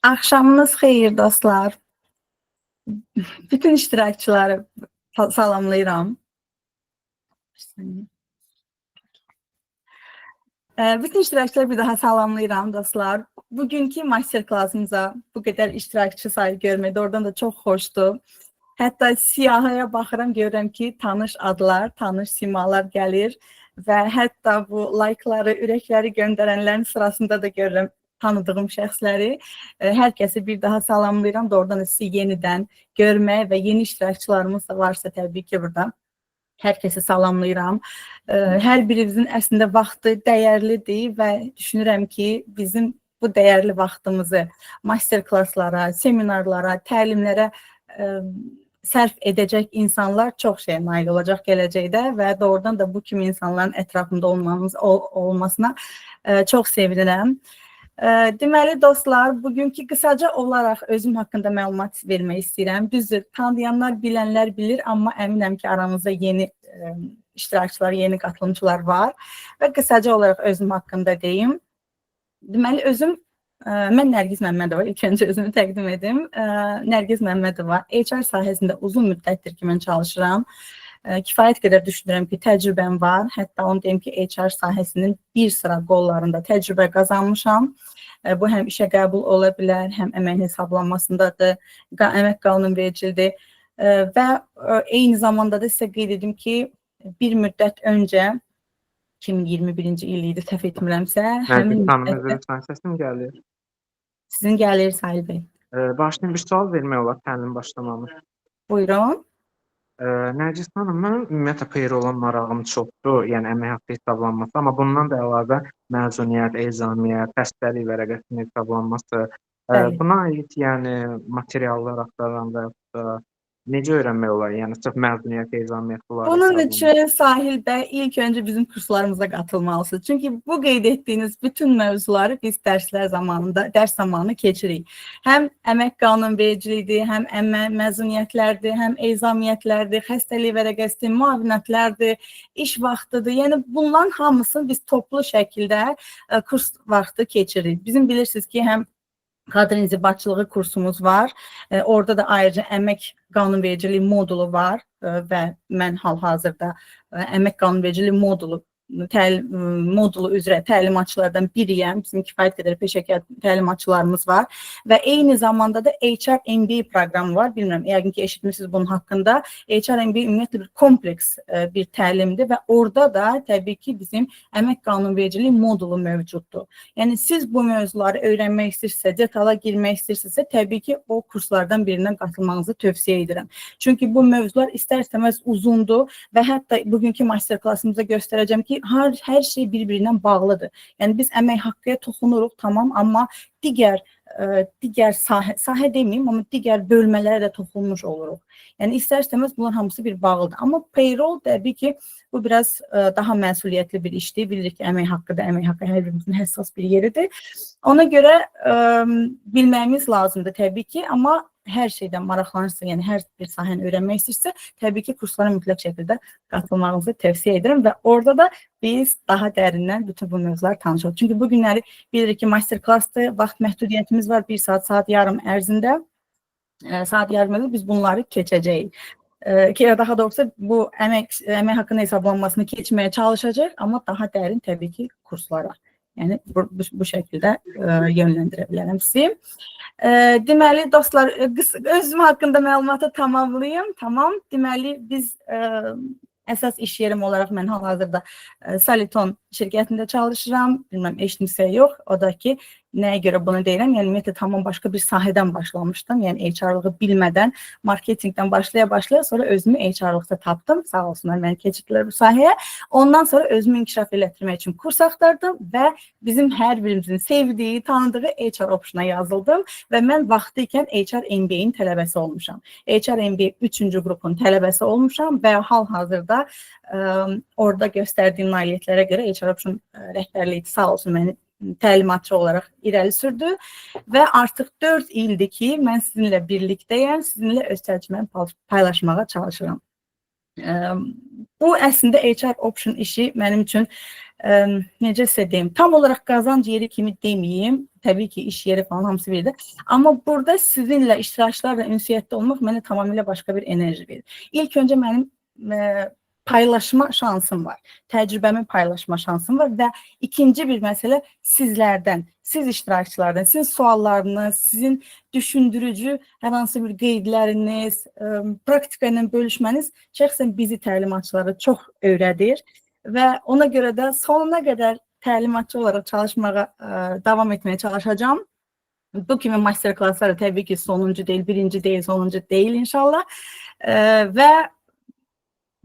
Axşamınız xeyir dostlar. Bütün iştirakçıları salamlayıram. Bir saniye. Bütün iştirakçıları bir daha salamlayıram dostlar. Bugünkü master-klassımıza bu qədər iştirakçı sayı görmək doğrudan da çox xoşdur. Hətta siyahıya baxıram, görürəm ki, tanış adlar, tanış simalar gəlir və hətta bu like'ları, ürəkləri göndərənlərin sırasında da görürəm tanıdığım şəxsləri. Hər kəsi bir daha salamlayıram. Doğrudan da sizi yenidən görmək və yeni iştirakçılarımız da varsa təbii ki, burada hər kəsi salamlayıram. Hər birimizin əslində vaxtı dəyərlidir və düşünürəm ki, bizim bu dəyərli vaxtımızı master-klasslara, seminarlara, təlimlərə sərf edəcək insanlar çox şeyə nail olacaq gələcəkdə və doğrudan da bu kimi insanların ətrafında olmamız olmasına çox sevinirəm. Deməli dostlar, bugünkü qısaca olaraq özüm haqqında məlumat vermək istəyirəm. Düzdür, tanıyanlar, bilənlər bilir, amma əminəm ki, aramızda yeni iştirakçılar, yeni qatılımçılar var və qısaca olaraq özüm haqqında deyim. Deməli, özüm, mən Nərgiz Məmmədova, ilk öncə özümü təqdim edim. Nərgiz Məmmədova, HR sahəsində uzun müddətdir ki, mən çalışıram. Kifayət qədər düşünürəm ki, təcrübəm var. Hətta onu deyim ki, HR sahəsinin bir sıra qollarında təcrübə qazanmışam. Bu həm işə qəbul ola bilər, həm əmək hesablanmasındadır, əmək qanunvericilidir. Və eyni zamanda da sizə qeyd edim ki, bir müddət öncə 2021-ci il idi, səhv etmirəmsə, həmin Nərgiz xanım, müddətdə üzr istəyirəm, səsim gəlir. Sizin gəlir, Sahil bəy. Bağışlayın, bir sual vermək olar təlim başlamamış. Buyurun. Nərgiz xanım, mənim ümumiyyətlə payroll-a marağım çoxdur, yəni əmək haqqı hesablanması, amma bundan da əlavə məzuniyyət, ezamiyyət, xəstəlik vərəqəsinin hesablanması, buna aid, yəni materiallar axtaran və yaxud da necə öyrənmək olar? Yəni sırf məzuniyyət, ezamiyyət bunları Bunun hesablamaq. üçün Sahil bəy ilk öncə bizim kurslarımıza qatılmalısınız. Çünki bu qeyd etdiyiniz bütün mövzuları biz dərslər zamanında, dərs zamanı keçirik. Həm əmək qanunvericiliyidir, həm məzuniyyətlərdir, həm ezamiyyətlərdir, xəstəlik vərəqəsidir, müavinətlərdir, iş vaxtıdır. Yəni bunların hamısını biz toplu şəkildə kurs vaxtı keçiririk. Bizim bilirsiniz ki, həm kadr inzibatçılığı kursumuz var. Orada da ayrıca əmək qanunvericiliyi modulu var və mən hal-hazırda əmək qanunvericiliyi modulu modulu üzrə təlimatçılardan biriyəm. Bizim kifayət qədər peşəkar təlimatçılarımız var və eyni zamanda da HR MBA proqramı var. Bilmirəm, yəqin ki, eşitmişsiniz bunun haqqında. HR MBA ümumiyyətlə bir kompleks bir təlimdir və orada da təbii ki, bizim əmək qanunvericiliyi modulu mövcuddur. Yəni siz bu mövzuları öyrənmək istəyirsinizsə, detala girmək istəyirsinizsə, təbii ki, o kurslardan birindən qatılmanızı tövsiyə edirəm. Çünki bu mövzular istər-istəməz uzundur və hətta bugünkü master-klassımızda göstərəcəm ki, hər şey bir-birindən bağlıdır. Yəni biz əmək haqqıya toxunuruq, tamam, amma digər sahə, sahə deməyim, amma digər bölmələrə də toxunmuş oluruq. Yəni istər-istəməz bunlar hamısı bir bağlıdır. Amma payroll təbii ki, bu biraz daha məsuliyyətli bir işdir. Bilirik ki, əmək haqqı da, əmək haqqı hər birimizin həssas bir yeridir. Ona görə bilməyimiz lazımdır təbii ki, amma hər şeydən maraqlanırsa, yəni hər bir sahəni öyrənmək istəyirsə, təbii ki, kurslara mütləq şəkildə qatılmağınızı tövsiyə edirəm və orada da biz daha dərindən bütün bu mövzular tanış oluruq. Çünki bu günləri bilirik ki, master-klassdır, vaxt məhdudiyyətimiz var, bir saat, saat yarım ərzində. Saat yarım ərzində biz bunları keçəcəyik. Ki, daha doğrusu bu əmək haqqının hesablanmasını keçməyə çalışacaq, amma daha dərin təbii ki, kurslara. Yəni bu şəkildə yönləndirə bilərəm sizi. Deməli, dostlar, özüm haqqında məlumatı tamamlayım. Tamam. Deməli, biz əsas iş yerim olaraq mən hal-hazırda Soliton şirkətində çalışıram. Bilməm, eşitmişsə yox. O da ki, nəyə görə bunu deyirəm? Yəni, ümumiyyətlə, tamam başqa bir sahədən başlamışdım. Yəni, HR-lığı bilmədən marketinqdən başlaya-başlaya sonra özümü HR-lıqda tapdım. Sağ olsunlar, məni keçirdilər bu sahəyə. Ondan sonra özümü inkişaf elətdirmək üçün kurs axtardım və bizim hər birimizin sevdiyi, tanıdığı HR Option-a yazıldım və mən vaxtı ikən HR MBA-nin tələbəsi olmuşam. HR MBA 3-cü qrupun tələbəsi olmuşam və hal-hazırda orada göstərdiyim nailiyyətlərə görə HR Option rəhbərliyi sağ olsun məni təlimatçı olaraq irəli sürdü və artıq 4 ildir ki, mən sizinlə birlikdəyəm, sizinlə öz təcrübəmi paylaşmağa çalışıram. Bu əslində HR Option işi mənim üçün necə sizə deyim, tam olaraq qazanc yeri kimi deməyim, təbii ki, iş yeri falan hamısı birdir. Amma burada sizinlə, iştirakçılarla ünsiyyətdə olmaq mənə tamamilə başqa bir enerji verir. İlk öncə mənim paylaşma şansım var, təcrübəmi paylaşma şansım var və ikinci bir məsələ sizlərdən, siz iştirakçılardan, sizin suallarınız, sizin düşündürücü hər hansı bir qeydləriniz, praktika ilə bölüşməniz şəxsən bizi təlimatçılara çox öyrədir və ona görə də sonuna qədər təlimatçı olaraq çalışmağa davam etməyə çalışacağam. Bu kimi master-klasslar təbii ki, sonuncu deyil, birinci deyil, sonuncu deyil inşallah. Və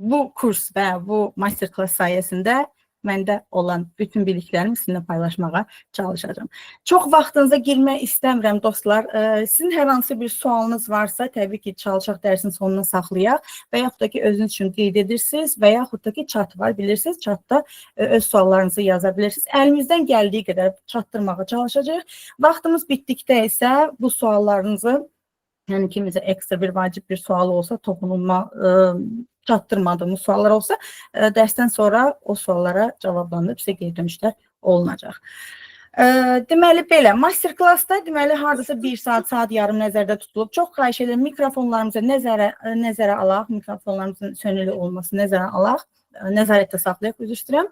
bu kurs və bu master-klass sayəsində məndə olan bütün biliklərimi sizinlə paylaşmağa çalışacağam. Çox vaxtınıza girmək istəmirəm dostlar. Sizin hər hansı bir sualınız varsa, təbii ki, çalışaq dərsin sonuna saxlayaq və yaxud da ki, özünüz üçün qeyd edirsiniz və yaxud da ki, chat var, bilirsiniz, chatda öz suallarınızı yaza bilirsiniz. Əlimizdən gəldiyi qədər çatdırmağa çalışacağıq. Vaxtımız bitdikdə isə bu suallarınızı, yəni kimizə ekstra bir vacib bir sual olsa, toxunulma, çatdırmadığımız suallar olsa, dərsdən sonra o suallara cavablandırıb sizə geri dönüşlər olunacaq. Deməli belə, master-klassda deməli hardasa 1 saat, saat yarım nəzərdə tutulub. Çox xahiş edirəm, mikrofonlarımızı nəzərə alaq, mikrofonlarımızın sönülü olması nəzərə alaq, nəzarətdə saxlayaq, üzr istəyirəm.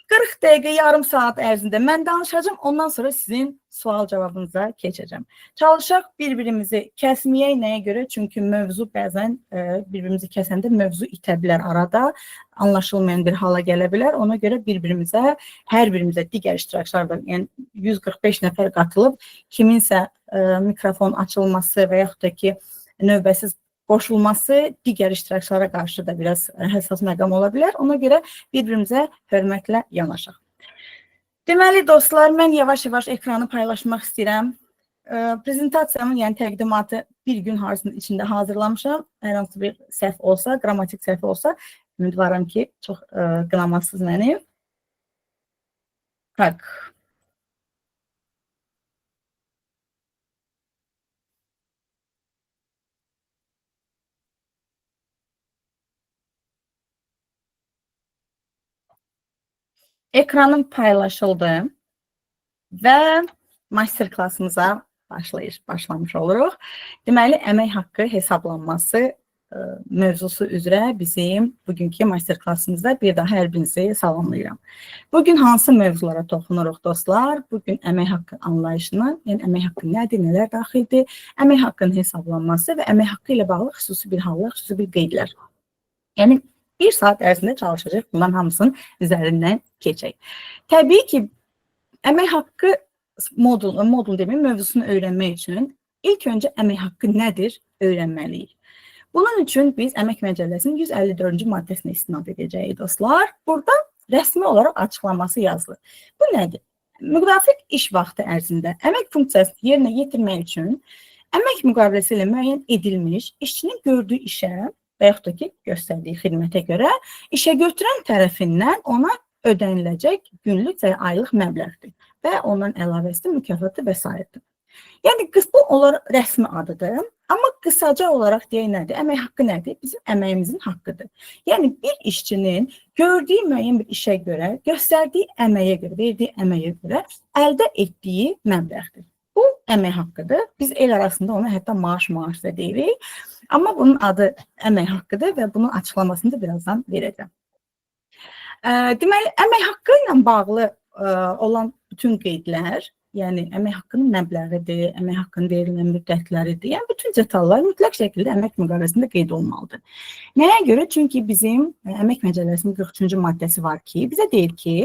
40 dəqiqə, yarım saat ərzində mən danışacağam, ondan sonra sizin sual cavabınıza keçəcəm. Çalışaq bir-birimizi kəsməyək, nəyə görə? Çünki mövzu bəzən bir-birimizi kəsəndə mövzu itə bilər arada, anlaşılmayan bir hala gələ bilər. Ona görə bir-birimizə, hər birimizə digər iştirakçılardan, yəni 145 nəfər qatılıb, kiminsə mikrofon açılması və yaxud da ki, növbəsiz qoşulması digər iştirakçılara qarşı da biraz həssas məqam ola bilər. Ona görə bir-birimizə hörmətlə yanaşaq. Deməli, dostlar, mən yavaş-yavaş ekranı paylaşmaq istəyirəm. Prezentasiyamın, yəni təqdimatı bir gün harsının içində hazırlamışam. Hər hansı bir səhv olsa, qrammatik səhv olsa, ümidvaram ki, çox qınamazsınız məni. Tak. Ekranım paylaşıldı və master-klassımıza başlamış oluruq. Deməli, əmək haqqı hesablanması mövzusu üzrə bizim bugünkü master-klassımızda bir daha hər birinizi salamlayıram. Bugün hansı mövzulara toxunuruq dostlar? Bugün əmək haqqı anlayışına, yəni əmək haqqı nədir, nələr daxildir, əmək haqqının hesablanması və əmək haqqı ilə bağlı xüsusi bir hallar, xüsusi bir qeydlər. Yəni, bir saat ərzində çalışacaq, bunların hamısının üzərindən keçək. Təbii ki, əmək haqqı modul deməyim, mövzusunu öyrənmək üçün ilk öncə əmək haqqı nədir öyrənməliyik. Bunun üçün biz Əmək Məcəlləsinin 154-cü maddəsinə istinad edəcəyik dostlar. Burada rəsmi olaraq açıqlaması yazılır. Bu nədir? Müvafiq iş vaxtı ərzində əmək funksiyasını yerinə yetirmək üçün əmək müqaviləsi ilə müəyyən edilmiş işçinin gördüyü işə və yaxud da ki, göstərdiyi xidmətə görə işə götürən tərəfindən ona ödəniləcək günlük və aylıq məbləğdir və ondan əlavəsi mükafatı və s. Yəni, bu olaraq rəsmi adıdır, amma qısaca olaraq deyək nədir? Əmək haqqı nədir? Bizim əməyimizin haqqıdır. Yəni, bir işçinin gördüyü müəyyən bir işə görə, göstərdiyi əməyə görə, verdiyi əməyə görə əldə etdiyi məbləğdir. Bu əmək haqqıdır. Biz el arasında ona hətta maaş da deyirik. Amma bunun adı əmək haqqıdır və bunun açıqlamasını da birazdan verəcəm. Deməli, əmək haqqı ilə bağlı olan bütün qeydlər, yəni əmək haqqının məbləğidir, əmək haqqının verilmə müddətləridir, yəni bütün detallar mütləq şəkildə əmək müqaviləsində qeyd olunmalıdır. Nəyə görə? Çünki bizim Əmək Məcəlləsinin 43-cü maddəsi var ki, bizə deyir ki,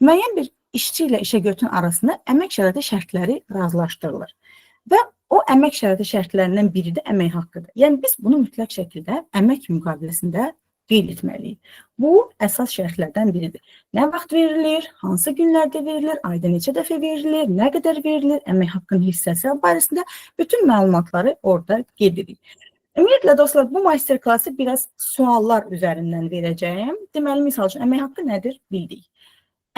müəyyən bir işçi ilə işə götürən arasında əmək şəraiti şərtləri razılaşdırılır. Və o əmək şəraiti şərtlərindən biri də əmək haqqıdır. Yəni biz bunu mütləq şəkildə əmək müqaviləsində qeyd etməliyik. Bu əsas şərtlərdən biridir. Nə vaxt verilir, hansı günlərdə verilir, ayda neçə dəfə verilir, nə qədər verilir, əmək haqqının hissəsi barəsində bütün məlumatları orada qeyd edirik. Ümumiyyətlə dostlar, bu master-klası biraz suallar üzərindən verəcəyim. Deməli, misal üçün, əmək haqqı nədir? Bildik.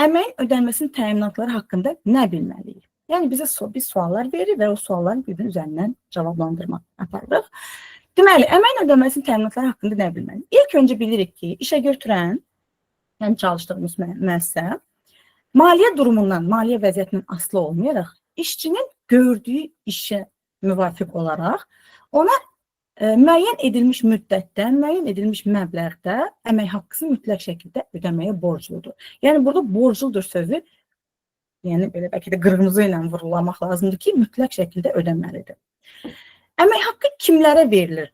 Əməyin ödənilməsinin təminatları haqqında nə bilməliyik? Yəni, bizə biz suallar verir və o sualların bir-birinin üzərindən cavablandırma aparırıq. Deməli, əməyin ödənilməsinin təminatları haqqında nə bilməliyik? İlk öncə bilirik ki, işə götürən yəni çalışdığımız müəssisə, maliyyə durumundan, maliyyə vəziyyətindən asılı olmayaraq işçinin gördüyü işə müvafiq olaraq ona müəyyən edilmiş müddətdə, müəyyən edilmiş məbləğdə əmək haqqısını mütləq şəkildə ödəməyə borcludur. Yəni burada borcludur sözü, yəni belə bəlkə də qırmızı ilə vurğulamaq lazımdır ki, mütləq şəkildə ödəməlidir. Əmək haqqı kimlərə verilir?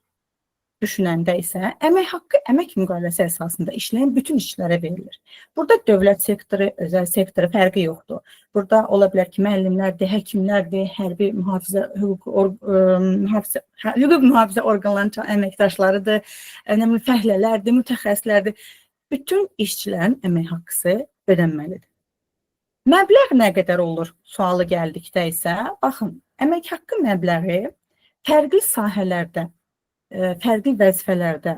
Düşünəndə isə əmək haqqı əmək müqaviləsi əsasında işləyən bütün işçilərə verilir. Burada dövlət sektoru, özəl sektoru fərqi yoxdur. Burada ola bilər ki, müəllimlərdir, həkimlərdir, hərbi mühafizə, hüquq mühafizə orqanlarının əməkdaşlarıdır, önəmli fəhlələrdir, mütəxəssislərdir. Bütün işçilərin əmək haqqısı ödənməlidir. Məbləğ nə qədər olur sualı gəldikdə isə, baxın, əmək haqqı məbləği fərqli sahələrdə, fərqli vəzifələrdə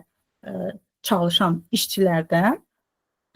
çalışan işçilərdə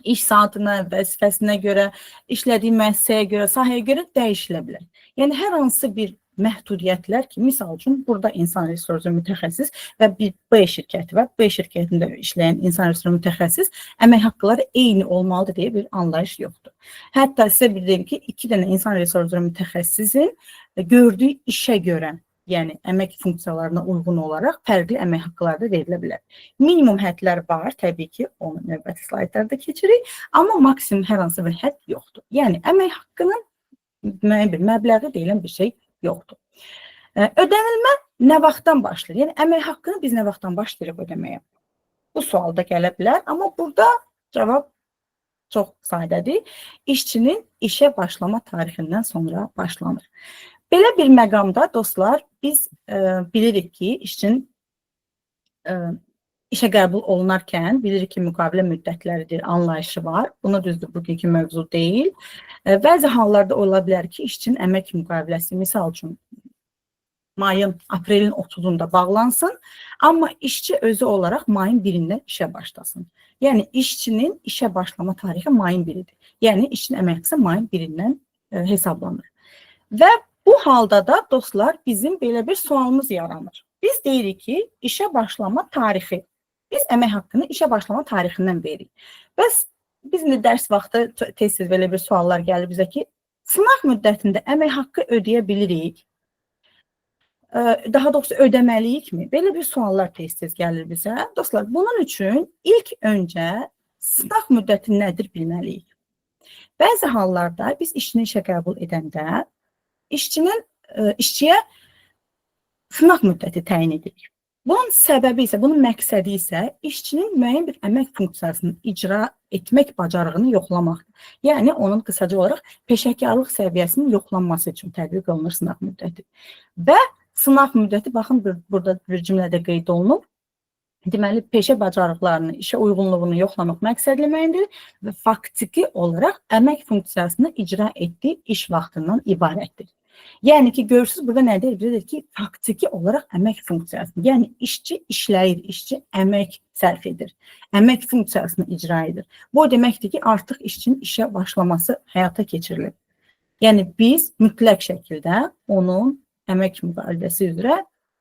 iş saatına, vəzifəsinə görə, işlədiyi müəssisəyə görə, sahəyə görə dəyişilə bilər. Yəni, hər hansı bir məhdudiyyətlər ki, misal üçün, burada insan resursu mütəxəssis və bir B şirkəti var. B şirkətində işləyən insan resursu mütəxəssis əmək haqqları eyni olmalıdır deyə bir anlayış yoxdur. Hətta sizə bildirim ki, 2 dənə insan resursu mütəxəssisin gördüyü işə görə, yəni əmək funksiyalarına uyğun olaraq fərqli əmək haqqları da verilə bilər. Minimum hədlər var, təbii ki, onu növbəti slaydlarda keçirik, amma maksimum hər hansı bir hədd yoxdur. Yəni, əmək haqqının müəyyən bir məbləği deyilən bir şey yoxdur. Ödənilmə nə vaxtdan başlayır? Yəni, əmək haqqını biz nə vaxtdan başlayırıq ödəməyə? Bu sual da gələ bilər, amma burada cavab çox sadədir. İşçinin işə başlama tarixindən sonra başlanır. Belə bir məqamda, dostlar, biz bilirik ki, işçinin işə qəbul olunarkən bilirik ki, müqavilə müddətləridir, anlayışı var. Buna düzdür, bugünkü mövzu deyil. Bəzi hallarda ola bilər ki, işçinin əmək müqaviləsi, misal üçün, mayın, aprelin 30-unda bağlansın, amma işçi özü olaraq mayın 1-ində işə başlasın. Yəni, işçinin işə başlama tarixi mayın 1-idir. Yəni, işçinin əmək haqqısı mayın 1-dən hesablanır. Və bu halda da, dostlar, bizim belə bir sualımız yaranır. Biz deyirik ki, işə başlama tarixi. Biz əmək haqqını işə başlama tarixindən veririk. Bəs biz indi dərs vaxtı tez-tez belə bir suallar gəlir bizə ki, sınaq müddətində əmək haqqı ödəyə bilirik, daha doğrusu ödəməliyikmi? Belə bir suallar tez-tez gəlir bizə. Dostlar, bunun üçün ilk öncə sınaq müddəti nədir bilməliyik. Bəzi hallarda biz işçini işə qəbul edəndə işçiyə sınaq müddəti təyin edirik. Bunun səbəbi isə, bunun məqsədi isə işçinin müəyyən bir əmək funksiyasını icra etmək bacarığını yoxlamaqdır. Yəni, onun qısaca olaraq peşəkarlıq səviyyəsinin yoxlanması üçün tətbiq olunur sınaq müddəti. Və sınaq müddəti, baxın, burada bir cümlədə qeyd olunub. Deməli, peşə bacarıqlarını, işə uyğunluğunu yoxlamaq məqsədli müəyyəndir və faktiki olaraq əmək funksiyasını icra etdiyi iş vaxtından ibarətdir. Yəni ki, görürsünüz, burada nə deyir? Bizə deyir ki, faktiki olaraq əmək funksiyasını, yəni işçi işləyir, işçi əmək sərf edir, əmək funksiyasını icra edir. Bu o deməkdir ki, artıq işçinin işə başlaması həyata keçirilir. Yəni, biz mütləq şəkildə onun əmək müqaviləsi üzrə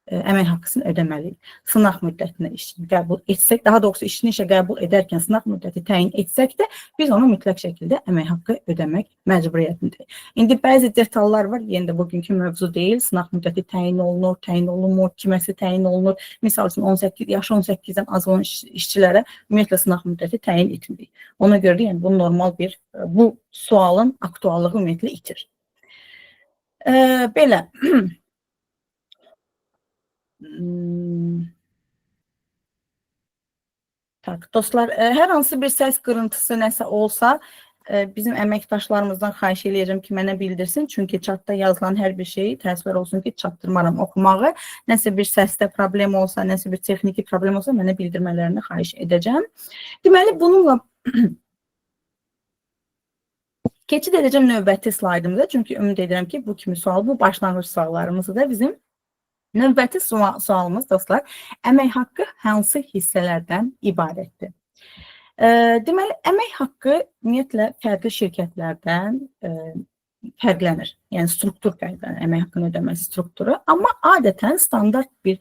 əmək haqqısını ödəməliyik. Sınaq müddətinə işçini qəbul etsək, daha doğrusu işçini işə qəbul edərkən sınaq müddəti təyin etsək də, biz ona mütləq şəkildə əmək haqqı ödəmək məcburiyyətindəyik. İndi bəzi detallar var, yenə də bugünkü mövzu deyil. Sınaq müddəti təyin olunur, təyin olunmur, kiməsi təyin olunur. Misal üçün, 18, yaşı 18-dən az olan işçilərə ümumiyyətlə sınaq müddəti təyin etmirik. Ona görə də, yəni, bu normal bir, bu sualın aktuallığı ümumiyyətlə itir. Belə. Tak, dostlar, hər hansı bir səs qırıntısı nəsə olsa, bizim əməkdaşlarımızdan xahiş eləyəcəm ki, mənə bildirsin. Çünki chatda yazılan hər bir şeyi təəssüflər olsun ki, çatdırmaram oxumağı. Nəsə bir səsdə problem olsa, nəsə bir texniki problem olsa, mənə bildirmələrini xahiş edəcəm. Deməli, bununla keçid edəcəm növbəti slaydımıza. Çünki ümid edirəm ki, bu kimi sual, bu başlanğıc suallarımızı da bizim növbəti sualımız, dostlar, əmək haqqı hansı hissələrdən ibarətdir? Deməli, əmək haqqı ümumiyyətlə fərqli şirkətlərdən fərqlənir. Yəni, struktur fərqlənir, əmək haqqının ödəməsi strukturu. Amma adətən standart bir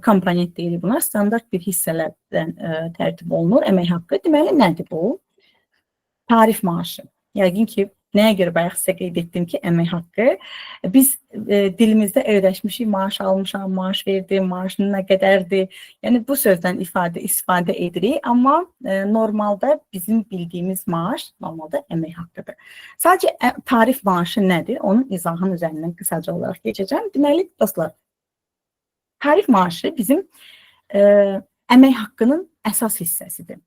komponent deyilir buna, standart bir hissələrdən tərtib olunur əmək haqqı. Deməli, nədir bu? Tarif maaşı. Yəqin ki, nəyə görə bayaq sizə qeyd etdim ki, əmək haqqı. Biz dilimizdə öyrəşmişik, maaş almışam, maaş verdim, maaşın nə qədərdir. Yəni bu sözdən istifadə edirik, amma normalda bizim bildiyimiz maaş normalda əmək haqqıdır. Sadəcə tarif maaşı nədir? Onun izahının üzərindən qısaca olaraq keçəcəm. Deməli, dostlar, tarif maaşı bizim əmək haqqının əsas hissəsidir.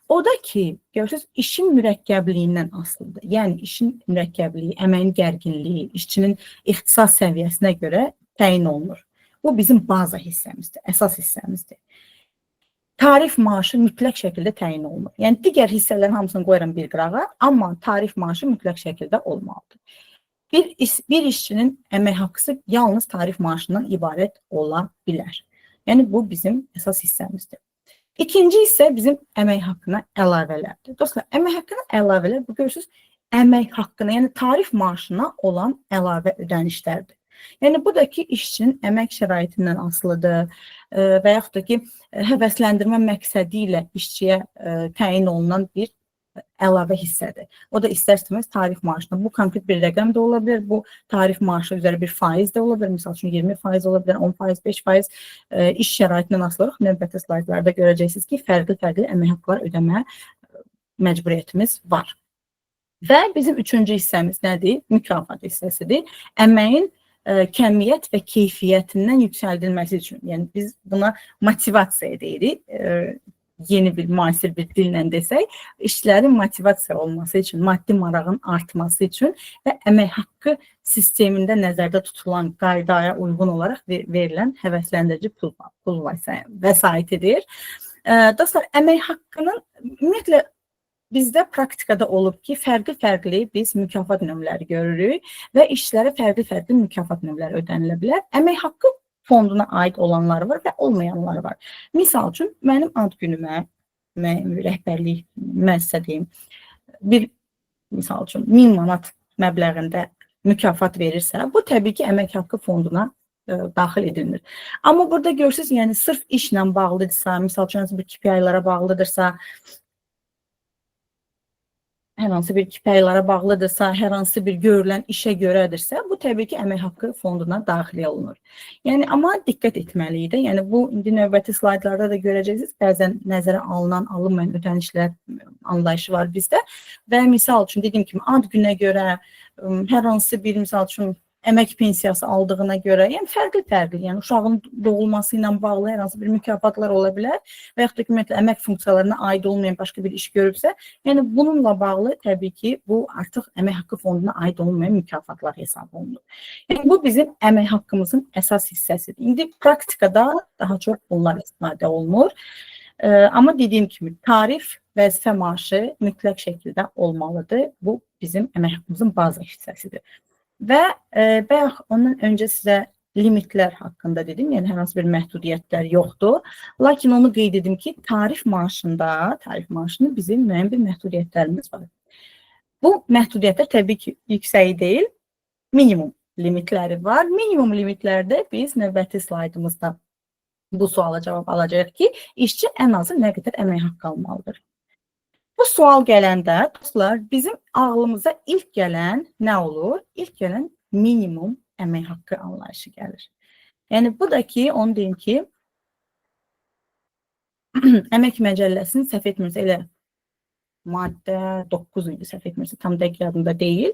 O da ki, görürsünüz, işin mürəkkəbliyindən asılıdır. Yəni, işin mürəkkəbliyi, əməyin gərginliyi, işçinin ixtisas səviyyəsinə görə təyin olunur. Bu, bizim baza hissəmizdir, əsas hissəmizdir. Tarif maaşı mütləq şəkildə təyin olunur. Yəni, digər hissələrin hamısını qoyuram bir qırağa, amma tarif maaşı mütləq şəkildə olmalıdır. Bir işçinin əmək haqqısı yalnız tarif maaşından ibarət ola bilər. Yəni, bu bizim əsas hissəmizdir. İkinci hissə bizim əmək haqqına əlavələrdir. Dostlar, əmək haqqına əlavələr, bu görürsünüz, əmək haqqına, yəni tarif maaşına olan əlavə ödənişlərdir. Yəni, bu da ki, işçinin əmək şəraitindən asılıdır və yaxud da ki, həvəsləndirmə məqsədi ilə işçiyə təyin olunan bir əlavə hissədir. O da istər-istəməz tarif maaşına. Bu konkret bir rəqəm də ola bilər, bu tarif maaşı üzərə bir faiz də ola bilər. Misal üçün 20% ola bilər, 10%, 5% iş şəraitindən asılı olaraq növbəti slaydlarda görəcəksiniz ki, fərqli-fərqli əmək haqqları ödəmə məcburiyyətimiz var. Və bizim üçüncü hissəmiz nədir? Mükafat hissəsidir. Əməyin kəmiyyət və keyfiyyətindən yüksəldilməsi üçün. Yəni biz buna motivasiya deyirik. Yeni bir müasir bir dillə desək, işçilərin motivasiya olması üçün, maddi marağın artması üçün və əmək haqqı sistemində nəzərdə tutulan qaydaya uyğun olaraq verilən həvəsləndirici pul vəsaitidir. Dostlar, əmək haqqının ümumiyyətlə bizdə praktikada olub ki, fərqli-fərqli biz mükafat növləri görürük və işçilərə fərqli-fərqli mükafat növləri ödənilə bilər. Əmək haqqı fonduna aid olanları var və olmayanları var. Misal üçün, mənim ad günümə, rəhbərlik müəssisə deyim, bir, misal üçün, 1000 manat məbləğində mükafat verirsə, bu təbii ki, əmək haqqı fonduna daxil edilmir. Amma burada görürsünüz, yəni sırf işlə bağlıdırsa, misal üçün, bir KPI-lara bağlıdırsa, hər hansı bir KPI-lara bağlıdırsa, hər hansı bir görülən işə görədirsə, bu təbii ki, əmək haqqı fonduna daxil olunur. Yəni, amma diqqət etməliyik də. Yəni, bu, indi növbəti slaydlarda da görəcəksiniz, bəzən nəzərə alınan, alınmayan ödənişlər anlayışı var bizdə. Və misal üçün, dediyim kimi, ad günə görə, hər hansı bir, misal üçün, əmək pensiyası aldığına görə, yəni fərqli-fərqli, yəni uşağın doğulması ilə bağlı hər hansı bir mükafatlar ola bilər və yaxud da ki, ümumiyyətlə, əmək funksiyalarına aid olmayan başqa bir iş görübsə, yəni bununla bağlı təbii ki, bu artıq əmək haqqı fonduna aid olmayan mükafatlar hesab olunur. Yəni bu bizim əmək haqqımızın əsas hissəsidir. İndi praktikada daha çox bunlar istifadə olunur. Amma dediyim kimi, tarif, vəzifə maaşı mütləq şəkildə olmalıdır. Bu bizim əmək haqqımızın baza hissəsidir. Və bayaq ondan öncə sizə limitlər haqqında dedim, yəni hər hansı bir məhdudiyyətlər yoxdur. Lakin onu qeyd edim ki, tarif maaşında bizim müəyyən bir məhdudiyyətlərimiz var. Bu məhdudiyyətlər təbii ki, yüksək deyil, minimum limitləri var. Minimum limitlərdə biz növbəti slaydımızda bu suala cavab alacağıq ki, işçi ən azı nə qədər əmək haqqı almalıdır? Bu sual gələndə, dostlar, bizim ağlımıza ilk gələn nə olur? İlk gələn minimum əmək haqqı anlayışı gəlir. Yəni, bu da ki, onu deyim ki, əmək məcəlləsinin səhv etmirsə, elə maddə 9 idi, səhv etmirsə, tam dəqiq yadımda deyil.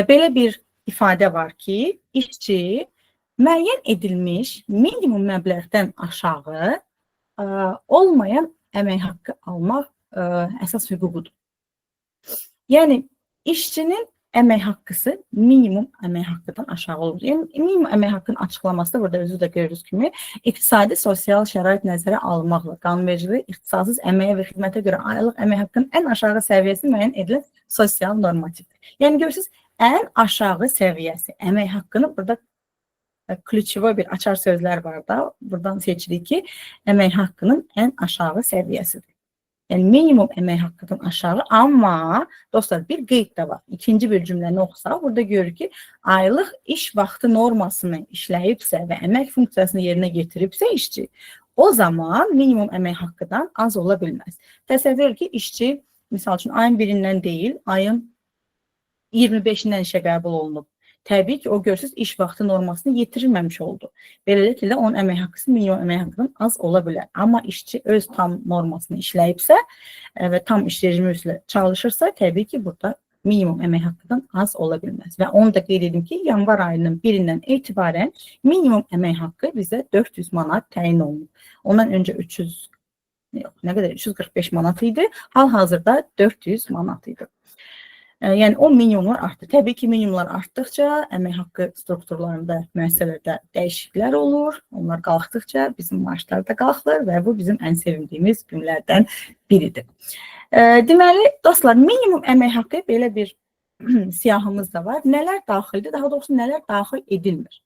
Belə bir ifadə var ki, işçi müəyyən edilmiş minimum məbləğdən aşağı olmayan əmək haqqı almaq əsas hüququdur. Yəni, işçinin əmək haqqısı minimum əmək haqqıdan aşağı olur. Yəni, minimum əmək haqqının açıqlaması da burada özü də görürüz kimi, iqtisadi, sosial şərait nəzərə alınmaqla qanunvericiliyi ixtisasız əməyə və xidmətə görə aylıq əmək haqqının ən aşağı səviyyəsi müəyyən edilən sosial normativdir. Yəni, görürsünüz, ən aşağı səviyyəsi əmək haqqını burada klüçivoy bir açar sözlər var da, buradan seçirik ki, əmək haqqının ən aşağı səviyyəsidir. Yəni, minimum əmək haqqından aşağı, amma dostlar, bir qeyd də var. İkinci bir cümləni oxusaq, burada görürük ki, aylıq iş vaxtı normasını işləyibsə və əmək funksiyasını yerinə yetiribsə işçi, o zaman minimum əmək haqqından az ola bilməz. Təsəvvür ki, işçi misal üçün, ayın birindən deyil, ayın 25-dən işə qəbul olunub. Təbii ki, o görürsünüz, iş vaxtı normasını yetirilməmiş oldu. Beləliklə, onun əmək haqqısı minimum əmək haqqından az ola bilər. Amma işçi öz tam normasını işləyibsə və tam iş rejimi üzrə çalışırsa, təbii ki, burada minimum əmək haqqından az ola bilməz. Və onu da qeyd edim ki, yanvar ayının birindən etibarən minimum əmək haqqı bizə 400 manat təyin olunub. Ondan öncə 300, yox, nə qədər, 345 manat idi, hal-hazırda 400 manat idi. Yəni, o minimumlar artdı. Təbii ki, minimumlar artdıqca əmək haqqı strukturlarında, müəssisələrdə dəyişikliklər olur. Onlar qalxdıqca bizim maaşlar da qalxır və bu bizim ən sevindiyimiz günlərdən biridir. Deməli, dostlar, minimum əmək haqqı belə bir siyahımız da var. Nələr daxildir, daha doğrusu nələr daxil edilmir.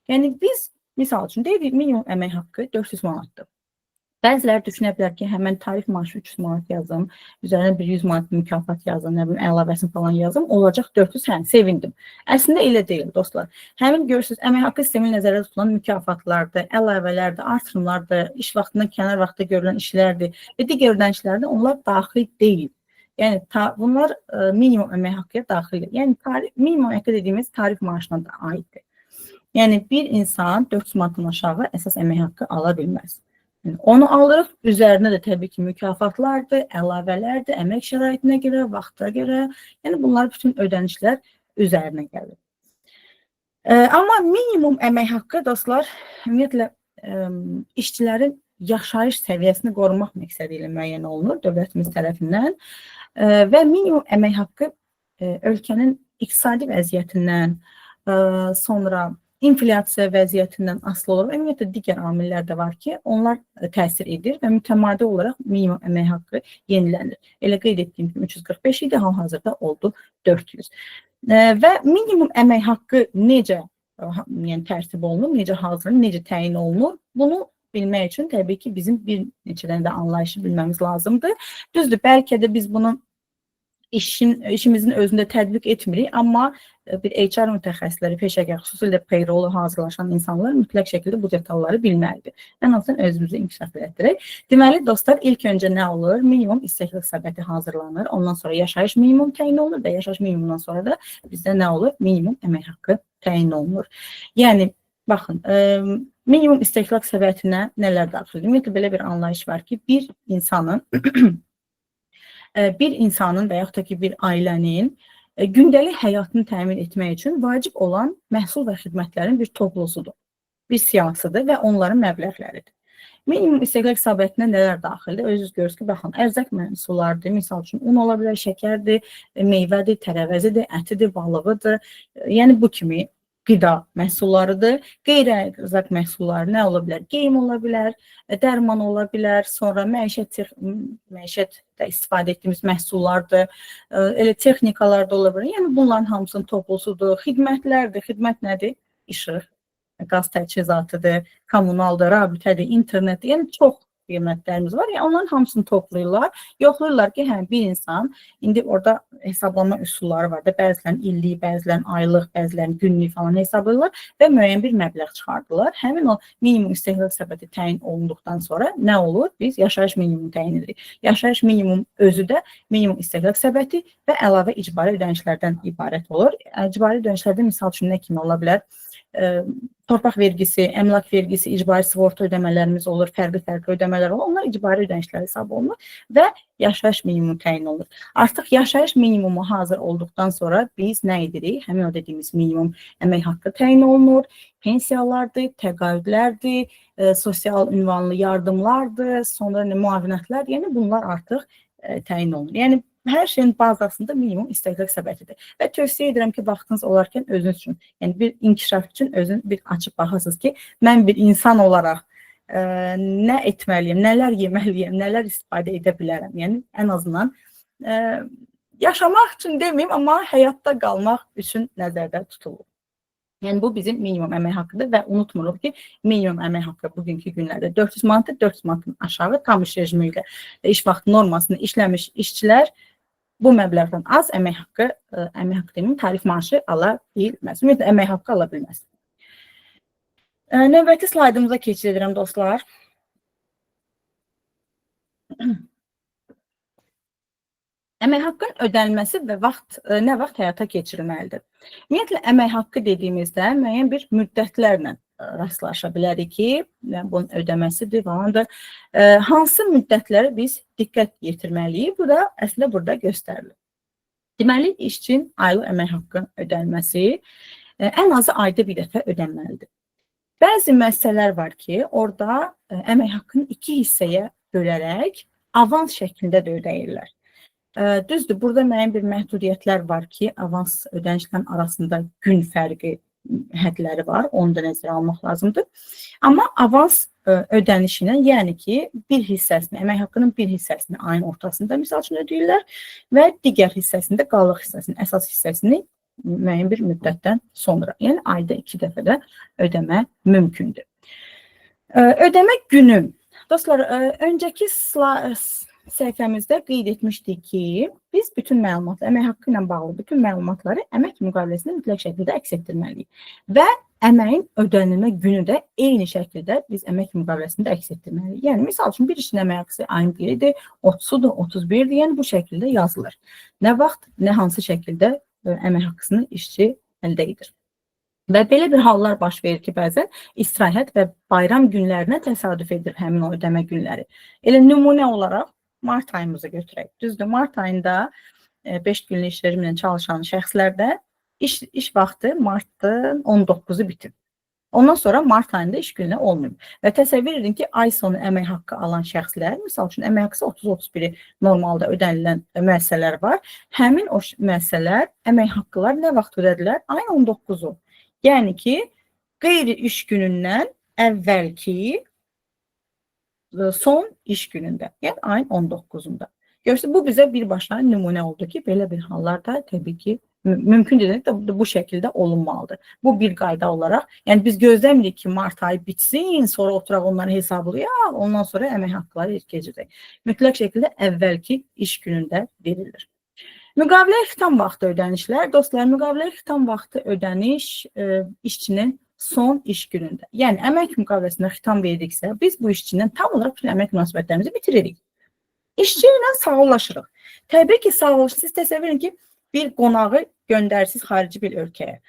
Yəni, biz, misal üçün, deyirik, minimum əmək haqqı 400 manatdır. Bəziləri düşünə bilər ki, həmən tarif maaşı 300 manat yazım, üzərinə bir 100 manat mükafat yazım, nə bilim, əlavəsini falan yazım, olacaq 400, hə, sevindim. Əslində elə deyil, dostlar. Həmin görürsünüz, əmək haqqı sistemi nəzərdə tutulan mükafatlardır, əlavələrdir, artırımlardır, iş vaxtından kənar vaxtda görülən işlərdir və digər ödənişlərdə onlar daxil deyil. Yəni, bunlar minimum əmək haqqıya daxildir. Yəni, minimum əmək haqqı dediyimiz tarif maaşına da aiddir. Yəni, bir insan 400 manatdan aşağı əsas əmək haqqı ala bilməz. Yəni, onu alırıq, üzərinə də təbii ki, mükafatlardır, əlavələrdir, əmək şəraitinə görə, vaxta görə, yəni bunlar bütün ödənişlər üzərinə gəlir. Amma minimum əmək haqqı, dostlar, ümumiyyətlə, işçilərin yaşayış səviyyəsini qorumaq məqsədi ilə müəyyən olunur dövlətimiz tərəfindən və minimum əmək haqqı ölkənin iqtisadi vəziyyətindən, sonra inflyasiya vəziyyətindən asılı olaraq, ümumiyyətlə, digər amillər də var ki, onlar təsir edir və mütəmadi olaraq minimum əmək haqqı yenilənir. Elə qeyd etdiyim kimi 345 idi, hal-hazırda oldu 400. Və minimum əmək haqqı necə, yəni tərtib olunur, necə hazırlanır, necə təyin olunur, bunu bilmək üçün təbii ki, bizim bir neçə dənə də anlayışı bilməmiz lazımdır. Düzdür, bəlkə də biz bunu işimizin özündə tətbiq etmirik, amma bir HR mütəxəssisləri, peşəkar, xüsusilə payroll hazırlaşan insanlar mütləq şəkildə bu detalları bilməlidir. Ən azından özümüzü inkişaf elətdirək. Deməli, dostlar, ilk öncə nə olur? Minimum istehlak səbəti hazırlanır. Ondan sonra yaşayış minimum təyin olunur və yaşayış minimumundan sonra da bizdə nə olur? Minimum əmək haqqı təyin olunur. Yəni, baxın, minimum istehlak səbətinə nələr daxildir? Ümumiyyətlə, belə bir anlayış var ki, bir insanın və yaxud da ki, bir ailənin gündəlik həyatını təmin etmək üçün vacib olan məhsul və xidmətlərin bir toplusudur, bir siyahısıdır və onların məbləğləridir. Minimum istehlak səbətinə nələr daxildir? Özünüz görürsünüz ki, baxın, ərzaq məhsullarıdır, misal üçün, un ola bilər, şəkərdir, meyvədir, tərəvəzidir, ətidir, balığıdır, yəni bu kimi qida məhsullarıdır. Qeyri-ərzaq məhsulları nə ola bilər? Geyim ola bilər, dərman ola bilər, sonra məişətdə istifadə etdiyimiz məhsullardır, elə texnikalar da ola bilər. Yəni, bunların hamısının toplusudur. Xidmətlərdir. Xidmət nədir? İşıq, qaz təchizatıdır, kommunaldır, rabitədir, internetdir. Yəni, çox qiymətlərimiz var. Yəni, onların hamısını toplayırlar. Yoxlayırlar ki, hə, bir insan, indi orada hesablama üsulları var da, bəzilərinin illik, bəzilərinin aylıq, bəzilərinin günlük falan hesablayırlar və müəyyən bir məbləğ çıxardılar. Həmin o minimum istehlak səbəti təyin olunduqdan sonra nə olur? Biz yaşayış minimumu təyin edirik. Yaşayış minimum özü də minimum istehlak səbəti və əlavə icbari ödənişlərdən ibarət olur. İcbari ödənişlərdə misal üçün nə kimi ola bilər? Torpaq vergisi, əmlak vergisi, icbari sığorta ödəmələrimiz olur, fərqli-fərqli ödəmələr olur. Onlar icbari ödənişlər hesab olunur və yaşayış minimumu təyin olunur. Artıq yaşayış minimumu hazır olduqdan sonra biz nə edirik? Həmin o dediyimiz minimum əmək haqqı təyin olunur, pensiyalardır, təqaüdlərdir, sosial ünvanlı yardımlardır, sonra müavinətlər, yəni bunlar artıq təyin olunur. Yəni, hər şeyin bazasında minimum istehlak səbətidir. Və tövsiyə edirəm ki, vaxtınız olarkən özünüz üçün, yəni bir inkişaf üçün özünüz bir açıb baxasınız ki, mən bir insan olaraq nə etməliyəm, nələr yeməliyəm, nələr istifadə edə bilərəm. Yəni, ən azından yaşamaq üçün deməyim, amma həyatda qalmaq üçün nəzərdə tutulur. Yəni, bu bizim minimum əmək haqqıdır və unutmuruq ki, minimum əmək haqqı bugünkü günlərdə 400 manatdır, 400 manatın aşağı tam iş rejimi ilə iş vaxtı normasını işləmiş işçilər bu məbləğdən az əmək haqqı, əmək haqqı deməyim, tarif maaşı ala bilməz. Ümumiyyətlə, əmək haqqı ala bilməz. Növbəti slaydımıza keçid edirəm, dostlar. Əmək haqqının ödənilməsi və vaxt, nə vaxt həyata keçirilməlidir? Ümumiyyətlə, əmək haqqı dediyimizdə müəyyən bir müddətlərlə rastlaşa bilərik ki, yəni bunun ödəməsidir falandır. Hansı müddətlərə biz diqqət yetirməliyik? Bu da əslində burada göstərilir. Deməli, işçinin aylıq əmək haqqının ödənilməsi ən azı ayda bir dəfə ödənməlidir. Bəzi müəssisələr var ki, orada əmək haqqını iki hissəyə bölərək avans şəklində də ödəyirlər. Düzdür, burada müəyyən bir məhdudiyyətlər var ki, avans ödənişlərin arasında gün fərqi hədləri var, onu da nəzərə almaq lazımdır. Amma avans ödənişinin, yəni ki, bir hissəsini, əmək haqqının bir hissəsini ayın ortasında misal üçün ödəyirlər və digər hissəsində, qalıq hissəsini, əsas hissəsini müəyyən bir müddətdən sonra, yəni ayda 2 dəfə də ödəmə mümkündür. Ödəmə günü. Dostlar, öncəki səhifəmizdə qeyd etmişdik ki, biz bütün məlumatları, əmək haqqı ilə bağlı bütün məlumatları əmək müqaviləsində mütləq şəkildə əks etdirməliyik. Və əməyin ödənilmə günü də eyni şəkildə biz əmək müqaviləsində əks etdirməliyik. Yəni, misal üçün, bir işin əmək haqqısı ayın 1-idir, 30-udur, 31-dir, yəni bu şəkildə yazılır. Nə vaxt, nə hansı şəkildə əmək haqqısını işçi əldə edir. Və belə bir hallar baş verir ki, bəzən istirahət və bayram günlərinə təsadüf edir həmin o ödəmə günləri. Elə nümunə olaraq mart ayımızı götürək. Düzdür, mart ayında 5 günlük iş rejimi ilə çalışan şəxslərdə iş vaxtı martın 19-u bitib. Ondan sonra mart ayında iş günü olmayıb. Və təsəvvür edin ki, ay sonu əmək haqqı alan şəxslər, misal üçün, əmək haqqısı 30-31-i normalda ödənilən müəssisələr var. Həmin o müəssisələr əmək haqqılar nə vaxt ödədilər? Ayın 19-u. Yəni ki, qeyri iş günündən əvvəlki son iş günündə, yəni ayın 19-unda. Görürsünüz, bu bizə birbaşa nümunə oldu ki, belə bir hallarda təbii ki, mümkün deyil də bu şəkildə olunmalıdır. Bu bir qayda olaraq, yəni biz gözləmirik ki, mart ayı bitsin, sonra oturaq onları hesablayaq, ondan sonra əmək haqqları keçəcək. Mütləq şəkildə əvvəlki iş günündə verilir. Müqavilə xitam vaxtı ödənişlər. Dostlar, müqavilə xitam vaxtı ödəniş işçinin son iş günündə. Yəni, əmək müqaviləsində xitam veririksə, biz bu işçinin tam olaraq bütün əmək münasibətlərimizi bitiririk. İşçi ilə sağollaşırıq. Təbii ki, sağollaşırıq. Siz təsəvvür edin ki, bir qonağı göndərirsiniz xarici bir ölkəyə.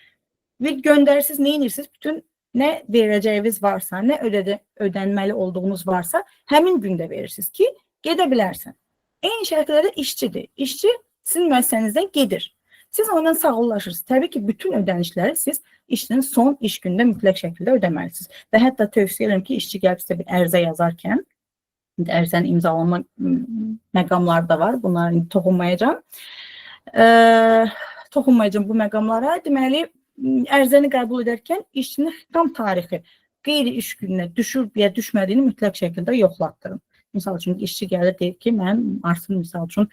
Bir göndərirsiniz, nə edirsiniz? Bütün nə verəcəyiniz varsa, nə ödənməli olduğunuz varsa, həmin gündə verirsiniz ki, gedə bilərsən. Eyni şəkildə də işçidir. İşçi sizin müəssisənizdən gedir. Siz ondan sağollaşırsınız. Təbii ki, bütün ödənişləri siz işçinin son iş günündə mütləq şəkildə ödəməlisiniz. Və hətta tövsiyə edirəm ki, işçi gəlib sizə bir ərizə yazarkən, indi ərizənin imzalanma məqamları da var, bunlara indi toxunmayacağam. Toxunmayacağam bu məqamlara. Deməli, ərizəni qəbul edərkən işçinin xitam tarixi qeyri iş gününə düşür ya düşmədiyini mütləq şəkildə yoxlatdırın. Misal üçün, işçi gəlir, deyir ki, mən martın, misal üçün,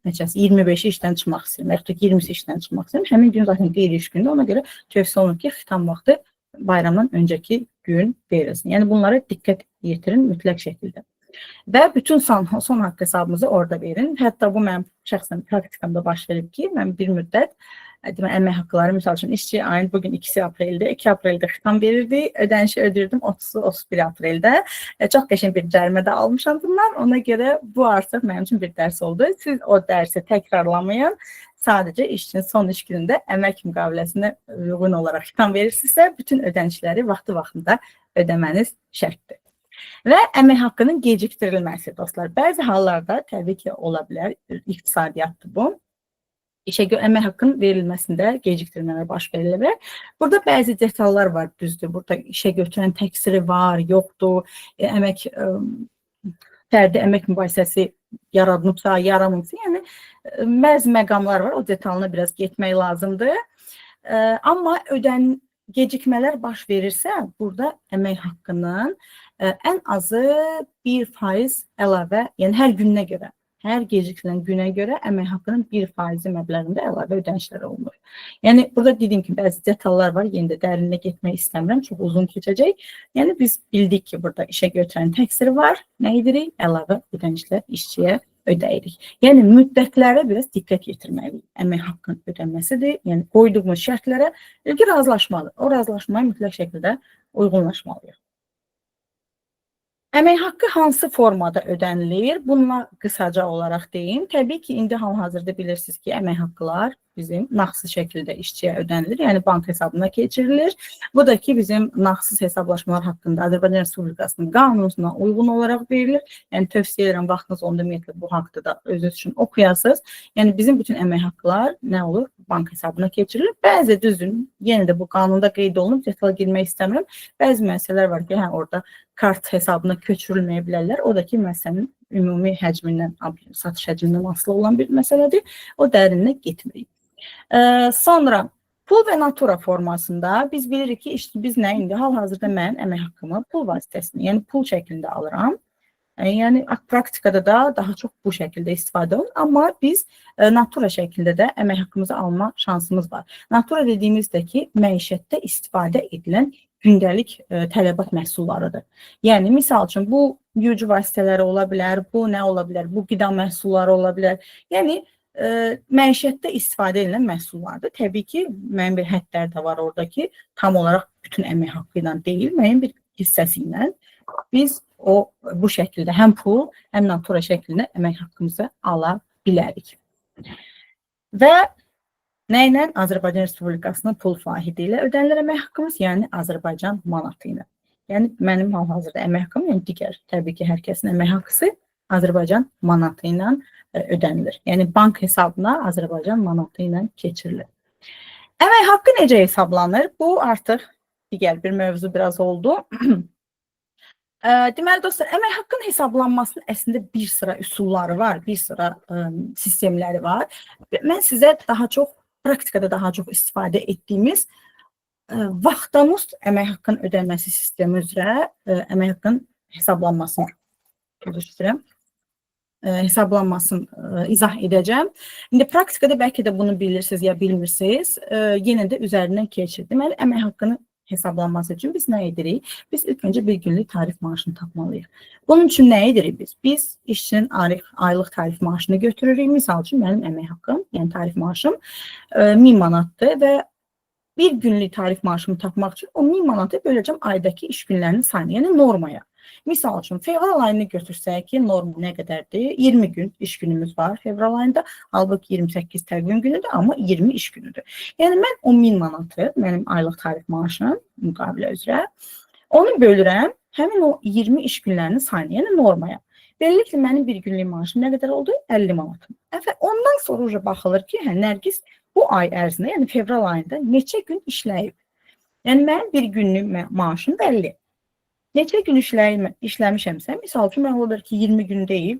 neçəsi, 25-i işdən çıxmaq istəyirəm, yaxud da 20-si işdən çıxmaq istəyirəm. Həmin gün zaten qeyri iş gündür. Ona görə tövsiyə olunur ki, xitam vaxtı bayramdan öncəki gün verilsin. Yəni, bunlara diqqət yetirin mütləq şəkildə. Və bütün son haqq hesabımızı orada verin. Hətta bu mənim şəxsən praktikamda baş verib ki, mən bir müddət demək, əmək haqqları, misal üçün, işçi ayın bugün 2 apreldə, 2 apreldə xitam verirdi, ödənişi ödəyirdim 30-31 apreldə. Çox qəşəng bir cərimə də almışam bundan. Ona görə bu artıq mənim üçün bir dərs oldu. Siz o dərsi təkrarlamayın. Sadəcə işçinin son iş günündə əmək müqaviləsinə uyğun olaraq xitam verirsinizsə, bütün ödənişləri vaxtı-vaxtında ödəməniz şərtdir. Və əmək haqqının gecikdirilməsi, dostlar. Bəzi hallarda təbii ki, ola bilər, iqtisadiyyatdır bu. İşə görə əmək haqqının verilməsində gecikdirmələr baş verilə bilər. Burada bəzi detallar var, düzdür. Burada işə götürən təqsiri var, yoxdur, fərdi əmək mübahisəsi yaradılıbsa, yaranmıbsa, yəni bəzi məqamlar var, o detalına biraz getmək lazımdır. Amma gecikmələr baş verirsə, burada əmək haqqının ən azı 1% əlavə, yəni hər gününə görə, hər gecikilən günə görə əmək haqqının 1% məbləğində əlavə ödənişlər olunur. Yəni, burada dediyim kimi bəzi detallar var, yenə də dərinə getmək istəmirəm, çox uzun keçəcək. Yəni, biz bildik ki, burada işə götürən təqsiri var, nə edirik? Əlavə ödənişlər işçiyə ödəyirik. Yəni, müddətlərə biraz diqqət yetirməliyik. Əmək haqqının ödənməsidir, yəni qoyduğumuz şərtlərə ilki razılaşmalı. O razılaşmaya mütləq şəkildə uyğunlaşmalıyıq. Əmək haqqı hansı formada ödənilir? Bununla qısaca olaraq deyim. Təbii ki, indi hal-hazırda bilirsiniz ki, əmək haqqılar bizim nağdsız şəkildə işçiyə ödənilir, yəni bank hesabına keçirilir. Bu da ki, bizim nağdsız hesablaşmalar haqqında Azərbaycan Respublikasının qanununa uyğun olaraq verilir. Yəni tövsiyə edirəm, vaxtınız onda ümumiyyətlə bu haqda da özünüz üçün oxuyasınız. Yəni bizim bütün əmək haqqlar nə olur? Bank hesabına keçirilir. Bəzi düzdür, yenə də bu qanunda qeyd olunub, detala girmək istəmirəm. Bəzi müəssisələr var ki, hə, orada kart hesabına köçürülməyə bilərlər. O da ki, müəssisənin ümumi həcmindən, satış həcmindən asılı olan bir məsələdir. O dərinə getmirik. Sonra pul və natura formasında biz bilirik ki, işte biz nə indi hal-hazırda mən əmək haqqımı pul vasitəsilə, yəni pul şəklində alıram. Yəni praktikada da daha çox bu şəkildə istifadə olunur, amma biz natura şəklində də əmək haqqımızı alma şansımız var. Natura dediyimizdə ki, məişətdə istifadə edilən gündəlik tələbat məhsullarıdır. Yəni misal üçün bu yuyucu vasitələri ola bilər, bu nə ola bilər, bu qida məhsulları ola bilər. Yəni məişətdə istifadə edilən məhsullardır. Təbii ki, müəyyən bir hədlər də var orada ki, tam olaraq bütün əmək haqqı ilə deyil, müəyyən bir hissəsi ilə biz bu şəkildə həm pul, həm natura şəklində əmək haqqımızı ala bilərik. Və nə ilə? Azərbaycan Respublikasının pul vahidi ilə ödənilir əmək haqqımız, yəni Azərbaycan manatı ilə. Yəni mənim hal-hazırda əmək haqqım, yəni digər təbii ki, hər kəsin əmək haqqısı Azərbaycan manatı ilə ödənilir. Yəni bank hesabına Azərbaycan manatı ilə keçirilir. Əmək haqqı necə hesablanır? Bu artıq digər bir mövzu biraz oldu. Deməli dostlar, əmək haqqının hesablanmasının əslində bir sıra üsulları var, bir sıra sistemləri var. Mən sizə daha çox praktikada daha çox istifadə etdiyimiz vaxtdan-ust əmək haqqının ödənməsi sistemi üzrə əmək haqqının hesablanmasını üzr istəyirəm. Hesablanmasını izah edəcəm. İndi praktikada bəlkə də bunu bilirsiniz ya bilmirsiniz, yenə də üzərindən keçir. Deməli, əmək haqqının hesablanması üçün biz nə edirik? Biz ilk öncə bir günlük tarif maaşını tapmalıyıq. Bunun üçün nə edirik biz? Biz işçinin aylıq tarif maaşını götürürük. Misal üçün, mənim əmək haqqım, yəni tarif maaşım 1000 manatdır və bir günlük tarif maaşımı tapmaq üçün o 1000 manatı böləcəm aydakı iş günlərinin sayını, yəni normaya. Misal üçün, fevral ayını götürsək ki, norma nə qədərdir? 20 gün iş günümüz var fevral ayında. Halbuki 28 təqvim günüdür, amma 20 iş günüdür. Yəni, mən o 1000 manatı, mənim aylıq tarif maaşım müqavilə üzrə, onu bölürəm həmin o 20 iş günlərinin sayını, yəni normaya. Beləliklə, mənim bir günlük maaşım nə qədər oldu? 50 manatım. Ondan sonra baxılır ki, hə, Nərgiz bu ay ərzində, yəni fevral ayında neçə gün işləyib? Yəni, mənim bir günlük maaşım 50. Neçə gün işləmişəmsə, misal üçün, mən ola bilər ki, 20 gün deyil,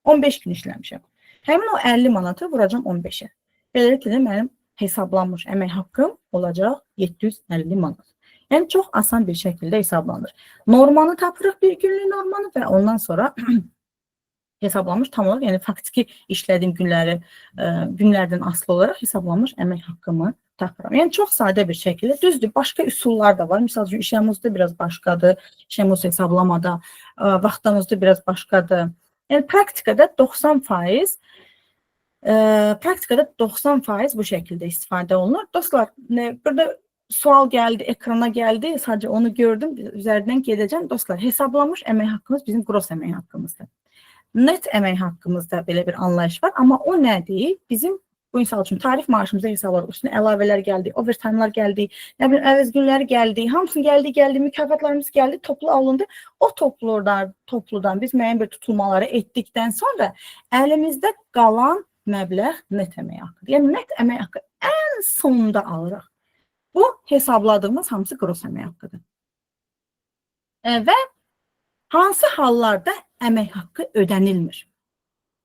15 gün işləmişəm. Həmin o 50 manatı vuracam 15-ə. Beləliklə də mənim hesablanmış əmək haqqım olacaq 750 manat. Yəni, çox asan bir şəkildə hesablanır. Normanı tapırıq, bir günlük normanı və ondan sonra hesablanmış tam olaraq, yəni faktiki işlədiyim günləri, günlərdən asılı olaraq hesablanmış əmək haqqımı tapıram. Yəni, çox sadə bir şəkildə, düzdür, başqa üsullar da var. Misal üçün, işləmuzda biraz başqadır, işləmuz hesablamada, vaxtdanuzda biraz başqadır. Yəni, praktikada 90%, praktikada 90% bu şəkildə istifadə olunur. Dostlar, burada sual gəldi, ekrana gəldi, sadəcə onu gördüm, üzərindən gedəcəm. Dostlar, hesablanmış əmək haqqımız bizim gross əmək haqqımızdır. Net əmək haqqımızda belə bir anlayış var, amma o nədir? Bizim bu misal üçün tarif maaşımıza hesablar, üstünə əlavələr gəldi, overtime'lar gəldi, nə bilim, əvəz günləri gəldi, hamısı gəldi, mükafatlarımız gəldi, toplu alındı. O topludan biz müəyyən bir tutulmaları etdikdən sonra əlimizdə qalan məbləğ net əmək haqqıdır. Yəni, net əmək haqqı ən sonda alırıq. Bu hesabladığımız hamısı gross əmək haqqıdır. Və hansı hallarda əmək haqqı ödənilmir?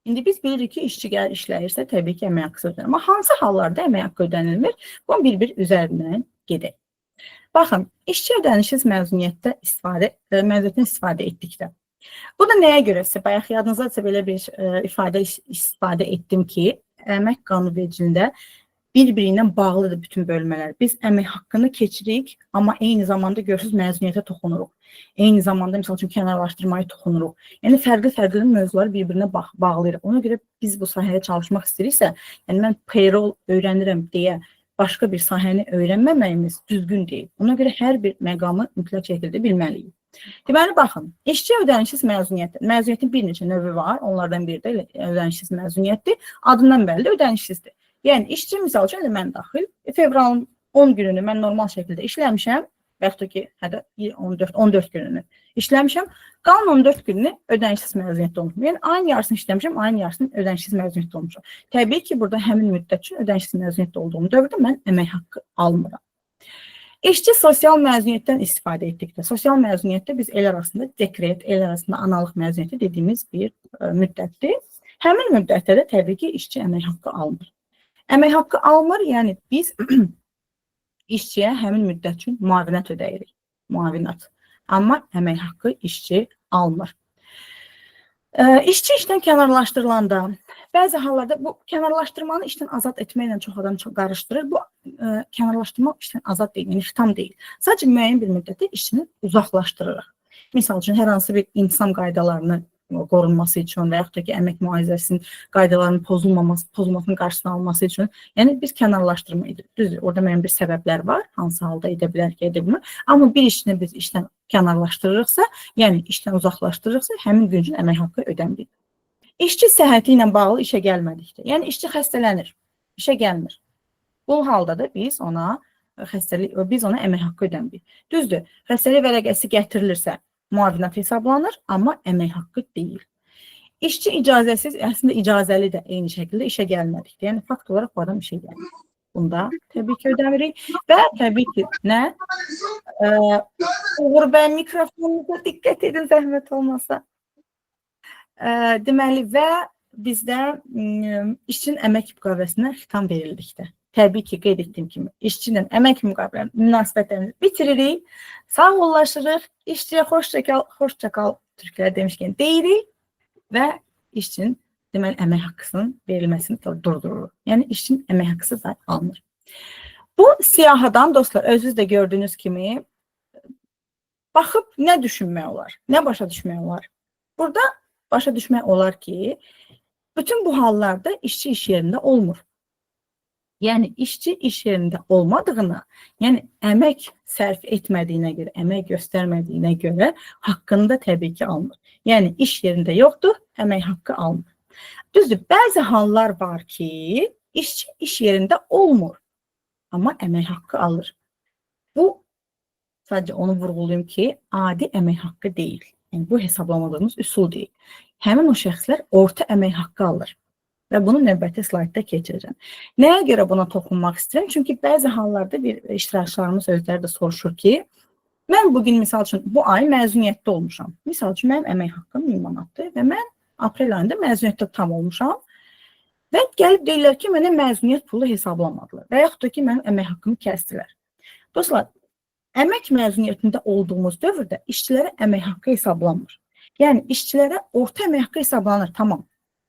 İndi biz bilirik ki, işçi gəlir işləyirsə, təbii ki, əmək haqqı ödənilir. Amma hansı hallarda əmək haqqı ödənilmir? Bunu bir-bir üzərindən gedək. Baxın, işçi ödənişsiz məzuniyyətdən istifadə etdikdə. Bu da nəyə görəsə, bayaq yadınızdadırsa belə bir ifadə istifadə etdim ki, əmək qanunvericiliyində bir-biri ilə bağlıdır bütün bölmələr. Biz əmək haqqını keçirik, amma eyni zamanda görürsünüz məzuniyyətə toxunuruq. Eyni zamanda, misal üçün, kənarlaşdırmayı toxunuruq. Yəni, fərqli-fərqli mövzuları bir-birinə bağlayırıq. Ona görə biz bu sahədə çalışmaq istəyiriksə, yəni mən payroll öyrənirəm deyə başqa bir sahəni öyrənməməyimiz düzgün deyil. Ona görə hər bir məqamı mütləq şəkildə bilməliyik. Deməli, baxın, işçi ödənişsiz məzuniyyətdir. Məzuniyyətin bir neçə növü var, onlardan biri də ödənişsiz məzuniyyətdir. Adından bəlli ödənişsizdir. Yəni, işçi, misal üçün, mən daxil, fevralın 10 gününü mən normal şəkildə işləmişəm, və yaxud da ki, hətta 14 gününü işləmişəm, qalan 14 gününü ödənişsiz məzuniyyətdə olmuşum. Yəni, ayın yarısını işləmişəm, ayın yarısını ödənişsiz məzuniyyətdə olmuşam. Təbii ki, burada həmin müddət üçün ödənişsiz məzuniyyətdə olduğum dövrdə mən əmək haqqı almıram. İşçi sosial məzuniyyətdən istifadə etdikdə, sosial məzuniyyətdə biz el arasında dekret, el arasında analıq məzuniyyəti dediyimiz bir müddətdir. Həmin müddətdə də təbii ki, işçi əmək haqqı almır. Əmək haqqı almır, yəni biz işçiyə həmin müddət üçün müavinət ödəyirik. Müavinət. Amma əmək haqqı işçi almır. İşçi işdən kənarlaşdırılanda, bəzi hallarda bu kənarlaşdırmanı işdən azad etməklə çox adam çox qarışdırır. Bu kənarlaşdırma işdən azad deyil, yəni xitam deyil. Sadəcə müəyyən bir müddətdə işçini uzaqlaşdırırıq. Misal üçün, hər hansı bir intizam qaydalarını qorunması üçün və yaxud da ki, əmək mühafizəsinin qaydalarının pozulmasının qarşısını alması üçün, yəni biz kənarlaşdırma edirik. Düzdür, orada müəyyən bir səbəblər var, hansı halda edə bilər ki, edə bilmir. Amma bir işçini biz işdən kənarlaşdırırıqsa, yəni işdən uzaqlaşdırırıqsa, həmin gün üçün əmək haqqı ödənmir. İşçi səhhəti ilə bağlı işə gəlmədikdə, yəni işçi xəstələnir, işə gəlmir. Bu halda da biz ona əmək haqqı ödənmirik. Düzdür, xəstəlik vərəqəsi gətirilirsə, müavinət hesablanır, amma əmək haqqı deyil. İşçi icazəsiz, əslində icazəli də eyni şəkildə işə gəlmədikdə, yəni fakt olaraq bu adam işə gəlmir. Bunda təbii ki ödəmirik və təbii ki nə? Uğur bəy, mikrofonunuza diqqət edin, zəhmət olmasa. Deməli, və bizdə işçinin əmək müqaviləsinə xitam verildikdə, təbii ki, qeyd etdiyim kimi, işçi ilə əmək müqavilə münasibətlərimizi bitiririk, sağollaşırıq, işçiyə hoşça kal, hoşça kal, türklər demişkən deyirik və işçinin deməli, əmək haqqısının verilməsini durdururuq. Yəni, işçinin əmək haqqısı da alınır. Bu siyahıdan, dostlar, özünüz də gördüyünüz kimi, baxıb nə düşünmək olar, nə başa düşmək olar? Burada başa düşmək olar ki, bütün bu hallarda işçi iş yerində olmur. Yəni, işçi iş yerində olmadığına, yəni əmək sərf etmədiyinə görə, əmək göstərmədiyinə görə haqqını da təbii ki almır. Yəni, iş yerində yoxdur, əmək haqqı almır. Düzdür, bəzi hallar var ki, işçi iş yerində olmur, amma əmək haqqı alır. Bu, sadəcə onu vurğulayım ki, adi əmək haqqı deyil. Yəni, bu hesablamadığımız üsul deyil. Həmin o şəxslər orta əmək haqqı alır. Və bunu növbəti slaydda keçirəcəm. Nəyə görə buna toxunmaq istəyirəm? Çünki bəzi hallarda bir iştirakçılarımız özləri də soruşur ki, mən bugün, misal üçün, bu ay məzuniyyətdə olmuşam. Misal üçün, mənim əmək haqqım 1000 manatdır və mən aprel ayında məzuniyyətdə tam olmuşam və gəlib deyirlər ki, mənə məzuniyyət pulu hesablamadılar və yaxud da ki, mənim əmək haqqımı kəsdilər. Dostlar, əmək məzuniyyətində olduğumuz dövrdə işçilərə əmək haqqı hesablanmır. Yəni, işçilərə orta əmək haqqı hesablanır, tamam.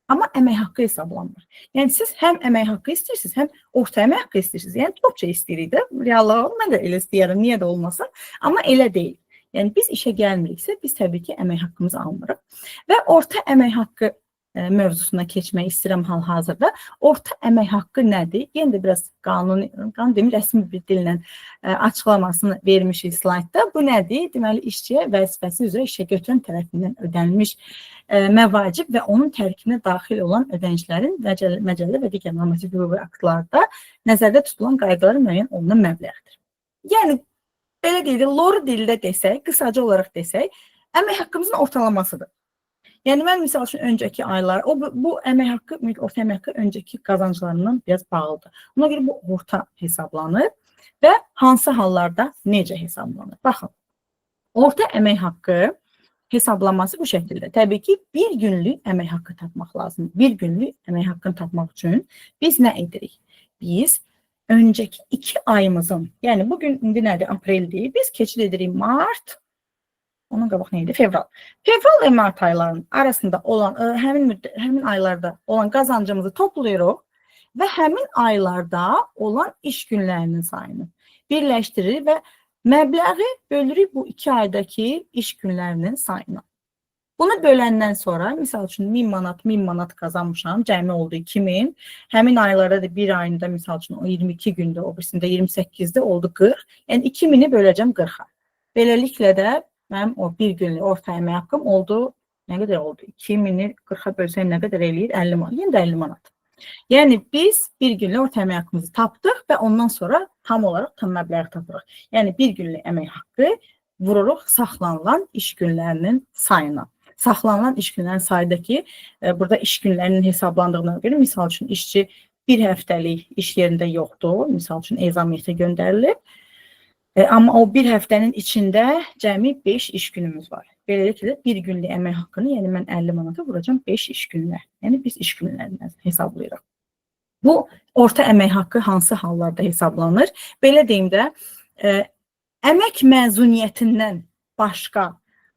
Amma əmək haqqı hesablanmır. Yəni, siz həm əmək haqqı istəyirsiniz, həm orta əmək haqqı istəyirsiniz. Yəni, çox şey istəyirik də. Reallığa mən də elə istəyirəm, niyə də olmasa. Amma elə deyil. Yəni, biz işə gəlmiriksə, biz təbii ki, əmək haqqımızı almırıq. Və orta əmək haqqı mövzusuna keçmək istəyirəm hal-hazırda. Orta əmək haqqı nədir? Yenə də biraz qanun demir, rəsmi bir dillə açıqlamasını vermişik slaydda. Bu nədir? Deməli, işçiyə vəzifəsi üzrə işə götürən tərəfindən ödənilmiş məvacib və onun tərkibinə daxil olan ödənişlərin məcəllə və digər normativ hüquqi aktlarda nəzərdə tutulan qaydalara müəyyən olunan məbləğdir. Yəni, belə deyək, loru dildə desək, qısaca olaraq desək, əmək haqqımızın ortalamasıdır. Yəni, mən misal üçün, öncəki aylar, bu əmək haqqı, orta əmək haqqı öncəki qazanclarından biraz bağlıdır. Ona görə bu orta hesablanır və hansı hallarda necə hesablanır? Baxın, orta əmək haqqı hesablaması bu şəkildə. Təbii ki, bir günlük əmək haqqı tapmaq lazımdır. Bir günlük əmək haqqını tapmaq üçün biz nə edirik? Biz öncəki 2 ayımızın, yəni bugün indi nədir? Apreldir. Biz keçid edirik mart, onun qabaq nə idi? Fevral. Fevral və mart aylarının arasında olan, həmin aylarda olan qazancımızı toplayırıq və həmin aylarda olan iş günlərinin sayını birləşdiririk və məbləği bölürük bu 2 aydakı iş günlərinin sayına. Bunu böləndən sonra, misal üçün 1000 manat, 1000 manat qazanmışam, cəmi oldu 2000. Həmin aylarda da bir ayında, misal üçün o 22 gündə, o birisində 28-də oldu 40. Yəni 2000-i böləcəm 40-a. Beləliklə də Mənim o bir günlük orta əmək haqqım oldu, nə qədər oldu? 2000-i 40-a bölsəm nə qədər eləyir? 50 manat. Yenə də 50 manat. Yəni biz bir günlük orta əmək haqqımızı tapdıq və ondan sonra tam olaraq tam məbləği tapırıq. Yəni bir günlük əmək haqqı vururuq saxlanılan iş günlərinin sayına. Saxlanılan iş günlərinin sayıdakı burada iş günlərinin hesablandığına görə, misal üçün işçi bir həftəlik iş yerində yoxdur, misal üçün ezamiyyətə göndərilib. Amma o bir həftənin içində cəmi 5 iş günümüz var. Beləliklə bir günlük əmək haqqını, yəni mən 50 manata vuracağam 5 iş gününə. Yəni biz iş günlərindən hesablayırıq. Bu orta əmək haqqı hansı hallarda hesablanır? Belə deyim də, əmək məzuniyyətindən başqa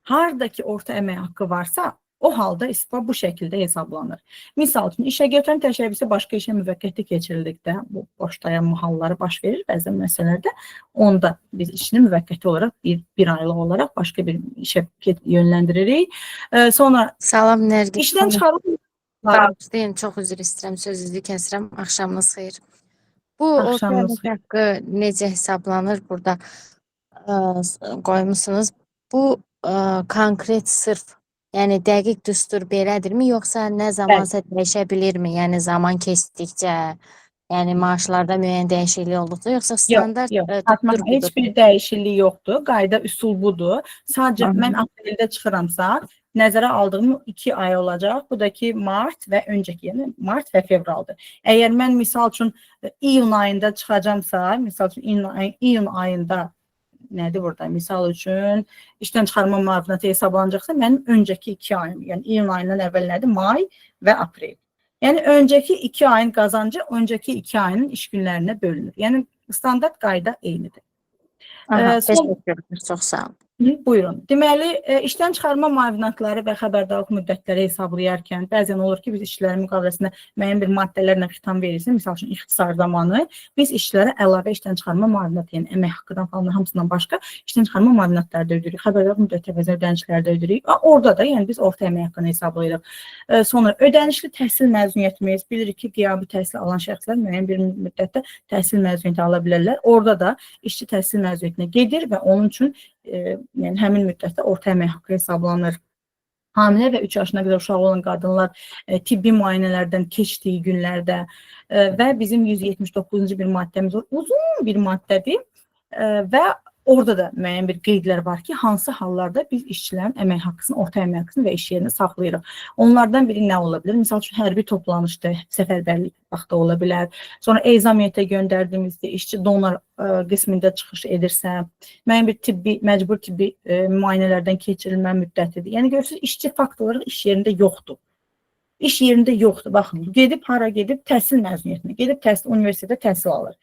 haradakı orta əmək haqqı varsa, o halda istifa bu şəkildə hesablanır. Misal üçün, işə götürən təşəbbüsü başqa işə müvəqqəti keçirildikdə, bu boş dayanma halları baş verir bəzən məsələlərdə, onda biz işini müvəqqəti olaraq bir aylıq olaraq başqa bir işə yönləndiririk. Sonra Salam Nərgiz işdən çıxarılma. Bağışlayın, çox üzr istəyirəm, sözünüzü kəsirəm. Axşamınız xeyir. Bu orta əmək haqqı necə hesablanır burada qoymusunuz? Bu konkret sırf, yəni dəqiq düstur belədirmi, yoxsa nə zamansa dəyişə bilirmi? Yəni zaman keçdikcə, yəni maaşlarda müəyyən dəyişiklik olduqca, yoxsa standart yox, Fatma, düstur budur? Heç bir dəyişiklik yoxdur. Qayda, üsul budur. Sadəcə mən apreldə çıxıramsa, nəzərə aldığım 2 ay olacaq. Bu da ki, mart və öncəki, yəni mart və fevraldır. Əgər mən misal üçün iyun ayında çıxacamsa, misal üçün iyun ayında nədir burada? Misal üçün işdən çıxarma müavinəti hesablanacaqsa, mənim öncəki 2 ayım, yəni iyun ayından əvvəl nədir? May və aprel. Yəni öncəki 2 ayın qazancı öncəki 2 ayının iş günlərinə bölünür. Yəni standart qayda eynidir. Aha, təşəkkürlər, çox sağ olun. Buyurun. Deməli, işdən çıxarma müavinətləri və xəbərdarlıq müddətləri hesablayarkən bəzən olur ki, biz işçilərin müqaviləsində müəyyən bir maddələrlə xitam verilsin. Misal üçün, ixtisar zamanı biz işçilərə əlavə işdən çıxarma müavinəti, yəni əmək haqqından falan hamısından başqa işdən çıxarma müavinətləri də ödəyirik. Xəbərdarlıq müddəti əvəzinə ödənişləri də ödəyirik. Orada da yəni biz orta əmək haqqını hesablayırıq. Sonra ödənişli təhsil məzuniyyətimiz, bilirik ki, qiyabi təhsil alan şəxslər müəyyən bir müddətdə təhsil məzuniyyəti ala bilərlər. Orada da işçi təhsil məzuniyyətinə gedir və onun üçün yəni həmin müddətdə orta əmək haqqı hesablanır. Hamilə və 3 yaşına qədər uşağı olan qadınlar tibbi müayinələrdən keçdiyi günlərdə və bizim 179-cu bir maddəmiz var. Uzun bir maddədir və orada da müəyyən bir qeydlər var ki, hansı hallarda biz işçilərin əmək haqqısını, orta əmək haqqısını və iş yerini saxlayırıq. Onlardan biri nə ola bilər? Misal üçün, hərbi toplanışda, səfərbərlik vaxtı ola bilər. Sonra ezamiyyətə göndərdiyimizdə işçi donor qismində çıxış edirsə, müəyyən bir tibbi, məcbur tibbi müayinələrdən keçirilmə müddətidir. Yəni görürsünüz, işçi fakt olaraq iş yerində yoxdur. İş yerində yoxdur. Baxın, gedib hara gedib? Təhsil məzuniyyətinə, gedib təhsil universitetə təhsil alır.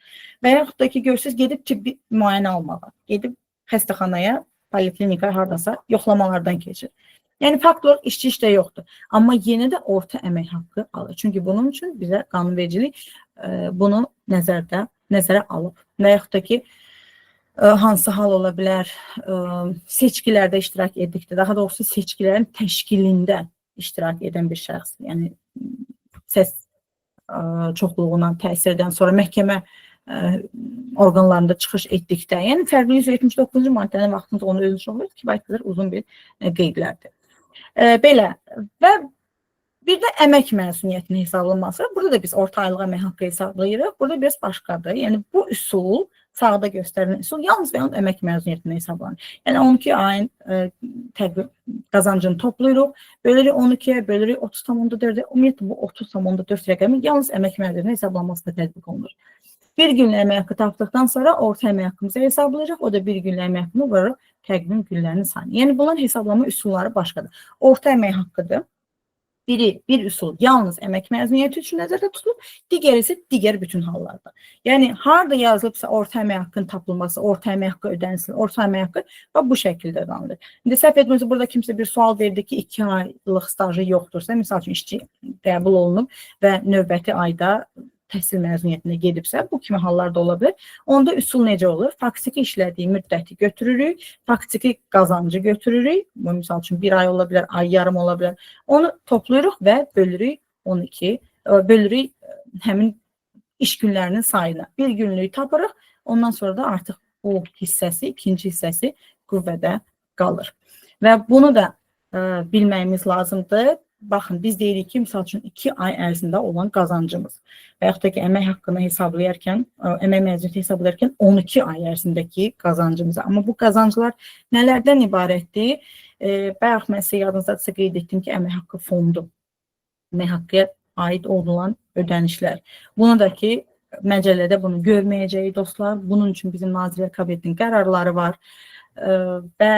Və yaxud da ki, görürsünüz, gedib tibbi müayinə almağa, gedib xəstəxanaya, poliklinika haradasa yoxlamalardan keçir. Yəni fakt olaraq işçi işdə yoxdur. Amma yenə də orta əmək haqqı alır. Çünki bunun üçün bizə qanunvericilik bunu nəzərə alıb. Və yaxud da ki, hansı hal ola bilər, seçkilərdə iştirak etdikdə, daha doğrusu seçkilərin təşkilində iştirak edən bir şəxs, yəni səs çoxluğuna təsir edən, sonra məhkəmə orqanlarında çıxış etdikdə, yəni fərqli 179-cu maddənin vaxtında onu özünüz olur, kifayət qədər uzun bir qeydlərdir. Belə və bir də əmək məzuniyyətinin hesablanması. Burada da biz orta aylıq əmək haqqı hesablayırıq. Burada biraz başqadır. Yəni bu üsul, sağda göstərilən üsul yalnız və yalnız əmək məzuniyyətinə hesablanır. Yəni 12 ayın qazancını toplayırıq, bölürük 12-yə, bölürük 30,4-ə. Ümumiyyətlə bu 30,4 rəqəmi yalnız əmək məzuniyyətinin hesablanmasında tətbiq olunur. Bir günlük əmək haqqı tapdıqdan sonra orta əmək haqqımızı hesablayacaq. O da bir günlük əmək haqqını vuraraq təqvim günlərinin sayını. Yəni bunların hesablama üsulları başqadır. Orta əmək haqqıdır. Biri, bir üsul yalnız əmək məzuniyyəti üçün nəzərdə tutulub, digəri isə digər bütün hallarda. Yəni harada yazılıbsa orta əmək haqqının tapılması, orta əmək haqqı ödənilsin, orta əmək haqqı və bu şəkildə ödənilir. İndi səhv etmirəmsə burada kimsə bir sual verdi ki, 2 aylıq stajı yoxdursa, misal üçün işçi qəbul olunub və növbəti ayda təhsil məzuniyyətinə gedibsə, bu kimi hallarda ola bilər. Onda üsul necə olur? Faktiki işlədiyi müddəti götürürük, faktiki qazancı götürürük. Bu, misal üçün, bir ay ola bilər, ay yarım ola bilər. Onu toplayırıq və bölürük 12, bölürük həmin iş günlərinin sayına. Bir günlüyü tapırıq, ondan sonra da artıq bu hissəsi, ikinci hissəsi qüvvədə qalır. Və bunu da bilməyimiz lazımdır. Baxın, biz deyirik ki, misal üçün 2 ay ərzində olan qazancımız və yaxud da ki, əmək haqqını hesablayarkən, əmək məzuniyyəti hesablayarkən 12 ay ərzindəki qazancımız. Amma bu qazanclar nələrdən ibarətdir? Bayaq mən sizə yadınızdadırsa qeyd etdim ki, əmək haqqı fondu, əmək haqqıya aid olunan ödənişlər. Bunu da ki, məcəllədə bunu görməyəcəyik dostlar. Bunun üçün bizim Nazirlər Kabinetinin qərarları var və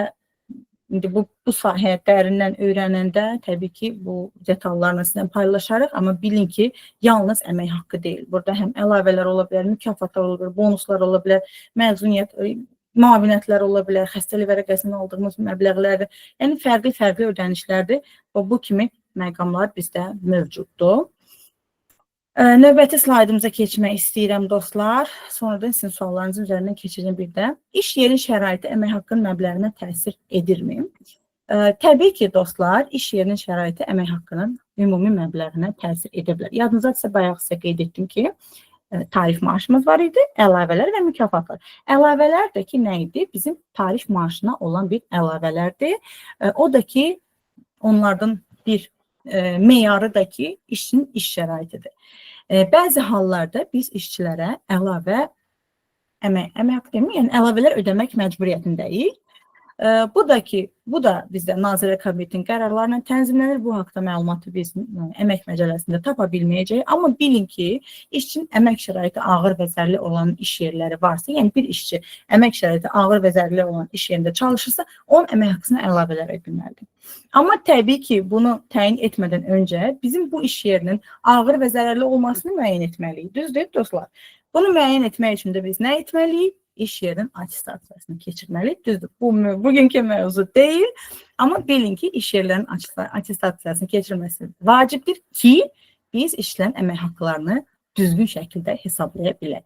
İndi bu sahəyə dərindən öyrənəndə təbii ki, bu detallarla sizlə paylaşarıq, amma bilin ki, yalnız əmək haqqı deyil. Burada həm əlavələr ola bilər, mükafatlar ola bilər, bonuslar ola bilər, məzuniyyət, müavinətlər ola bilər, xəstəlik vərəqəsindən aldığımız məbləğlərdir. Yəni fərqli-fərqli ödənişlərdir və bu kimi məqamlar bizdə mövcuddur. Növbəti slaydımıza keçmək istəyirəm dostlar. Sonradan sizin suallarınızın üzərindən keçəcəm bir də. İş yerin şəraiti əmək haqqının məbləğinə təsir edirmi? Təbii ki, dostlar, iş yerinin şəraiti əmək haqqının ümumi məbləğinə təsir edə bilər. Yadınızdadırsa bayaq sizə qeyd etdim ki, tarif maaşımız var idi, əlavələr və mükafatlar. Əlavələr də ki, nə idi? Bizim tarif maaşına olan bir əlavələrdir. O da ki, onlardan bir meyarı da ki, işçinin iş şəraitidir. Bəzi hallarda biz işçilərə əlavə əmək haqqı demir, yəni əlavələr ödəmək məcburiyyətindəyik. Bu da ki, bu da bizdə Nazirlər Kabinetinin qərarlarla tənzimlənir. Bu haqda məlumatı biz əmək məcəlləsində tapa bilməyəcəyik. Amma bilin ki, işçinin əmək şəraiti ağır və zərərli olan iş yerləri varsa, yəni bir işçi əmək şəraiti ağır və zərərli olan iş yerində çalışırsa, onun əmək haqqısına əlavələr edilməlidir. Amma təbii ki, bunu təyin etmədən öncə bizim bu iş yerinin ağır və zərərli olmasını müəyyən etməliyik. Düzdür, dostlar? Bunu müəyyən etmək üçün də biz nə etməliyik? İş yerinin atestasiyasını keçirməliyik. Düzdür, bu bugünkü mövzu deyil. Amma bilin ki, iş yerlərinin atestasiyasını keçirməsi vacibdir ki, biz işçilərin əmək haqqlarını düzgün şəkildə hesablaya bilək.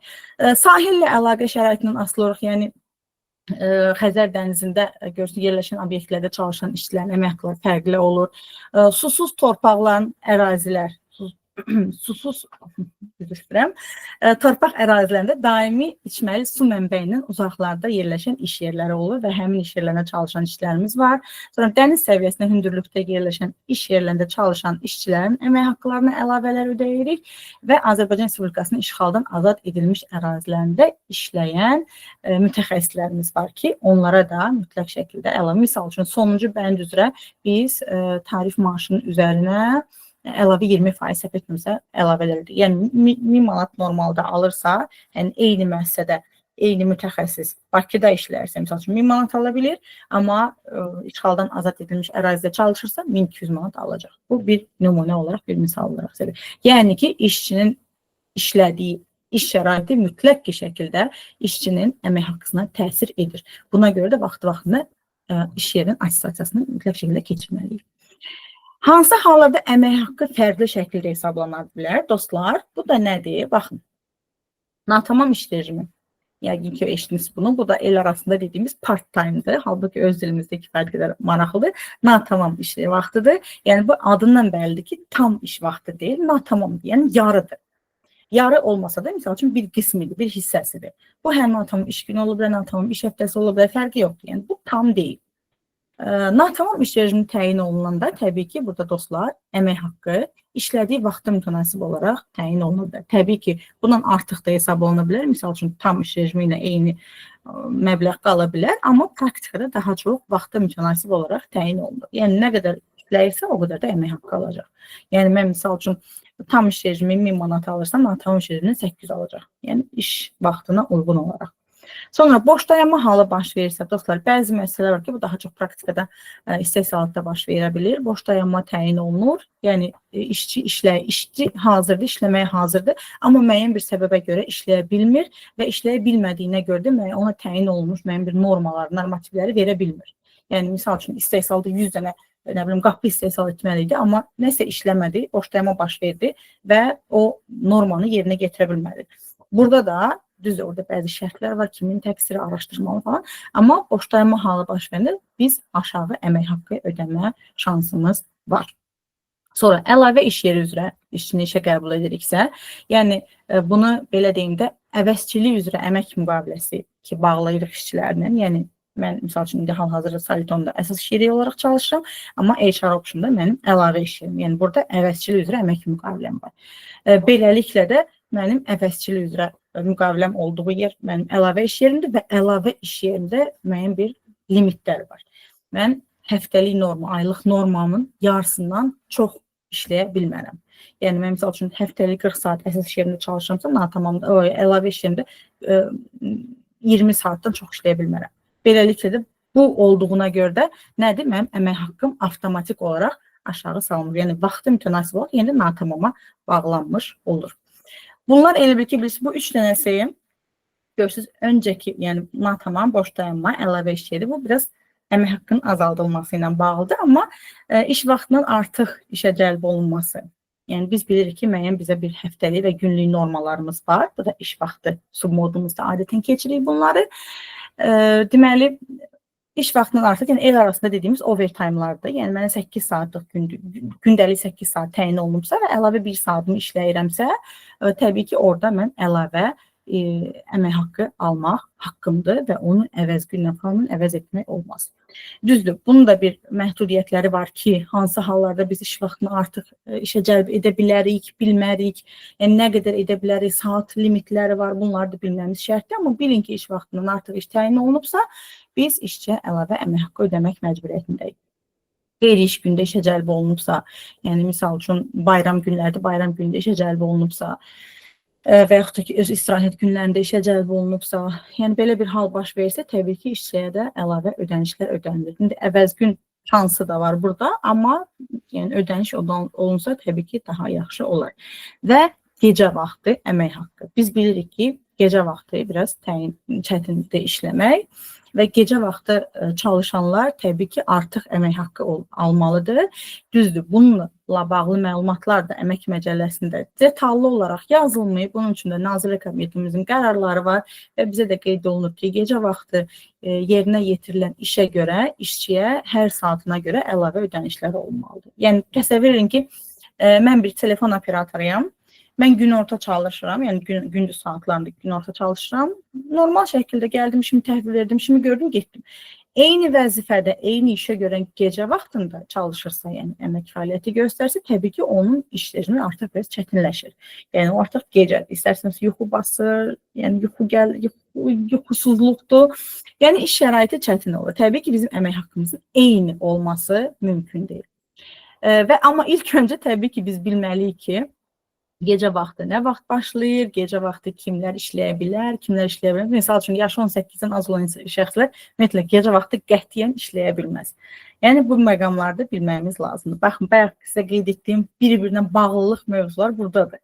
Sahillə əlaqə şəraitindən asılı olaraq, yəni Xəzər dənizində görsün, yerləşən obyektlərdə çalışan işçilərin əmək haqqları fərqli olur. Susuz torpaqların ərazilər, susuz torpaq ərazilərində daimi içməli su mənbəyindən uzaqlarda yerləşən iş yerləri olur və həmin iş yerlərində çalışan işçilərimiz var. Sonra dəniz səviyyəsində hündürlükdə yerləşən iş yerlərində çalışan işçilərin əmək haqqlarına əlavələr ödəyirik və Azərbaycan Respublikasının işğaldan azad edilmiş ərazilərində işləyən mütəxəssislərimiz var ki, onlara da mütləq şəkildə əlavə. Misal üçün, sonuncu bənd üzrə biz tarif maaşının üzərinə əlavə 20% səhv etmirəmsə əlavələr ödəyir. Yəni 1000 manat normalda alırsa, yəni eyni müəssisədə, eyni mütəxəssis Bakıda işlərsə, misal üçün 1000 manat ala bilir, amma işğaldan azad edilmiş ərazidə çalışırsa 1200 manat alacaq. Bu bir nümunə olaraq, bir misal olaraq sevilir. Yəni ki, işçinin işlədiyi iş şəraiti mütləq ki şəkildə işçinin əmək haqqısına təsir edir. Buna görə də vaxtı-vaxtında iş yerinin atestasiyasını mütləq şəkildə keçirməliyik. Hansı hallarda əmək haqqı fərqli şəkildə hesablana bilər? Dostlar, bu da nədir? Baxın, natamam iş rejimi. Yəqin ki, eşitdiniz bunu. Bu da el arasında dediyimiz part-time'dır. Halbuki öz dilimizdə kifayət qədər maraqlıdır. Natamam iş vaxtıdır. Yəni, bu adından bəllidir ki, tam iş vaxtı deyil, natamam, yəni yarıdır. Yarı olmasa da, misal üçün, bir qismidir, bir hissəsidir. Bu, həm natamam iş günü ola bilər, natamam iş həftəsi ola bilər, fərqi yoxdur. Yəni, bu tam deyil. Natamam iş rejimi təyin olunanda, təbii ki, burada dostlar, əmək haqqı işlədiyi vaxta mütənasib olaraq təyin oluna bilər. Təbii ki, bundan artıq da hesab oluna bilər. Misal üçün, tam iş rejimi ilə eyni məbləğ qala bilər, amma praktikada daha çox vaxta mütənasib olaraq təyin olunur. Yəni, nə qədər işləyirsə, o qədər də əmək haqqı alacaq. Yəni, mən misal üçün, tam iş rejimi 1000 manat alırsam, natamam iş rejimindən 800 alacaq. Yəni, iş vaxtına uyğun olaraq. Sonra boş dayanma halı baş verirsə, dostlar, bəzi məsələlər var ki, bu daha çox praktikada istehsalatda baş verə bilir. Boş dayanma təyin olunur. Yəni, işçi hazırdır, işləməyə hazırdır, amma müəyyən bir səbəbə görə işləyə bilmir və işləyə bilmədiyinə görə də ona təyin olunmuş müəyyən bir normalar, normativləri verə bilmir. Yəni, misal üçün, istehsalda 100 dənə, nə bilim, qapı istehsal etməli idi, amma nəsə işləmədi, boş dayanma baş verdi və o normanı yerinə getirə bilmədi. Burada da düzdür, orada bəzi şərtlər var, kimin təqsiri araşdırmalı falan. Amma boş dayanma halı baş verəndə biz aşağı əmək haqqı ödəmə şansımız var. Sonra əlavə iş yeri üzrə işçini işə qəbul ediriksə, yəni bunu belə deyim də, əvəzçilik üzrə əmək müqaviləsi ki, bağlayırıq işçilərlə, yəni Mən misal üçün indi hal-hazırda Solitonda əsas iş yeri olaraq çalışıram, amma HR Option-da mənim əlavə iş yerim. Yəni burada əvəzçilik üzrə əmək müqaviləm var. Beləliklə də mənim əvəzçilik üzrə müqaviləm olduğu yer mənim əlavə iş yerimdir və əlavə iş yerində müəyyən bir limitlər var. Mən həftəlik norma, aylıq normamın yarısından çox işləyə bilmərəm. Yəni mən misal üçün həftəlik 40 saat əsas iş yerində çalışıramsa, natamamda, əlavə iş yerində 20 saatdan çox işləyə bilmərəm. Beləliklə də bu olduğuna görə də nədir? Mənim əmək haqqım avtomatik olaraq aşağı salınır. Yəni vaxtı mütənasib olaraq yenə natamama bağlanmış olur. Bunlar elə bil ki, bilirsiniz, bu 3 dənəsi görürsünüz, öncəki, yəni natamam, boş dayanma, əlavə iş yeri, bu biraz əmək haqqının azaldılması ilə bağlıdır, amma iş vaxtından artıq işə cəlb olunması. Yəni biz bilirik ki, müəyyən bizə bir həftəlik və günlük normalarımız var. Bu da iş vaxtı submodumuzda adətən keçirik bunları. Deməli, iş vaxtından artıq, yəni el arasında dediyimiz overtime-lardır. Yəni mənə 8 saatlıq gündəlik 8 saat təyin olunubsa və əlavə 1 saatımı işləyirəmsə, təbii ki, orada mən əlavə əmək haqqı almaq haqqımdır və onu əvəz günlə falan əvəz etmək olmaz. Düzdür, bunun da bir məhdudiyyətləri var ki, hansı hallarda biz iş vaxtını artıq işə cəlb edə bilərik, bilmərik, yəni nə qədər edə bilərik, saat limitləri var, bunları da bilməmiz şərtdir, amma bilin ki, iş vaxtından artıq iş təyin olunubsa, biz işçiyə əlavə əmək haqqı ödəmək məcburiyyətindəyik. Qeyri-iş gündə işə cəlb olunubsa, yəni misal üçün bayram günlərdə, bayram gündə işə cəlb olunubsa, və yaxud da ki, öz istirahət günlərində işə cəlb olunubsa, yəni belə bir hal baş versə, təbii ki, işçiyə də əlavə ödənişlər ödənilir. İndi əvəz gün şansı da var burada, amma yəni ödəniş olunsa təbii ki, daha yaxşı olar. Və gecə vaxtı əmək haqqı. Biz bilirik ki, gecə vaxtı biraz çətindir işləmək və gecə vaxtı çalışanlar təbii ki, artıq əmək haqqı almalıdır. Düzdür, bununla bağlı məlumatlar da Əmək Məcəlləsində detallı olaraq yazılmayıb. Bunun üçün də Nazirlər Kabinetimizin qərarları var və bizə də qeyd olunur ki, gecə vaxtı yerinə yetirilən işə görə işçiyə hər saatına görə əlavə ödənişlər olmalıdır. Yəni, təsəvvür edin ki, mən bir telefon operatoruyam. Mən günorta çalışıram, yəni gündüz saatlarında günorta çalışıram. Normal şəkildə gəldim, işimi təhvil verdim, işimi gördüm, getdim. Eyni vəzifədə, eyni işə görə gecə vaxtında çalışırsa, yəni əmək fəaliyyəti göstərsə, təbii ki, onun iş rejimi artıq biraz çətinləşir. Yəni o artıq gecədir. İstərsəniz yuxu basır, yəni yuxu gəl, yuxusuzluqdur. Yəni iş şəraiti çətin olur. Təbii ki, bizim əmək haqqımızın eyni olması mümkün deyil. Və amma ilk öncə təbii ki, biz bilməliyik ki, gecə vaxtı nə vaxt başlayır, gecə vaxtı kimlər işləyə bilər, kimlər işləyə bilməz. Misal üçün, yaşı 18-dən az olan şəxslər ümumiyyətlə gecə vaxtı qətiyyən işləyə bilməz. Yəni bu məqamlarda bilməyimiz lazımdır. Baxın, bayaq sizə qeyd etdiyim bir-birinə bağlılıq mövzular buradadır.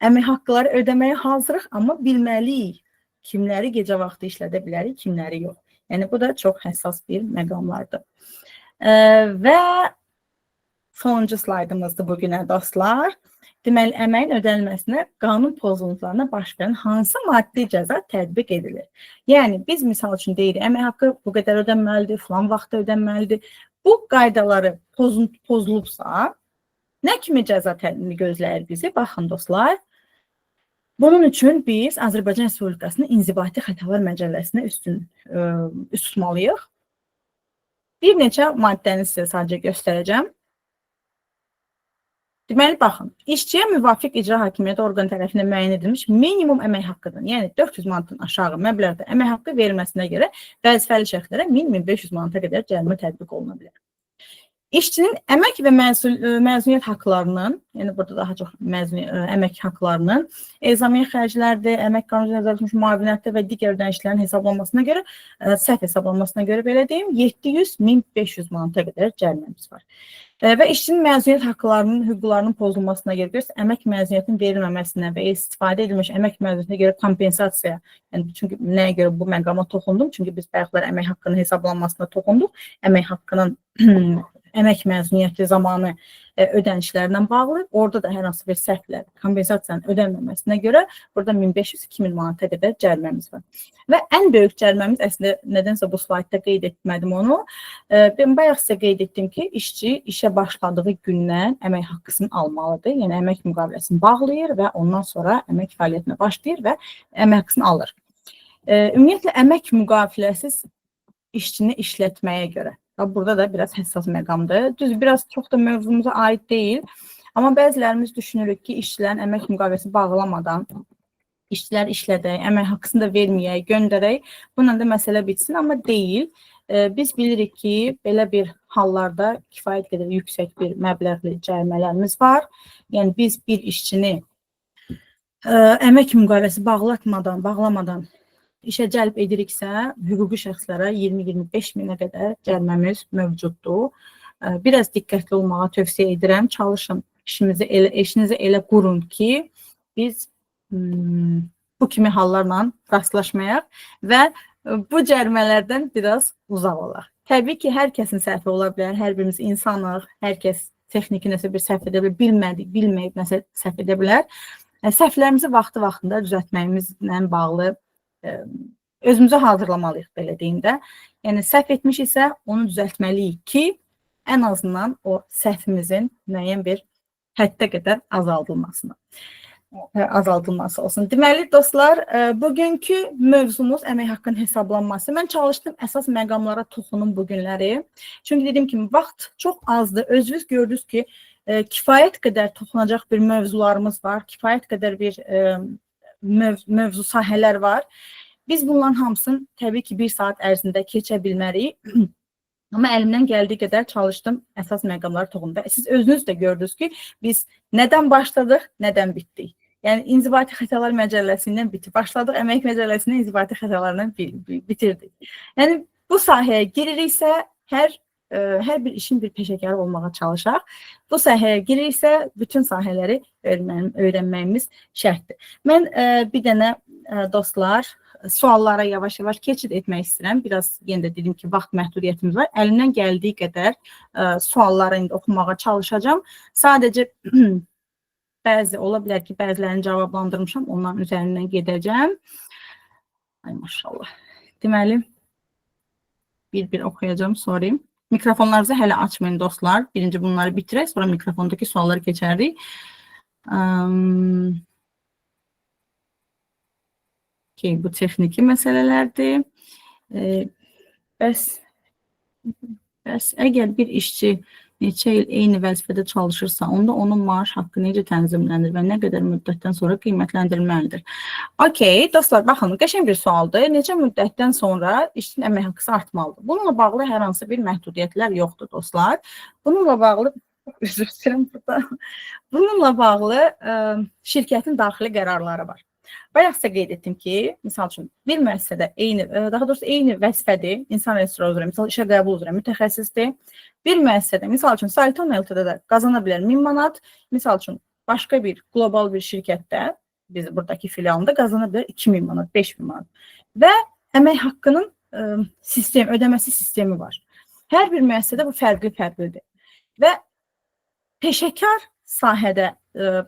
Əmək haqqları ödəməyə hazırıq, amma bilməliyik kimləri gecə vaxtı işlədə bilərik, kimləri yox. Yəni bu da çox həssas bir məqamlardır. Və sonuncu slaydımızdır bugünə dostlar. Deməli, əməyin ödənilməsinə qanun pozuntularına baş verən hansı maddi cəza tətbiq edilir? Yəni, biz misal üçün deyirik, əmək haqqı bu qədər ödənməlidir, filan vaxtda ödənməlidir. Bu qaydaları pozulubsa, nə kimi cəza gözləyir bizi? Baxın, dostlar, bunun üçün biz Azərbaycan Respublikasının İnzibati Xətalar Məcəlləsinə üst tutmalıyıq. Bir neçə maddəni sizə sadəcə göstərəcəm. Deməli, baxın, işçiyə müvafiq icra hakimiyyəti orqanı tərəfindən müəyyən edilmiş minimum əmək haqqıdır. Yəni, 400 manatdan aşağı məbləğdə əmək haqqı verilməsinə görə vəzifəli şəxslərə minimum 500 manata qədər cərimə tətbiq oluna bilər. İşçinin əmək və məzuniyyət haqlarının, yəni burada daha çox əmək haqlarının, ezamiyə xərclərdir, əmək qanunu nəzərdə tutulmuş müavinətdə və digər ödənişlərin hesablanmasına görə, səhv hesablanmasına görə belə deyim, 700-1500 manata qədər cəriməmiz var. Və işçinin məzuniyyət haqlarının, hüquqlarının pozulmasına görə, əmək məzuniyyətinin verilməməsinə və istifadə edilmiş əmək məzuniyyətinə görə kompensasiya, yəni çünki nəyə görə bu məqama toxundum? Çünki biz bayaqlar əmək haqqının hesablanmasına toxunduq, əmək haqqının əmək məzuniyyəti zamanı ödənişlərlə bağlı, orada da hər hansı bir səhvlər, kompensasiyanın ödənməməsinə görə burada 1500-2000 manata qədər cəriməmiz var. Və ən böyük cəriməmiz, əslində nədənsə bu slaydda qeyd etmədim onu, ben bayaq sizə qeyd etdim ki, işçi işə başladığı gündən əmək haqqısını almalıdır, yəni əmək müqaviləsini bağlayır və ondan sonra əmək fəaliyyətinə başlayır və əmək haqqısını alır. Ümumiyyətlə, əmək müqaviləsiz işçini işlətməyə görə. Burada da biraz həssas məqamdır. Düz, biraz çox da mövzumuza aid deyil. Amma bəzilərimiz düşünürük ki, işçilərin əmək müqaviləsi bağlamadan işçilər işlədək, əmək haqqısını da verməyək, göndərək, bununla da məsələ bitsin, amma deyil. Biz bilirik ki, belə bir hallarda kifayət qədər yüksək bir məbləğli cərimələrimiz var. Yəni, biz bir işçini əmək müqaviləsi bağlamadan işə cəlb ediriksə, hüquqi şəxslərə 20-25 minə qədər cəriməmiz mövcuddur. Biraz diqqətli olmağa tövsiyə edirəm. Çalışın, işinizi elə qurun ki, biz bu kimi hallarla rastlaşmayaq və bu cərimələrdən biraz uzaq olaq. Təbii ki, hər kəsin səhvi ola bilər, hər birimiz insanıq, hər kəs texniki nəsə bir səhv edə bilər, bilməyib nəsə səhv edə bilər. Səhvlərimizi vaxtı-vaxtında düzəltməyimizlə bağlı özümüzü hazırlamalıyıq, belə deyim də. Yəni, səhv etmişiksə, onu düzəltməliyik ki, ən azından o səhvimizin müəyyən bir həddə qədər azaldılması olsun. Deməli, dostlar, bugünkü mövzumuz əmək haqqının hesablanması. Mən çalışdım əsas məqamlara toxunum bu günləri. Çünki dediyim kimi, vaxt çox azdır. Özünüz gördünüz ki, kifayət qədər toxunacaq bir mövzularımız var, kifayət qədər bir mövzu sahələr var. Biz bunların hamısını təbii ki, bir saat ərzində keçə bilmərik. Amma əlimdən gəldiyi qədər çalışdım əsas məqamlara toxundum. Siz özünüz də gördünüz ki, biz nədən başladıq, nədən bitdik. Yəni, İnzibati Xətalar Məcəlləsindən bitib başladıq, Əmək Məcəlləsindən İnzibati Xətalarla bitirdik. Yəni, bu sahəyə giririksə, hər bir işin bir peşəkarı olmağa çalışaq. Bu sahəyə giririksə, bütün sahələri öyrənməyimiz şərtdir. Mən bir dənə, dostlar, suallara yavaş-yavaş keçid etmək istəyirəm. Biraz yenə də dedim ki, vaxt məhdudiyyətimiz var. Əlimdən gəldiyi qədər sualları indi oxumağa çalışacağam. Sadəcə bəzi ola bilər ki, bəzilərini cavablandırmışam, onların üzərindən gedəcəm. Ay maşallah. Deməli, bir-bir oxuyacağım, sorayım. Mikrofonlarınızı hələ açmayın dostlar. Birinci bunları bitirək, sonra mikrofondakı sualları keçərik. Ki, bu texniki məsələlərdir. Bəs əgər bir işçi neçə il eyni vəzifədə çalışırsa, onda onun maaş haqqı necə tənzimlənir və nə qədər müddətdən sonra qiymətləndirilməlidir? Okey, dostlar, baxın, qəşəng bir sualdır. Neçə müddətdən sonra işçinin əmək haqqısı artmalıdır? Bununla bağlı hər hansı bir məhdudiyyətlər yoxdur, dostlar. Bununla bağlı, üzr istəyirəm burada, bununla bağlı şirkətin daxili qərarları var. Bayaq sizə qeyd etdim ki, misal üçün, bir müəssisədə eyni, daha doğrusu eyni vəzifədir, insan resursları üzrə, misal işə qəbul üzrə mütəxəssisdir. Bir müəssisədə, misal üçün, Salton LTD-də də qazana bilər 1000 manat, misal üçün, başqa bir qlobal bir şirkətdə, biz buradakı filialında qazana bilər 2000 manat, 5000 manat. Və əmək haqqının ödəməsi sistemi var. Hər bir müəssisədə bu fərqli-fərqlidir. Və peşəkar sahədə,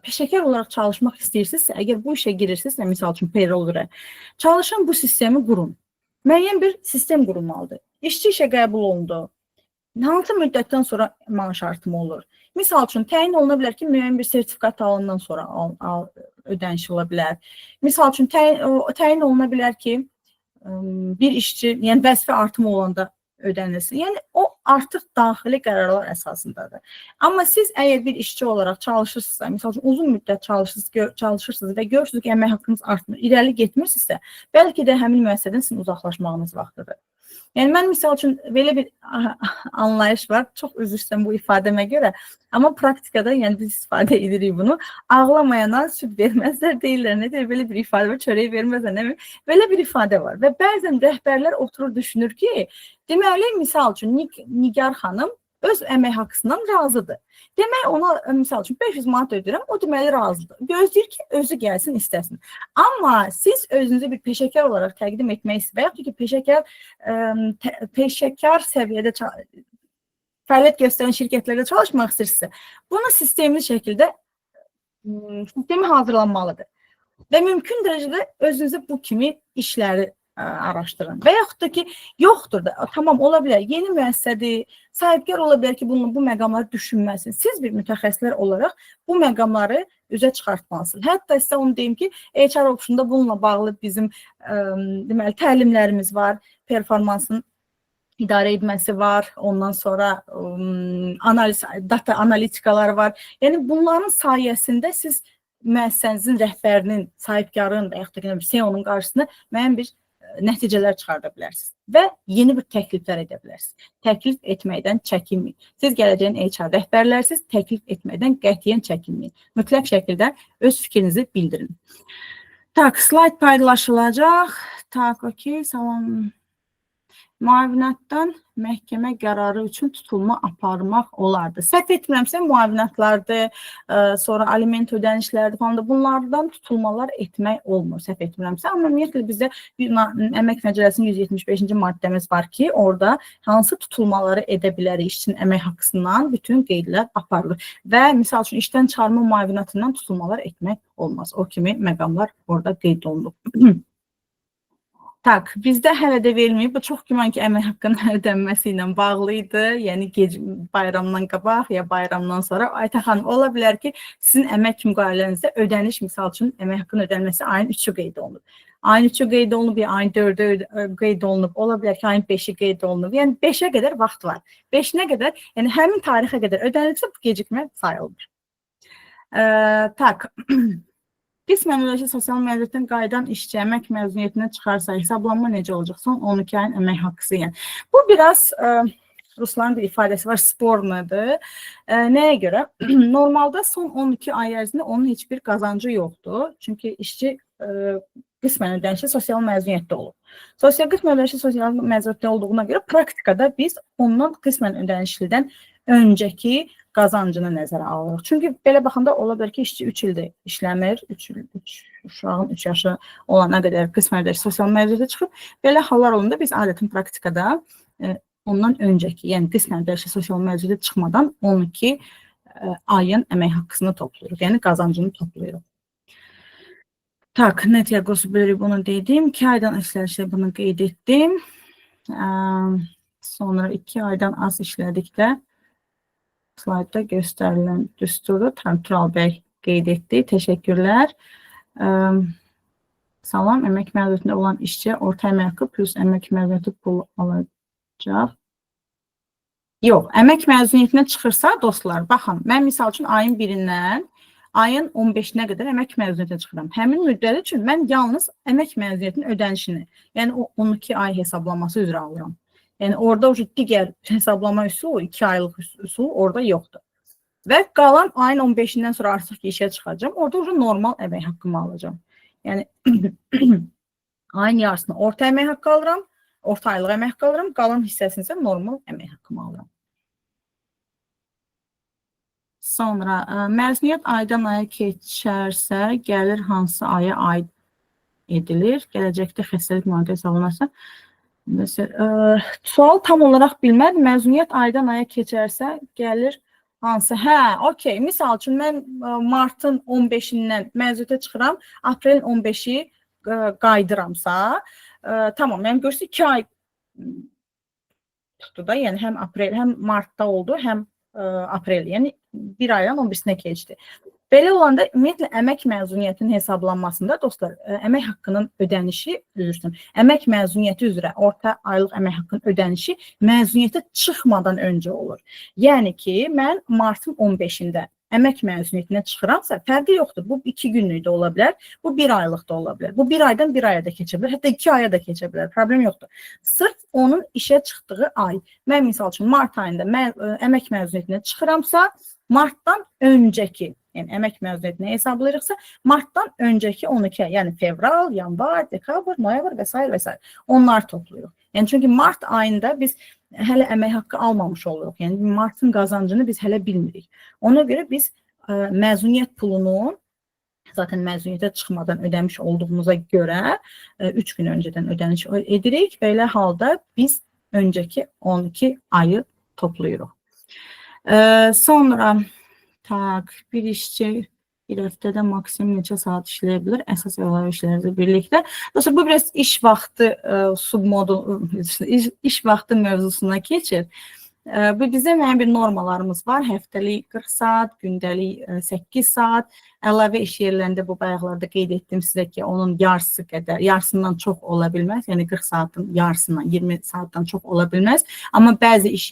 peşəkar olaraq çalışmaq istəyirsinizsə, əgər bu işə girirsinizsə, misal üçün payroll üzrə, çalışın bu sistemi qurun. Müəyyən bir sistem qurulmalıdır. İşçi işə qəbul olundu. Hansı müddətdən sonra maaş artımı olur? Misal üçün, təyin oluna bilər ki, müəyyən bir sertifikat alından sonra ödəniş ola bilər. Misal üçün, təyin oluna bilər ki, bir işçi, yəni vəzifə artımı olanda ödənilsin. Yəni, o artıq daxili qərarlar əsasındadır. Amma siz əgər bir işçi olaraq çalışırsınızsa, misal üçün, uzun müddət çalışırsınız və görürsünüz ki, əmək haqqınız artmır, irəli getmirsinizsə, bəlkə də həmin müəssisədən sizin uzaqlaşmağınız vaxtıdır. Yəni, mən misal üçün, belə bir anlayış var, çox üzr istəyirəm bu ifadəmə görə, amma praktikada, yəni biz istifadə edirik bunu, ağlamayana süd verməzlər deyirlər, nə deyir, belə bir ifadə var, çörək verməzlər, nə bilim, belə bir ifadə var və bəzən rəhbərlər oturur, düşünür ki, deməli, misal üçün, Nigar xanım öz əmək haqqısından razıdır. Demək, ona, misal üçün, 500 manat ödəyirəm, o deməli razıdır. Gözləyir ki, özü gəlsin, istəsin. Amma siz özünüzü bir peşəkar olaraq təqdim etmək istəyir və yaxud ki, peşəkar səviyyədə fəaliyyət göstərən şirkətlərdə çalışmaq istəyirsinizsə, bunu sistemli şəkildə sistemi hazırlanmalıdır. Və mümkün dərəcədə özünüzə bu kimi işləri araşdırın. Və yaxud da ki, yoxdur da, tamam ola bilər, yeni müəssisədir, sahibkar ola bilər ki, bu məqamları düşünməsin. Siz bir mütəxəssislər olaraq bu məqamları üzə çıxartmalısınız. Hətta sizə onu deyim ki, HR Option'da bununla bağlı bizim deməli, təlimlərimiz var, performansın İdarə etməsi var, ondan sonra analiz, data analitikaları var. Yəni bunların sayəsində siz müəssisənizin rəhbərinin, sahibkarın və yaxud da CEO-nun qarşısına müəyyən bir nəticələr çıxarda bilərsiniz və yeni bir təkliflər edə bilərsiniz. Təklif etməkdən çəkinməyin. Siz gələcəyin HR rəhbərlərsiniz, təklif etməkdən qətiyyən çəkinməyin. Mütləq şəkildə öz fikrinizi bildirin. Tak, slayd paylaşılacaq. Tak, okey, salam. Müavinətdən məhkəmə qərarı üçün tutulma aparmaq olardı. Səhv etmirəmsə, müavinətlərdir, sonra aliment ödənişlərdir falan da bunlardan tutulmalar etmək olmur, səhv etmirəmsə. Amma ümumiyyətlə bizdə Əmək Məcəlləsinin 175-ci maddəmiz var ki, orada hansı tutulmaları edə bilərik işçinin əmək haqqısından bütün qeydlər aparılır. Və misal üçün işdən çıxarma müavinətindən tutulmalar etmək olmaz. O kimi məqamlar orada qeyd olunub. Tak, bizdə hələ də verilməyib. Bu çox güman ki, əmək haqqının ödənməsi ilə bağlı idi. Yəni gec bayramdan qabaq ya bayramdan sonra. Aytən xanım, ola bilər ki, sizin əmək müqavilənizdə ödəniş, misal üçün, əmək haqqının ödənməsi ayın 3-ü qeyd olunub. Ayın 3-ü qeyd olunub, ya ayın 4-ü qeyd olunub, ola bilər ki, ayın 5-i qeyd olunub. Yəni 5-ə qədər vaxt var. 5-nə qədər, yəni həmin tarixə qədər ödənilsə, bu gecikmə sayılmır. Tak. Qismən ödənişli sosial məzuniyyətdən qayıdan işçi əmək məzuniyyətinə çıxarsa, hesablanma necə olacaq? Son 12 ayın əmək haqqısı yəni. Bu biraz rusların bir ifadəsi var, spornudur. Nəyə görə? Normalda son 12 ay ərzində onun heç bir qazancı yoxdur. Çünki işçi qismən ödənişli sosial məzuniyyətdə olub. Sosial qismən ödənişli sosial məzuniyyətdə olduğuna görə praktikada biz ondan qismən ödənişlidən öncəki qazancını nəzərə alırıq. Çünki belə baxanda ola bilər ki, işçi 3 ildir işləmir, 3 il, 3 uşağın 3 yaşı olana qədər qismən ödənişli sosial məzuniyyətə çıxıb. Belə hallar olanda biz adətən praktikada ondan öncəki, yəni qismən ödənişli sosial məzuniyyətə çıxmadan 12 ayın əmək haqqısını toplayırıq, yəni qazancını toplayırıq. Tak, net yagosu bölü bunu dedim. 2 aydan işlədikdə bunu qeyd etdim. Sonra 2 aydan az işlədikdə slayda göstərilən düsturu Tural bəy qeyd etdi. Təşəkkürlər. Salam, əmək məzuniyyətində olan işçiyə orta əmək haqqı plus əmək məzuniyyəti pulu alacaq. Yox, əmək məzuniyyətinə çıxırsa, dostlar, baxın, mən misal üçün ayın 1-dən ayın 15-nə qədər əmək məzuniyyətinə çıxıram. Həmin müddət üçün mən yalnız əmək məzuniyyətinin ödənişini, yəni o 12 ay hesablaması üzrə alıram. Yəni orada o digər hesablama üsulu, 2 aylıq üsul orada yoxdur. Və qalan ayın 15-dən sonra artıq ki, işə çıxacağam. Orada o normal əmək haqqımı alacağam. Yəni ayın yarısını orta əmək haqqı alıram, orta aylıq əmək haqqı alıram, qalan hissəsini isə normal əmək haqqımı alıram. Sonra məzuniyyət aydan aya keçərsə, gəlir hansı aya aid edilir? Gələcəkdə xəstəlik müalicə hesablanarsa, məsələn, sual tam olaraq bilmədim. Məzuniyyət aydan aya keçərsə, gəlir hansı? Hə, okey. Misal üçün, mən martın 15-dən məzuniyyətə çıxıram, aprelin 15-i qayıdıramsa, tamam, yəni görürsünüz 2 ay tutdu da, yəni həm aprel, həm martda oldu, həm aprel, yəni bir aydan 11-sinə keçdi. Belə olanda ümumiyyətlə əmək məzuniyyətinin hesablanmasında dostlar, əmək haqqının ödənişi, üzr istəyirəm, əmək məzuniyyəti üzrə orta aylıq əmək haqqının ödənişi məzuniyyətə çıxmadan öncə olur. Yəni ki, mən martın 15-də əmək məzuniyyətinə çıxıramsa, fərqi yoxdur. Bu 2 günlük də ola bilər, bu 1 aylıq da ola bilər. Bu 1 aydan 1 aya da keçə bilər, hətta 2 aya da keçə bilər. Problem yoxdur. Sırf onun işə çıxdığı ay. Mən misal üçün mart ayında əmək məzuniyyətinə çıxıramsa, martdan öncəki, yəni əmək məzuniyyətinə hesablayırıqsa, martdan öncəki 12 ay, yəni fevral, yanvar, dekabr, noyabr və s. və s. Onlar toplayırıq. Yəni çünki mart ayında biz hələ əmək haqqı almamış oluruq. Yəni martın qazancını biz hələ bilmirik. Ona görə biz məzuniyyət pulunu zaten məzuniyyətə çıxmadan ödəmiş olduğumuza görə 3 gün öncədən ödəniş edirik. Belə halda biz öncəki 12 ayı toplayırıq. Sonra tak, bir işçi bir həftədə maksimum neçə saat işləyə bilər? Əsas əlavə işlərlə birlikdə. Dostlar, bu biraz iş vaxtı submodul, iş vaxtı mövzusuna keçir. Bu bizdə müəyyən bir normalarımız var. Həftəlik 40 saat, gündəlik 8 saat. Əlavə iş yerlərində bu bayaqlarda qeyd etdim sizə ki, onun yarısı qədər, yarısından çox ola bilməz. Yəni 40 saatın yarısından, 20 saatdan çox ola bilməz. Amma bəzi iş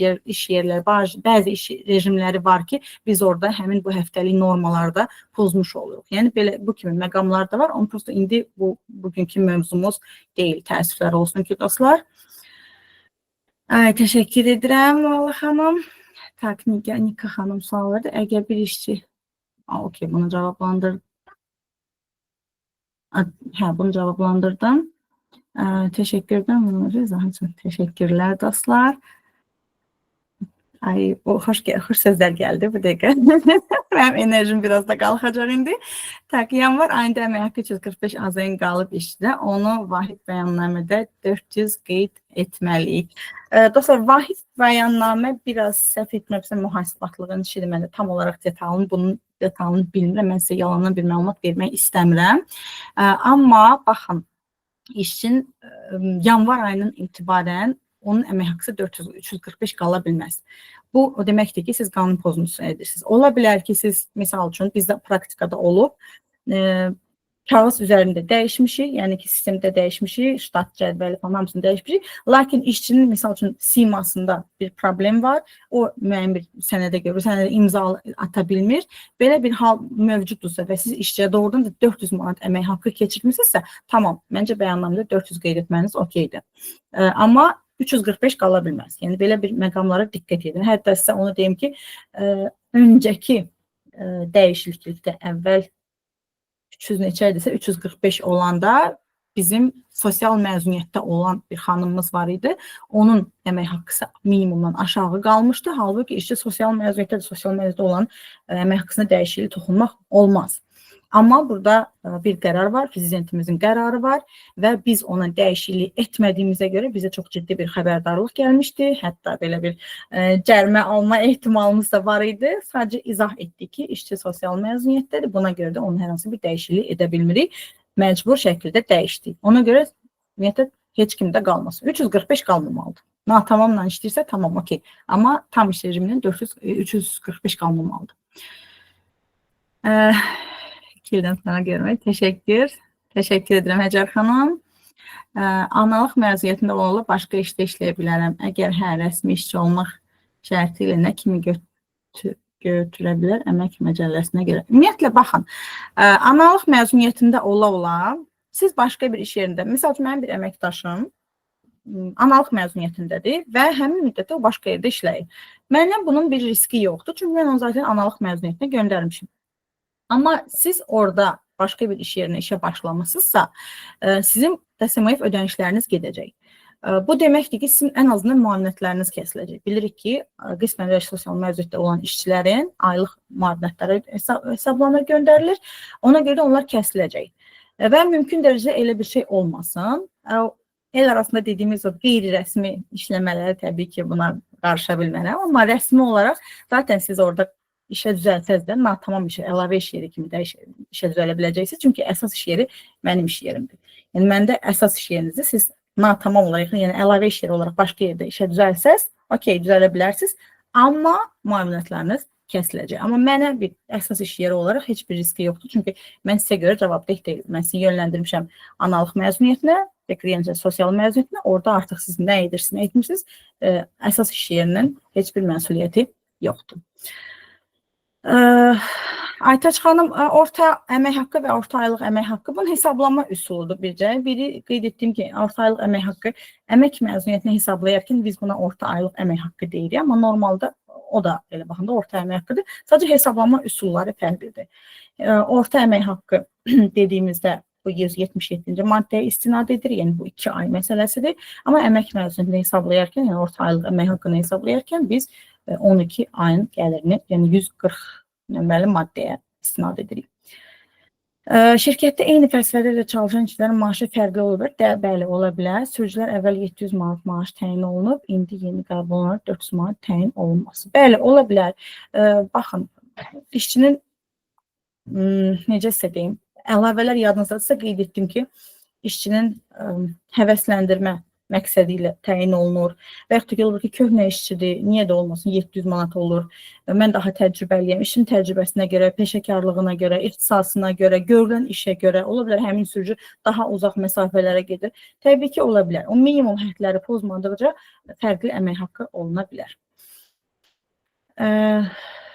yerləri, bəzi iş rejimləri var ki, biz orada həmin bu həftəlik normalarda pozmuş oluruq. Yəni belə bu kimi məqamlar da var. Onun prosto indi bu bugünkü mövzumuz deyil. Təəssüflər olsun ki, dostlar. Ay, təşəkkür edirəm Lala xanım. Tak, Nika xanım sual verdi. Əgər bir işçi... Okey, bunu cavablandırdım. Hə, bunu cavablandırdım. Təşəkkür edirəm. Bunları üçün təşəkkürlər dostlar. Ay, o xoş sözlər gəldi bu dəqiqə. Mənim enerjim biraz da qalxacaq indi. Tak, yanvar ayında əmək haqqı 345 AZN qalıb işçidə, onu vahid bəyannamədə 400 qeyd etməliyik. Dostlar, vahid bəyannamə biraz səhv etmirəmsə mühasibatlığın işidir. Mən də tam olaraq detalını, bunun detalını bilmirəm. Mən sizə yalandan bir məlumat vermək istəmirəm. Amma baxın, işçinin yanvar ayının etibarən onun əmək haqqısı 345 qala bilməz. Bu, o deməkdir ki, siz qanun pozuntusu edirsiniz. Ola bilər ki, siz, misal üçün, bizdə praktikada olub, kağız üzərində dəyişmişik, yəni ki, sistemdə dəyişmişik, ştat cədvəli falan hamısını dəyişmişik. Lakin işçinin, misal üçün, simasında bir problem var. O, müəyyən bir sənədə görə, sənədə imza ata bilmir. Belə bir hal mövcuddursa və siz işçiyə doğrudan da 400 manat əmək haqqı keçirmişsinizsə, tamam, məncə bəyannamədə 400 qeyd etməniz okeydir. Amma 345 qala bilməz. Yəni, belə bir məqamlara diqqət edin. Hətta sizə onu deyim ki, öncəki dəyişiklikdə əvvəl 300 neçə idisə, 345 olanda bizim sosial məzuniyyətdə olan bir xanımımız var idi. Onun əmək haqqısı minimumdan aşağı qalmışdı. Halbuki işçi sosial məzuniyyətdə də sosial məzuniyyətdə olan əmək haqqısına dəyişiklik toxunmaq olmaz. Amma burada bir qərar var, prezidentimizin qərarı var və biz ona dəyişiklik etmədiyimizə görə bizə çox ciddi bir xəbərdarlıq gəlmişdi. Hətta belə bir cərimə alma ehtimalımız da var idi. Sadəcə izah etdik ki, işçi sosial məzuniyyətdədir. Buna görə də onun hər hansı bir dəyişiklik edə bilmirik. Məcbur şəkildə dəyişdik. Ona görə ümumiyyətlə heç kimdə qalmasın. 345 qalmamalıdır. Natamamla işləyirsə tamam, okey. Amma tam iş rejiminin 345 qalmamalıdır. İki ildən sonra görmək. Təşəkkür. Təşəkkür edirəm Həcər xanım. Analıq məzuniyyətində olanla başqa işdə işləyə bilərəm. Əgər hə, rəsmi işçi olmaq şərti ilə nə kimi götürə bilər əmək məcəlləsinə görə. Ümumiyyətlə, baxın, analıq məzuniyyətində ola-ola siz başqa bir iş yerində, misal üçün, mənim bir əməkdaşım analıq məzuniyyətindədir və həmin müddətdə o başqa yerdə işləyir. Məndən bunun bir riski yoxdur, çünki mən onu zaten analıq məzuniyyətinə göndərmişim. Amma siz orada başqa bir iş yerinə işə başlamışsınızsa, sizin DSMF ödənişləriniz gedəcək. Bu deməkdir ki, sizin ən azından müavinətləriniz kəsiləcək. Bilirik ki, qismən rəsmi sosial məzuniyyətdə olan işçilərin aylıq müavinətləri hesablanır, göndərilir. Ona görə də onlar kəsiləcək. Və mümkün dərəcədə elə bir şey olmasın. El arasında dediyimiz o qeyri-rəsmi işləmələri təbii ki, buna qarışa bilmərəm. Amma rəsmi olaraq zaten siz orada işə düzəlsəz də, tamam işə, əlavə iş yeri kimi də işə düzələ biləcəksiniz. Çünki əsas iş yeri mənim iş yerimdir. Yəni, məndə əsas iş yerinizi siz natamam olaraq, yəni əlavə iş yeri olaraq başqa yerdə işə düzəlsəz, okey, düzələ bilərsiniz, amma müavinətləriniz kəsiləcək. Amma mənə bir əsas iş yeri olaraq heç bir riski yoxdur. Çünki mən sizə görə cavabdeh deyiləm. Mən sizi yönləndirmişəm analıq məzuniyyətinə, təkrar sosial məzuniyyətinə. Orada artıq siz nə edirsiniz, nə etmişsiniz, əsas iş yerinin heç bir məsuliyyəti yoxdur. Aytaç xanım, orta əmək haqqı və orta aylıq əmək haqqı bunun hesablama üsuludur bircə. Biri qeyd etdiyim ki, orta aylıq əmək haqqı əmək məzuniyyətini hesablayarkən biz buna orta aylıq əmək haqqı deyirik, amma normalda o da belə baxanda orta əmək haqqıdır. Sadəcə hesablama üsulları fərqlidir. Orta əmək haqqı dediyimizdə bu 177-ci maddəyə istinad edir, yəni bu 2 ay məsələsidir. Amma əmək məzuniyyətini hesablayarkən, yəni orta aylıq əmək haqqını hesablayarkən biz 12 ayın gəlirini, yəni 140 nömrəli maddəyə istinad edirik. Şirkətdə eyni fəlsəfədə də çalışan işçilərin maaşı fərqli olur. Bəli, ola bilər. Sürücülər əvvəl 700 manat maaş təyin olunub, indi yeni qəbul olunaraq 400 manat təyin olunması. Bəli, ola bilər. Baxın, işçinin, necə sizə deyim, əlavələr yadınızdadırsa qeyd etdim ki, işçinin həvəsləndirmə məqsədi ilə təyin olunur. Və yaxud da ki, olur ki, köhnə işçidir, niyə də olmasın, 700 manat olur. Mən daha təcrübəliyəm. İşin təcrübəsinə görə, peşəkarlığına görə, ixtisasına görə, görülən işə görə ola bilər həmin sürücü daha uzaq məsafələrə gedir. Təbii ki, ola bilər. O minimum hədləri pozmadıqca fərqli əmək haqqı oluna bilər.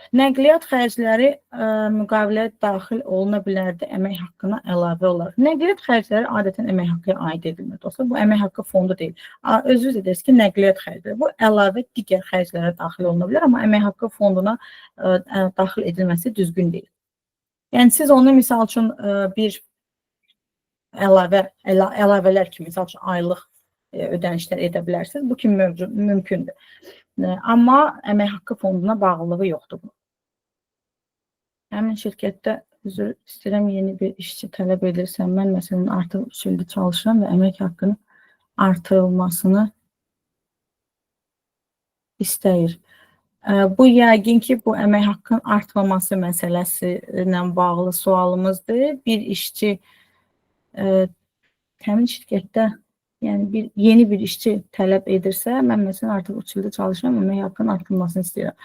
Nəqliyyat xərcləri müqaviləyə daxil oluna bilərdi əmək haqqına əlavə olaraq. Nəqliyyat xərcləri adətən əmək haqqına aid edilmir dostlar. Bu əmək haqqı fondu deyil. Özünüz də deyirsiniz ki, nəqliyyat xərcləri. Bu əlavə digər xərclərə daxil oluna bilər, amma əmək haqqı fonduna daxil edilməsi düzgün deyil. Yəni siz onu misal üçün bir əlavələr kimi, misal üçün aylıq ödənişlər edə bilərsiniz. Bu kimi mümkündür. Amma əmək haqqı fonduna bağlılığı yoxdur bunun. Həmin şirkətdə üzr istəyirəm, yeni bir işçi tələb edirsən, mən məsələn artıq 3 ildir çalışıram və əmək haqqının artırılmasını istəyir. Bu yəqin ki, bu əmək haqqının artmaması məsələsi ilə bağlı sualımızdır. Bir işçi həmin şirkətdə, yəni yeni bir işçi tələb edirsə, mən məsələn artıq 3 ildir çalışıram, əmək haqqının artırılmasını istəyirəm.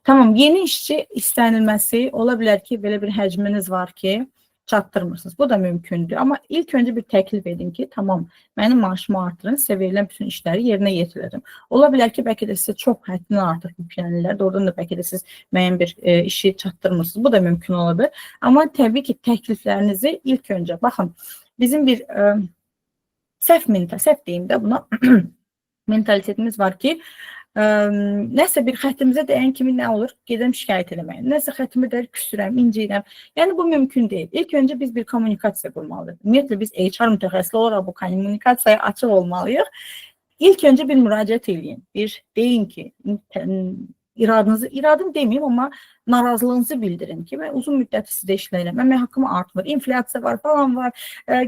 Tamam, yeni işçi istənilməsi ola bilər ki, belə bir həcminiz var ki, çatdırmırsınız. Bu da mümkündür. Amma ilk öncə bir təklif edin ki, tamam, mənim maaşımı artırın, sizə verilən bütün işləri yerinə yetirirəm. Ola bilər ki, bəlkə də sizə çox həddindən artıq yüklənirlər. Doğrudan da bəlkə də siz müəyyən bir işi çatdırmırsınız. Bu da mümkün ola bilər. Amma təbii ki, təkliflərinizi ilk öncə, baxın, bizim bir səhv deyim də buna mentalitetimiz var ki, nəsə bir xəttimizə dəyən kimi nə olur? Gedirəm şikayət eləməyə. Nəsə xəttimə dəyər, küsürəm, inciyirəm. Yəni bu mümkün deyil. İlk öncə biz bir kommunikasiya qurmalıyıq. Ümumiyyətlə biz HR mütəxəssisi olaraq bu kommunikasiyaya açıq olmalıyıq. İlk öncə bir müraciət eləyin. Bir deyin ki, iradınızı, iradım deməyim, amma narazılığınızı bildirin ki, mən uzun müddət sizdə işləyirəm, əmək haqqım artmır, inflyasiya var, falan var,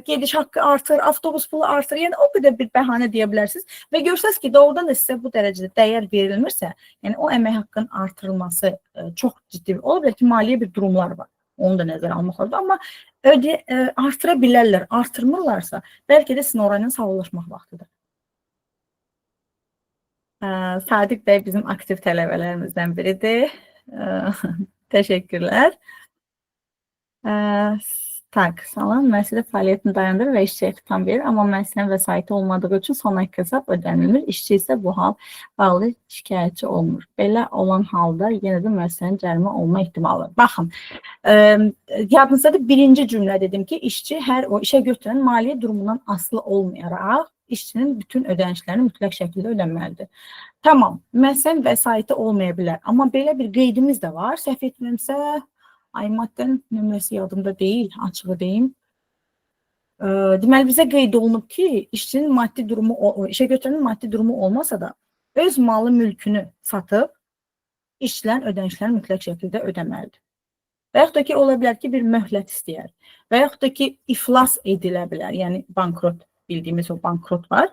gediş haqqı artır, avtobus pulu artır, yəni o qədər bir bəhanə deyə bilərsiniz və görsəz ki, doğrudan da sizə bu dərəcədə dəyər verilmirsə, yəni o əmək haqqının artırılması çox ciddi, ola bilər ki, maliyyə bir durumlar var, onu da nəzərə almaq lazımdır, amma artıra bilərlər, artırmırlarsa, bəlkə də sizin orayla sağollaşmaq vaxtıdır. Sadiq bəy bizim aktiv tələbələrimizdən biridir. Təşəkkürlər. Tak, salam. Müəssisə fəaliyyətini dayandırır və işçiyə xitam verir, amma müəssisənin vəsaiti olmadığı üçün son haqq hesab ödənilir. İşçi isə bu hal bağlı şikayətçi olmur. Belə olan halda yenə də müəssisənin cərimə olma ehtimalı var. Baxın, yadınızda da birinci cümlə dedim ki, işçi hər o işə götürən maliyyə durumundan asılı olmayaraq işçinin bütün ödənişlərini mütləq şəkildə ödənməlidir. Tamam, müəssisənin vəsaiti olmaya bilər, amma belə bir qeydimiz də var. Səhv etmirəmsə, ay maddənin nömrəsi yadımda deyil, açığı deyim. Deməli, bizə qeyd olunub ki, işçinin maddi durumu, işə götürənin maddi durumu olmasa da öz malı mülkünü satıb işçilərin ödənişlərini mütləq şəkildə ödəməlidir. Və yaxud da ki, ola bilər ki, bir möhlət istəyər və yaxud da ki, iflas edilə bilər, yəni bankrot, bildiyimiz o bankrot var,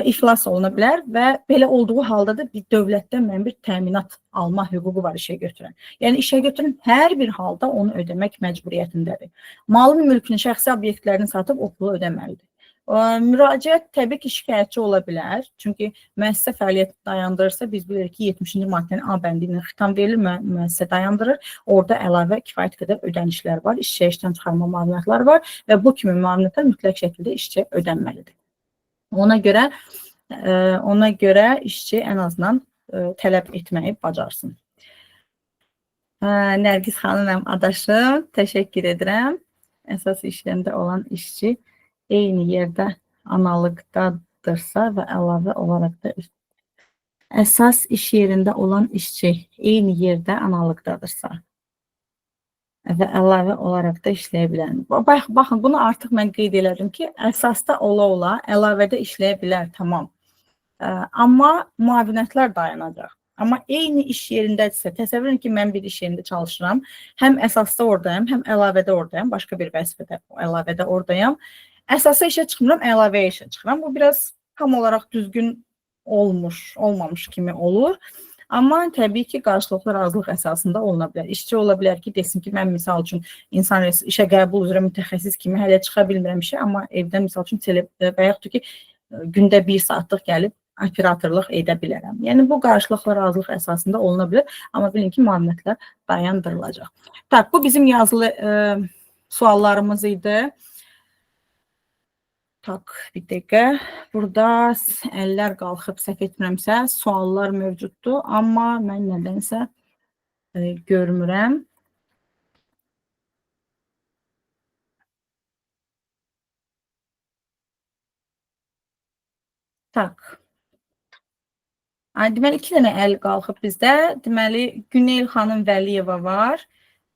iflas oluna bilər və belə olduğu halda da bir dövlətdən müəyyən bir təminat alma hüququ var işə götürən. Yəni işə götürən hər bir halda onu ödəmək məcburiyyətindədir. Malın, mülkünü, şəxsi obyektlərini satıb o pulu ödəməlidir. Müraciət təbii ki, şikayətçi ola bilər. Çünki müəssisə fəaliyyətini dayandırırsa, biz bilirik ki, 70-ci maddənin A bəndi ilə xitam verilir, müəssisə dayandırır. Orada əlavə kifayət qədər ödənişlər var, işçiyə işdən çıxarma müavinətləri var və bu kimi müavinətlər mütləq şəkildə işçiyə ödənməlidir. Ona görə işçi ən azından tələb etməyi bacarsın. Nərgiz xanım, adaşım, təşəkkür edirəm. Əsas işlərində olan işçi eyni yerdə analıqdadırsa və əlavə olaraq da əsas iş yerində olan işçi eyni yerdə analıqdadırsa və əlavə olaraq da işləyə bilər. Baxın, bunu artıq mən qeyd elədim ki, əsasda ola-ola əlavədə işləyə bilər, tamam. Amma müavinətlər dayanacaq. Amma eyni iş yerindədirsə, təsəvvür edin ki, mən bir iş yerində çalışıram, həm əsasda oradayam, həm əlavədə oradayam, başqa bir vəzifədə əlavədə oradayam. Əsasa işə çıxmıram, əlavəyə işə çıxıram. Bu biraz tam olaraq düzgün olmamış kimi olur. Amma təbii ki, qarşılıqlı razılıq əsasında oluna bilər. İşçi ola bilər ki, desin ki, mən misal üçün insan işə qəbul üzrə mütəxəssis kimi hələ çıxa bilmirəm işə, amma evdən misal üçün və yaxud da ki, gündə 1 saatlıq gəlib operatorluq edə bilərəm. Yəni bu qarşılıqlı razılıq əsasında oluna bilər, amma bilin ki, müavinətlər dayandırılacaq. Tak, bu bizim yazılı suallarımız idi. Tak, bir dəqiqə. Burada əllər qalxıb, səhv etmirəmsə, suallar mövcuddur, amma mən nədənsə görmürəm. Tak. Ay, deməli, 2 dənə əl qalxıb bizdə. Deməli, Günel xanım Vəliyeva var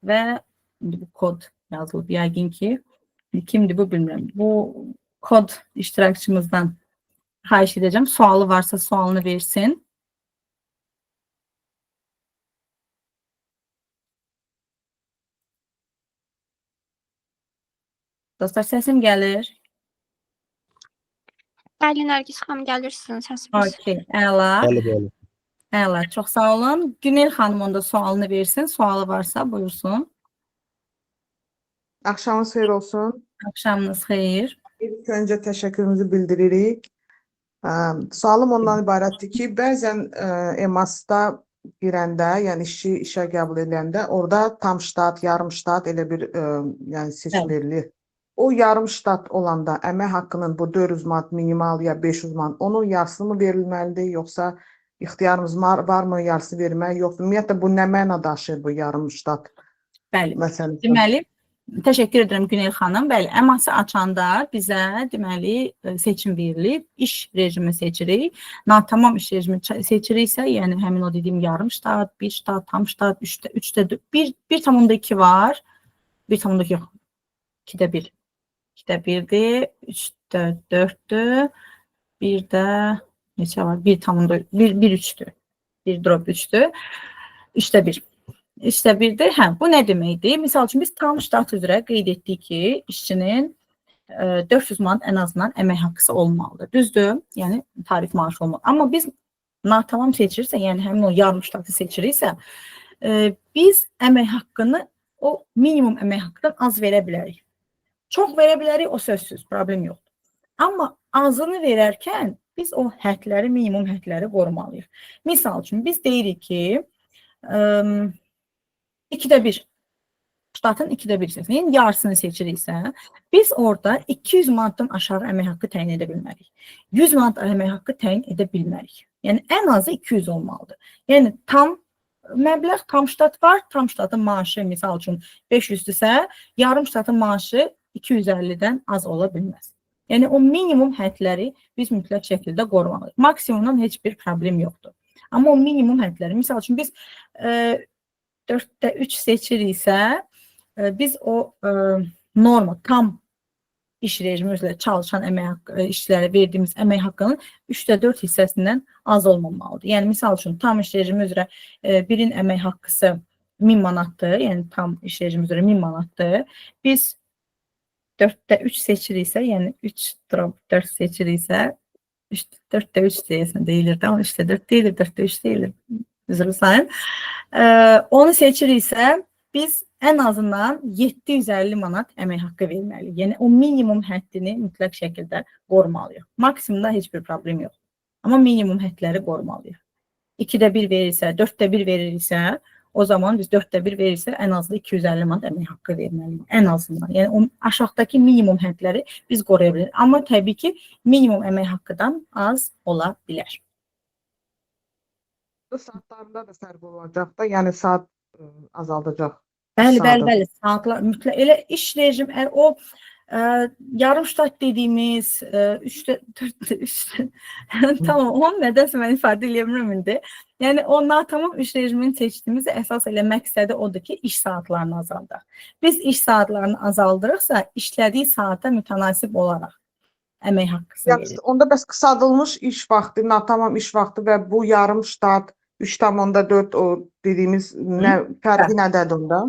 və indi bu kod yazılıb yəqin ki. Kimdir bu bilmirəm. Bu kod iştirakçımızdan xahiş edəcəm. Sualı varsa sualını versin. Dostlar, səsim gəlir. Bəli, Nərgiz xanım, gəlir sizin səsiniz. Okey, əla. Bəli, bəli. Əla, çox sağ olun. Günel xanım onda sualını versin. Sualı varsa buyursun. Axşamınız xeyir olsun. Axşamınız xeyir. İlk öncə təşəkkürümüzü bildiririk. Sualım ondan ibarətdir ki, bəzən EMAS-da girəndə, yəni işçi işə qəbul edəndə orada tam ştat, yarım ştat elə bir yəni seçim verilir. O yarım ştat olanda əmək haqqının bu 400 manat minimal ya 500 manat, onun yarısı mı verilməlidir, yoxsa ixtiyarımız varmı yarısı vermək, yox. Ümumiyyətlə bu nə məna daşıyır bu yarım ştat Bəli. məsələsi? Deməli, təşəkkür edirəm Günel xanım. Bəli, EMAS-ı açanda bizə deməli seçim verilir. İş rejimi seçirik. Natamam iş rejimi seçiriksə, yəni həmin o dediyim yarım ştat, bir ştat, tam ştat, 3-də 1,2 var. 1,2 yox. 2-də 1. 2-də 1-dir, 3-də 4-dür, 1-də neçə var? 1,1, 1,3-dür. 1,3-dür. 3-də 1. 3-də 1-dir. Hə, bu nə deməkdir? Misal üçün, biz tam ştat üzrə qeyd etdik ki, işçinin 400 manat ən azından əmək haqqısı olmalıdır. Düzdür? Yəni, tarif maaşı olmalı. Amma biz natamam seçirsə, yəni həmin o yarım ştatı seçiriksə, biz əmək haqqını o minimum əmək haqqından az verə bilərik. Çox verə bilərik, o sözsüz, problem yoxdur. Amma azını verərkən biz o hədləri, minimum hədləri qorumalıyıq. Misal üçün, biz deyirik ki, 2-də 1, ştatın 2-də 1 hissəsini, yəni yarısını seçiriksə, biz orada 200 manatdan aşağı əmək haqqı təyin edə bilmərik. 100 manat əmək haqqı təyin edə bilmərik. Yəni, ən azı 200 olmalıdır. Yəni, tam məbləğ, tam ştat var, tam ştatın maaşı, misal üçün 500-dürsə, yarım ştatın maaşı 250-dən az ola bilməz. Yəni, o minimum hədləri biz mütləq şəkildə qorumalıyıq. Maksimumdan heç bir problem yoxdur. Amma o minimum hədləri, misal üçün, biz 4-də 3 seçiriksə, biz o norma, tam iş rejimi üzrə çalışan əmək haqqı, işçilərə verdiyimiz əmək haqqının 3-də 4 hissəsindən az olmamalıdır. Yəni, misal üçün, tam iş rejimi üzrə birin əmək haqqısı 1000 manatdır, yəni tam iş rejimi üzrə 1000 manatdır. Biz 4-də 3 seçiriksə, yəni 3,4 seçiriksə, 4-də 3 deyəsən deyilirdi, amma 3-də 4 deyilir, 4-də 3 deyilir, üzr sayın. Onu seçiriksə, biz ən azından 750 manat əmək haqqı verməliyik. Yəni, o minimum həddini mütləq şəkildə qorumalıyıq. Maksimumda heç bir problem yox. Amma minimum hədləri qorumalıyıq. 2-də 1 verirsə, 4-də 1 veririksə, o zaman biz 4-də 1 verirsə, ən azı 250 manat əmək haqqı verməliyik. Ən azından. Yəni, o aşağıdakı minimum hədləri biz qoruya bilərik. Amma təbii ki, minimum əmək haqqıdan az ola bilər. Saatlarında da fərq olacaq da, yəni saat azaldacaq. Bəli, bəli, bəli, saatlar mütləq elə iş rejim, o yarım ştat dediyimiz 3-də 4-də 3-də tamam, onu nədənsə mən ifadə eləyə bilmirəm indi. Yəni o natamam iş rejimini seçdiyimiz əsas elə məqsədi odur ki, iş saatlarını azaldaq. Biz iş saatlarını azaldırıqsa, işlədiyi saata mütənasib olaraq əmək haqqısı veririk. Onda bəs qısaldılmış iş vaxtı, natamam iş vaxtı və bu yarım ştat 3,4 o dediyimiz nə fərqi nədədir onda?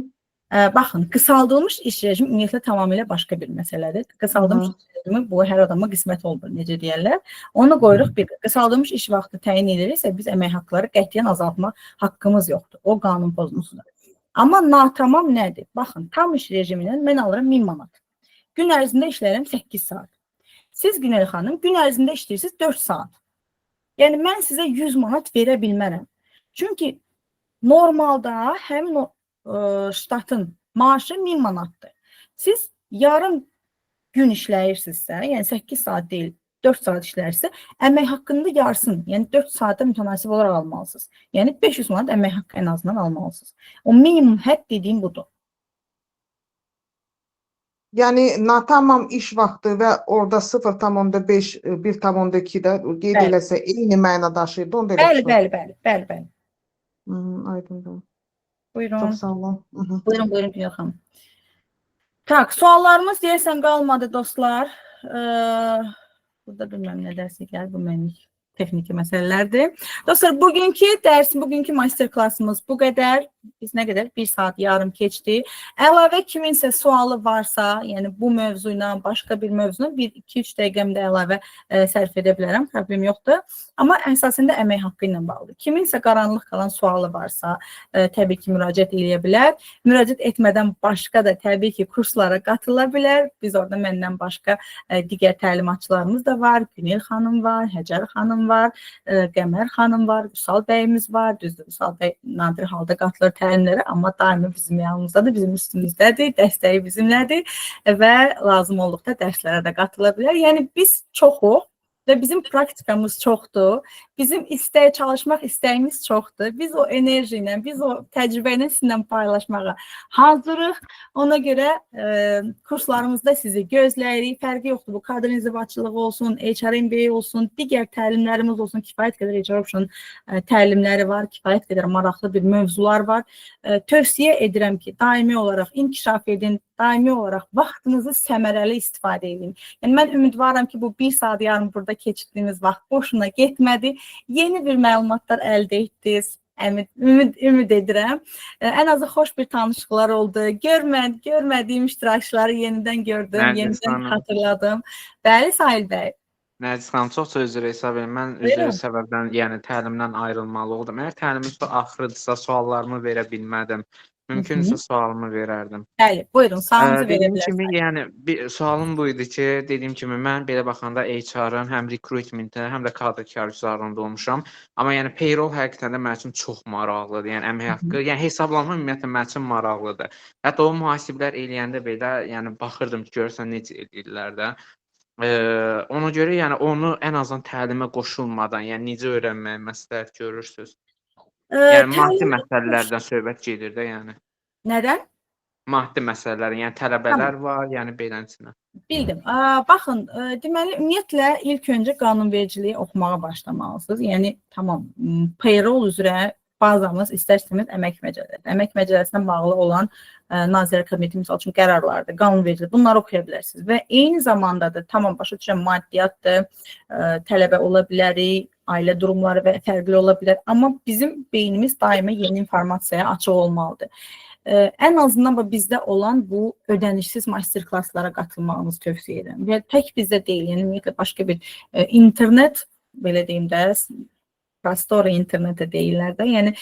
Baxın, qısaldılmış iş rejimi ümumiyyətlə tamamilə başqa bir məsələdir. Qısaldılmış iş rejimi bu hər adama qismət olmur, necə deyərlər. Onu qoyuruq bir. Qısaldılmış iş vaxtı təyin edilirsə, biz əmək haqqları qətiyyən azaltma haqqımız yoxdur. O qanun pozuntusudur. Amma natamam nədir? Baxın, tam iş rejimindən mən alıram 1000 manat. Gün ərzində işləyirəm 8 saat. Siz Günel xanım gün ərzində işləyirsiniz 4 saat. Yəni mən sizə 100 manat verə bilmərəm. Çünki normalda həmin o ştatın maaşı 1000 manatdır. Siz yarım gün işləyirsinizsə, yəni 8 saat deyil, 4 saat işləyirsə, əmək haqqını da yarısını, yəni 4 saata mütənasib olaraq almalısınız. Yəni 500 manat əmək haqqı ən azından almalısınız. O minimum hədd dediyim budur. Yəni natamam iş vaxtı və orada 0,5, 1,2 də qeyd eləsə eyni məna daşıyırdı, onu da elə Bəli, bəli, bəli, bəli, bəli. Aydındır. Buyurun. Çox sağ olun. Buyurun, buyurun Günel xanım. Tak, suallarımız deyəsən qalmadı dostlar. Burada bilməm nə dərsə gəlir, bu mənim texniki məsələlərdir. Dostlar, bugünkü dərs, bugünkü master klassımız bu qədər. Biz nə qədər? 1 saat yarım keçdi. Əlavə kiminsə sualı varsa, yəni bu mövzu ilə, başqa bir mövzunu 1-2-3 dəqiqəmdə əlavə sərf edə bilərəm, problem yoxdur. Amma əsasında əmək haqqı ilə bağlı. Kiminsə qaranlıq qalan sualı varsa, təbii ki, müraciət eləyə bilər. Müraciət etmədən başqa da təbii ki, kurslara qatıla bilər. Biz orada məndən başqa digər təlimatçılarımız da var. Günel xanım var, Həcər xanım var, Qəmər xanım var, Vüsal bəyimiz var. Düzdür, Vüsal bəy nadir halda qatılır təlimlərə, amma daimi bizim yanımızdadır, bizim üstümüzdədir, dəstəyi bizimlədir və lazım olduqda dərslərə də qatıla bilər. Yəni biz çoxuq və bizim praktikamız çoxdur. Bizim çalışmaq istəyimiz çoxdur. Biz o enerji ilə, biz o təcrübə ilə sizinlə paylaşmağa hazırıq. Ona görə kurslarımızda sizi gözləyirik. Fərqi yoxdur. Bu kadr inzibatçılığı olsun, HR MBA olsun, digər təlimlərimiz olsun. Kifayət qədər HR Option təlimləri var, kifayət qədər maraqlı bir mövzular var. Tövsiyə edirəm ki, daimi olaraq inkişaf edin, daimi olaraq vaxtınızı səmərəli istifadə edin. Yəni mən ümidvaram ki, bu 1 saat yarım burada keçirdiyimiz vaxt boşuna getmədi. Yeni bir məlumatlar əldə etdiniz. Ümid edirəm. Ən azı xoş bir tanışlıqlar oldu. Görmədiyim iştirakçıları yenidən gördüm, Nərgiz yenidən xanım. xatırladım. Bəli, Sahil bəy. Nərgiz xanım, çox üzr hesab edirəm. Mən üzr səbəbdən, yəni təlimdən ayrılmalı oldum. Əgər təlimin axırıdırsa suallarımı verə bilmədim. Mümkünsə sualımı verərdim. Bəli, buyurun, sualınızı verə Dediyim bilərsiniz. kimi, yəni bir sualım bu idi ki, dediyim kimi mən belə baxanda HR-ın həm recruitment-ə, həm də kadr kargüzarında olmuşam. Amma yəni payroll həqiqətən də mənim üçün çox maraqlıdır. Yəni əmək haqqı, yəni hesablanma ümumiyyətlə mənim üçün maraqlıdır. Hətta o mühasiblər eləyəndə belə, yəni baxırdım ki, görürsən necə eləyirlər də. Ona görə yəni onu ən azından təlimə qoşulmadan, yəni necə öyrənməyi məsləhət görürsüz? Yəni maddi məsələlərdən söhbət gedir də, yəni. Nədən? Maddi məsələlər, yəni tələbələr var, yəni beləsinə. Bildim. Baxın, deməli ümumiyyətlə ilk öncə qanunvericiliyi oxumağa başlamalısınız. Yəni tamam, payroll üzrə bazamız istər-istəməz əmək məcəlləsi. Əmək məcəlləsinə bağlı olan Nazirlər Kabineti misal üçün qərarlardır, qanunvericilik, bunları oxuya bilərsiniz. Və eyni zamanda da tamam başa düşürəm maddiyyatdır, tələbə ola bilərik, ailə durumları və fərqli ola bilər, amma bizim beynimiz daima yeni informasiyaya açıq olmalıdır. Ən azından bizdə olan bu ödənişsiz master-klasslara qatılmağınızı tövsiyə edirəm. Və tək bizdə deyil, yəni ümumiyyətlə başqa bir internet, belə deyim də, prostor internetə deyirlər də, yəni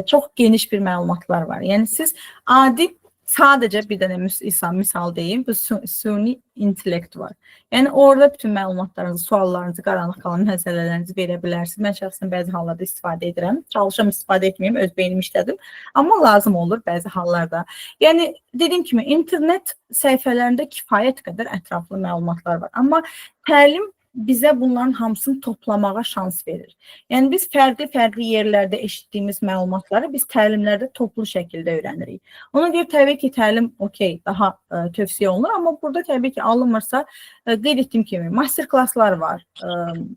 çox geniş bir məlumatlar var. Yəni siz adi, sadəcə bir dənə misal deyim, bu süni intellekt var. Yəni orada bütün məlumatlarınızı, suallarınızı, qaranlıq qalan məsələlərinizi verə bilərsiniz. Mən şəxsən bəzi hallarda istifadə edirəm. Çalışıram istifadə etməyim, öz beynimi işlədim. Amma lazım olur bəzi hallarda. Yəni dediyim kimi internet səhifələrində kifayət qədər ətraflı məlumatlar var. Amma təlim bizə bunların hamısını toplamağa şans verir. Yəni biz fərqli-fərqli yerlərdə eşitdiyimiz məlumatları biz təlimlərdə toplu şəkildə öyrənirik. Ona görə təbii ki, təlim okey, daha tövsiyə olunur, amma burada təbii ki, alınmırsa, qeyd etdiyim kimi master-klasslar var,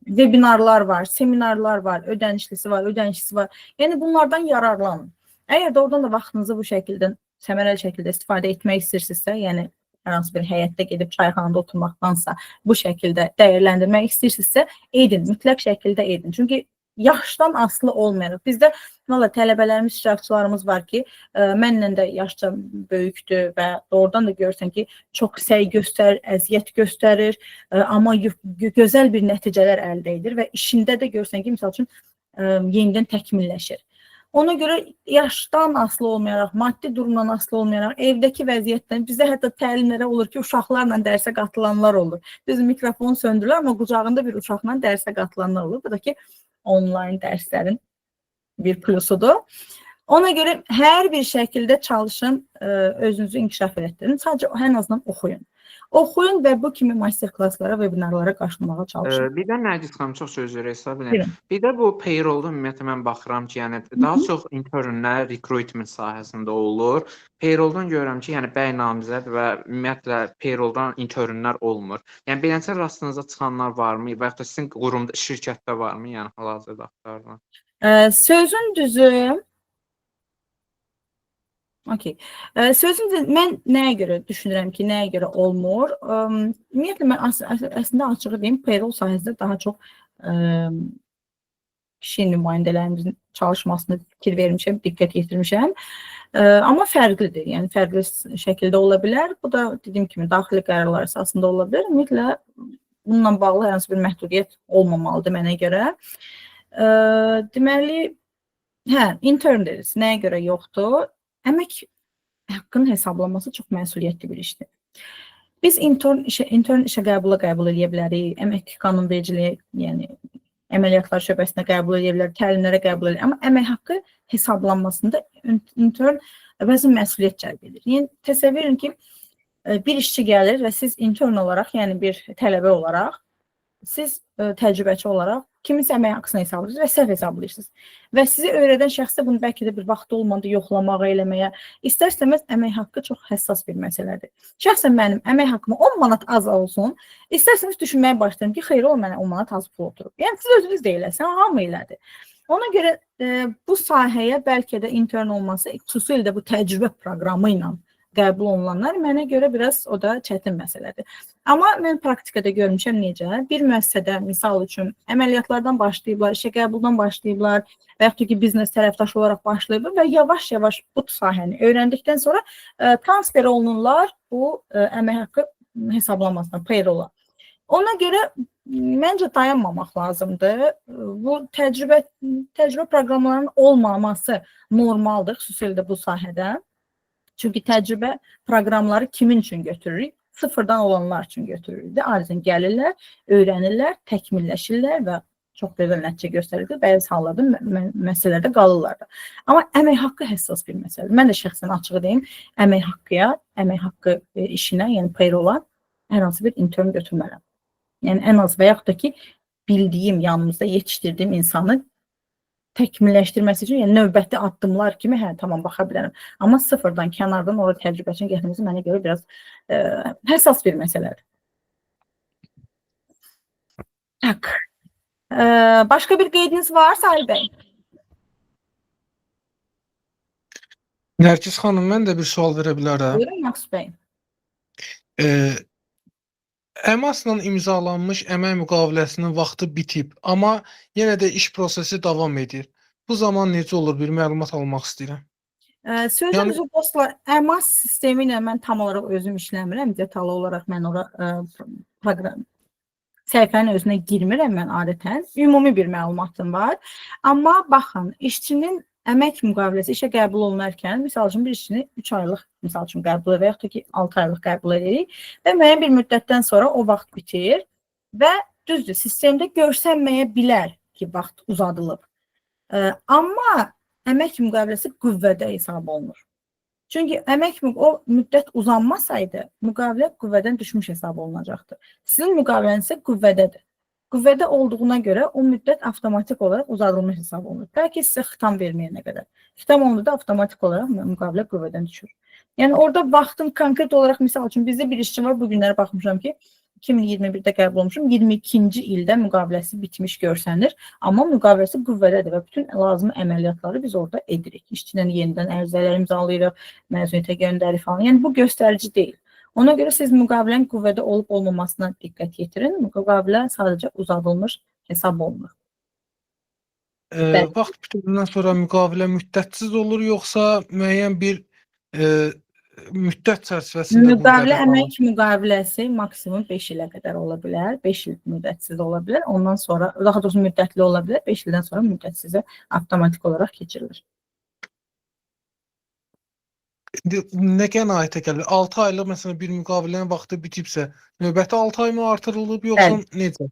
webinarlar var, seminarlar var, ödənişlisi var, ödənişlisi var. Yəni bunlardan yararlanın. Əgər doğrudan da vaxtınızı bu şəkildə, səmərəli şəkildə istifadə etmək istəyirsinizsə, yəni hər hansı bir həyətdə gedib çayxanada oturmaqdansa bu şəkildə dəyərləndirmək istəyirsinizsə, edin, mütləq şəkildə edin. Çünki yaşdan asılı olmayaraq. Bizdə valla tələbələrimiz, iştirakçılarımız var ki, mənlə də yaşca böyükdür və doğrudan da görürsən ki, çox səy göstərir, əziyyət göstərir, amma gözəl bir nəticələr əldə edir və işində də görürsən ki, misal üçün, yenidən təkmilləşir. Ona görə yaşdan asılı olmayaraq, maddi durumdan asılı olmayaraq, evdəki vəziyyətdən, bizdə hətta təlimlərə olur ki, uşaqlarla dərsə qatılanlar olur. Biz mikrofon söndürürlər, amma qucağında bir uşaqla dərsə qatılanlar olur. Bu da ki, onlayn dərslərin bir plusudur. Ona görə hər bir şəkildə çalışın, özünüzü inkişaf elətdirin. Sadəcə ən azından oxuyun. Oxuyun və bu kimi master-klasslara, webinarlara qaçılmağa çalışın. Bir də Nərgiz xanım, çox söz üzrə hesab edirəm. Bir də bu payroll-da ümumiyyətlə mən baxıram ki, yəni daha çox internlər recruitment sahəsində olur. Payroll-dan görürəm ki, yəni bəy namizəd və ümumiyyətlə payroll-dan internlər olmur. Yəni beləncə rastınıza çıxanlar varmı və yaxud da sizin qurumda, şirkətdə varmı, yəni hal-hazırda axtarılan? Sözün düzü, okey. Sözün düzü, mən nəyə görə düşünürəm ki, nəyə görə olmur? Ümumiyyətlə, mən əslində açığı deyim, payroll sahəsində daha çox kişi nümayəndələrimizin çalışmasına fikir vermişəm, diqqət yetirmişəm. Amma fərqlidir, yəni fərqli şəkildə ola bilər. Bu da dediyim kimi daxili qərarlar əsasında ola bilər. Ümumiyyətlə, bununla bağlı hər hansı bir məhdudiyyət olmamalıdır mənə görə. Deməli, hə, intern dediniz, nəyə görə yoxdur? Əmək haqqının hesablanması çox məsuliyyətli bir işdir. Biz intern işə qəbula qəbul edə bilərik, əmək qanunvericiliyi, yəni əməliyyatlar şöbəsinə qəbul edə bilərik, təlimlərə qəbul edə bilərik. Amma əmək haqqı hesablanmasında intern bəzən məsuliyyət cəlb edir. Yəni, təsəvvür edin ki, bir işçi gəlir və siz intern olaraq, yəni bir tələbə olaraq, siz təcrübəçi olaraq kiminsə əmək haqqısını hesablayırsınız və səhv hesablayırsınız. Və sizi öyrədən şəxs də bunu bəlkə də bir vaxt olmadı yoxlamağa, eləməyə. İstər-istəməz əmək haqqı çox həssas bir məsələdir. Şəxsən mənim əmək haqqıma 10 manat az olsun, istər-istəməz düşünməyə başlayıram ki, xeyr, o mənə 10 manat az pul oturub. Yəni siz özünüz də eləsiniz, hamı elədi. Ona görə bu sahəyə bəlkə də intern olması, xüsusilə də bu təcrübə proqramı ilə qəbul olunanlar mənə görə biraz o da çətin məsələdir. Amma mən praktikada görmüşəm necə, bir müəssisədə misal üçün əməliyyatlardan başlayıblar, işə qəbuldan başlayıblar və yaxud da ki, biznes tərəfdaşı olaraq başlayıblar və yavaş-yavaş bu sahəni öyrəndikdən sonra transfer olunurlar bu əmək haqqı hesablamasına, payroll-a. Ona görə məncə dayanmamaq lazımdır. Bu təcrübə proqramlarının olmaması normaldır, xüsusilə də bu sahədə. Çünki təcrübə proqramları kimin üçün götürürük? Sıfırdan olanlar üçün götürürük. Adətən gəlirlər, öyrənirlər, təkmilləşirlər və çox gözəl nəticə göstərirlər. Bəzi hallarda məsələlərdə qalırlar da. Amma əmək haqqı həssas bir məsələdir. Mən də şəxsən açığı deyim, əmək haqqıya, əmək haqqı işinə, yəni payroll-a hər hansı bir intern götürmərəm. Yəni ən az və yaxud da ki, bildiyim, yanımızda yetişdirdiyim insanı təkmilləşdirməsi üçün, yəni növbəti addımlar kimi, hə, tamam, baxa bilərəm. Amma sıfırdan, kənardan ora təcrübəsini gətirməsi mənə görə biraz həssas bir məsələdir. Tak. Başqa bir qeydiniz var, Sahil bəy? Nərgiz xanım, mən də bir sual verə bilərəm. Buyurun, Məqsud bəy. EMAS-la imzalanmış əmək müqaviləsinin vaxtı bitib, amma yenə də iş prosesi davam edir. Bu zaman necə olur? Bir məlumat almaq istəyirəm. Sözün Yəni düzü dostlar, EMAS sistemi ilə mən tam olaraq özüm işləmirəm. Detallı olaraq mən ora proqram səhifənin özünə girmirəm mən adətən. Ümumi bir məlumatım var. Amma baxın, işçinin əmək müqaviləsi işə qəbul olunarkən, misal üçün bir işçini 3 aylıq, misal üçün qəbul və yaxud da ki, 6 aylıq qəbul edirik və müəyyən bir müddətdən sonra o vaxt bitir və düzdür, sistemdə görsənməyə bilər ki, vaxt uzadılıb. Amma əmək müqaviləsi qüvvədə hesab olunur. Çünki o müddət uzanmasaydı, müqavilə qüvvədən düşmüş hesab olunacaqdı. Sizin müqaviləniz isə qüvvədədir. Qüvvədə olduğuna görə o müddət avtomatik olaraq uzadılmış hesab olunur. Bəlkə sizə xitam verməyənə qədər. Xitam olundu da avtomatik olaraq müqavilə qüvvədən düşür. Yəni orada vaxtın konkret olaraq, misal üçün bizdə bir işçi var, bu günlərə baxmışam ki, 2021-də qəbul olmuşum, 22-ci ildə müqaviləsi bitmiş görsənir, amma müqaviləsi qüvvədədir və bütün lazımi əməliyyatları biz orada edirik. İşçinin yenidən ərizələr imzalayırıq, məzuniyyətə göndərir falan. Yəni bu göstərici deyil. Ona görə siz müqavilənin qüvvədə olub olmamasına diqqət yetirin. Müqavilə sadəcə uzadılmış hesab olunur. Vaxt bitəndən sonra müqavilə müddətsiz olur, yoxsa müəyyən bir müddət çərçivəsində Müqavilə, əmək müqaviləsi maksimum 5 ilə qədər ola bilər. 5 il müddətsiz ola bilər. Ondan sonra, daha doğrusu müddətli ola bilər. 5 ildən sonra müddətsizə avtomatik olaraq keçirilir. İndi nə qənaətə gəlir? 6 aylıq məsələn bir müqavilənin vaxtı bitibsə, növbəti 6 ay mı artırılıb yoxsa necə?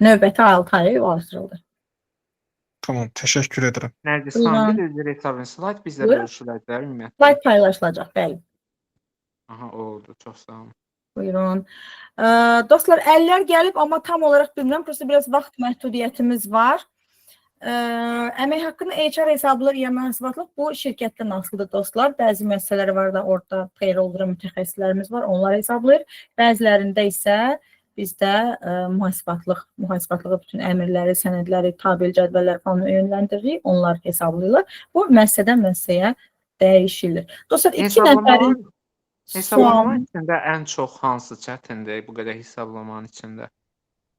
Növbəti 6 ay artırıldı. Tamam, təşəkkür edirəm. Nərgiz xanım, Buyurun. bir də üzr hesabın slayd bizlə Buyurun. bölüşüləcək ümumiyyətlə. Slayd paylaşılacaq, bəli. Aha, oldu. Çox sağ olun. Buyurun. Dostlar, əllər gəlib, amma tam olaraq bilmirəm. Prosta biraz vaxt məhdudiyyətimiz var. Əmək haqqını HR hesablayır ya mühasibatlıq. Bu şirkətdən asılıdır dostlar. Bəzi müəssisələr var da orada payroll mütəxəssislərimiz var, onlar hesablayır. Bəzilərində isə bizdə mühasibatlığı bütün əmrləri, sənədləri, tabel cədvəlləri falan yönləndiririk, onlar hesablayırlar. Bu müəssisədən müəssisəyə dəyişilir. Dostlar, iki nəfərin Hesablamalar içində ən çox hansı çətindir bu qədər hesablamanın içində?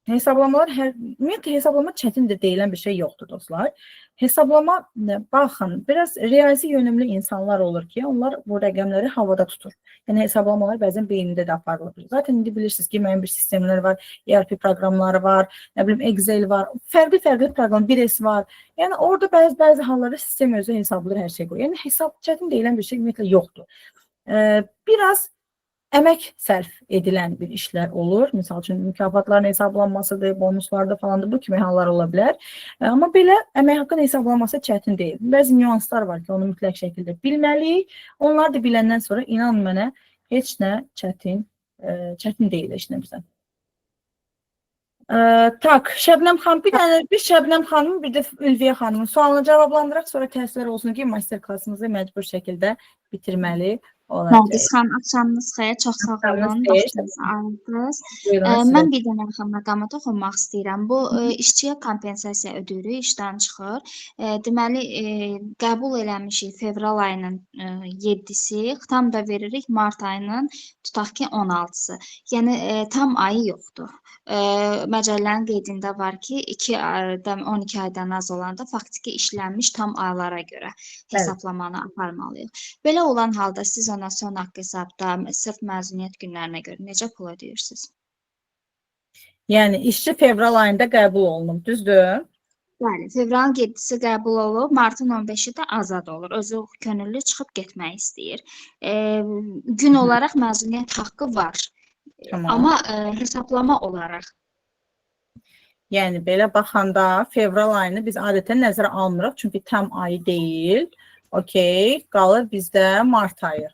Hesablamalar ümumiyyətlə hesablama çətindir deyilən bir şey yoxdur dostlar. Hesablama baxın, biraz riyazi yönümlü insanlar olur ki, onlar bu rəqəmləri havada tutur. Yəni hesablamalar bəzən beynində də aparılır. Zaten indi bilirsiniz ki, müəyyən bir sistemlər var, ERP proqramları var, nə bilim Excel var, fərqli-fərqli proqram, 1S var. Yəni orada bəzi hallarda sistem özü hesablayır, hər şey qoyur. Yəni hesab çətin deyilən bir şey ümumiyyətlə yoxdur. Biraz əmək sərf edilən bir işlər olur. Misal üçün, mükafatların hesablanmasıdır, bonuslardır falandır, bu kimi hallar ola bilər. Amma belə əmək haqqının hesablanması çətin deyil. Bəzi nüanslar var ki, onu mütləq şəkildə bilməliyik. Onları da biləndən sonra inan mənə heç nə çətin deyil heç nə bizə. Tak, Şəbnəm xanım, bir dənə bir Şəbnəm xanımın, bir də Ülviyə xanımın sualını cavablandıraq, sonra təəssüflər olsun ki, master klassımızı məcbur şəkildə bitirməli olacaq. Nərgiz xanım, axşamınız xeyir, çox sağ olun, vaxtınızı ayırdınız. Mən bir dənə məqama toxunmaq istəyirəm. Bu, işçiyə kompensasiya ödəyirik, işdən çıxır. Deməli, qəbul eləmişik fevral ayının 7-si, tam da veririk mart ayının, tutaq ki, 16-sı. Yəni, tam ayı yoxdur. Məcəllənin qeydində var ki, 12 aydan az olanda faktiki işlənmiş tam aylara görə hesablamanı aparmalıyıq. Belə olan halda siz ona son haqq hesabda sırf məzuniyyət günlərinə görə necə pul ödəyirsiniz? Yəni, işçi fevral ayında qəbul olunub, düzdür? Bəli, fevralın 7-si qəbul olub, martın 15-i də azad olur. Özü könüllü çıxıb getmək istəyir. Gün olaraq məzuniyyət haqqı var. Tamam. Amma hesablama olaraq. Yəni, belə baxanda fevral ayını biz adətən nəzərə almırıq, çünki tam ayı deyil. Okey, qalır bizdə mart ayı.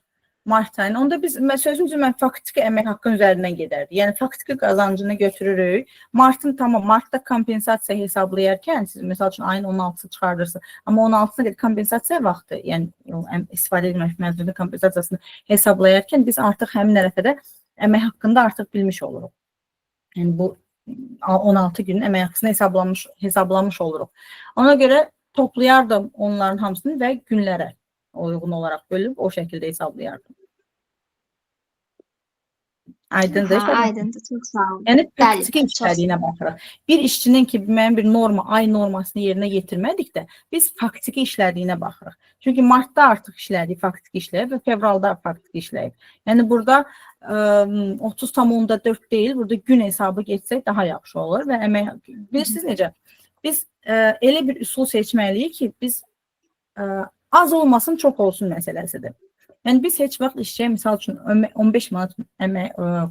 Mart ayını. Onda biz, sözümüzü mən faktiki əmək haqqının üzərindən gedərdik. Yəni, faktiki qazancını götürürük. Martın, tamam, martda kompensasiya hesablayarkən, siz, məsəl üçün, ayın 16-sı çıxardırsınız. Amma 16-sına qədər kompensasiya vaxtı, yəni, istifadə edilməmiş məzuniyyət kompensasiyasını hesablayarkən biz artıq həmin ərəfədə əmək haqqında artıq bilmiş oluruq. Yəni, bu 16 günün əmək haqqısını hesablamış oluruq. Ona görə toplayardım onların hamısını və günlərə uyğun olaraq bölüb o şəkildə hesablayardım. Aydındır. Ha, aydındır, çox sağ olun. Yəni, praktiki işlədiyinə baxırıq. Bir işçinin ki, müəyyən bir norma, ay normasını yerinə yetirmədikdə biz faktiki işlədiyinə baxırıq. Çünki martda artıq işlədik, faktiki işləyib və fevralda faktiki işləyib. Yəni, burada 30,4 deyil, burada gün hesabı getsək daha yaxşı olur və əmək, bilirsiniz necə? Biz elə bir üsul seçməliyik ki, biz az olmasın, çox olsun məsələsidir. Yəni, biz heç vaxt işçiyə, misal üçün, 15 manat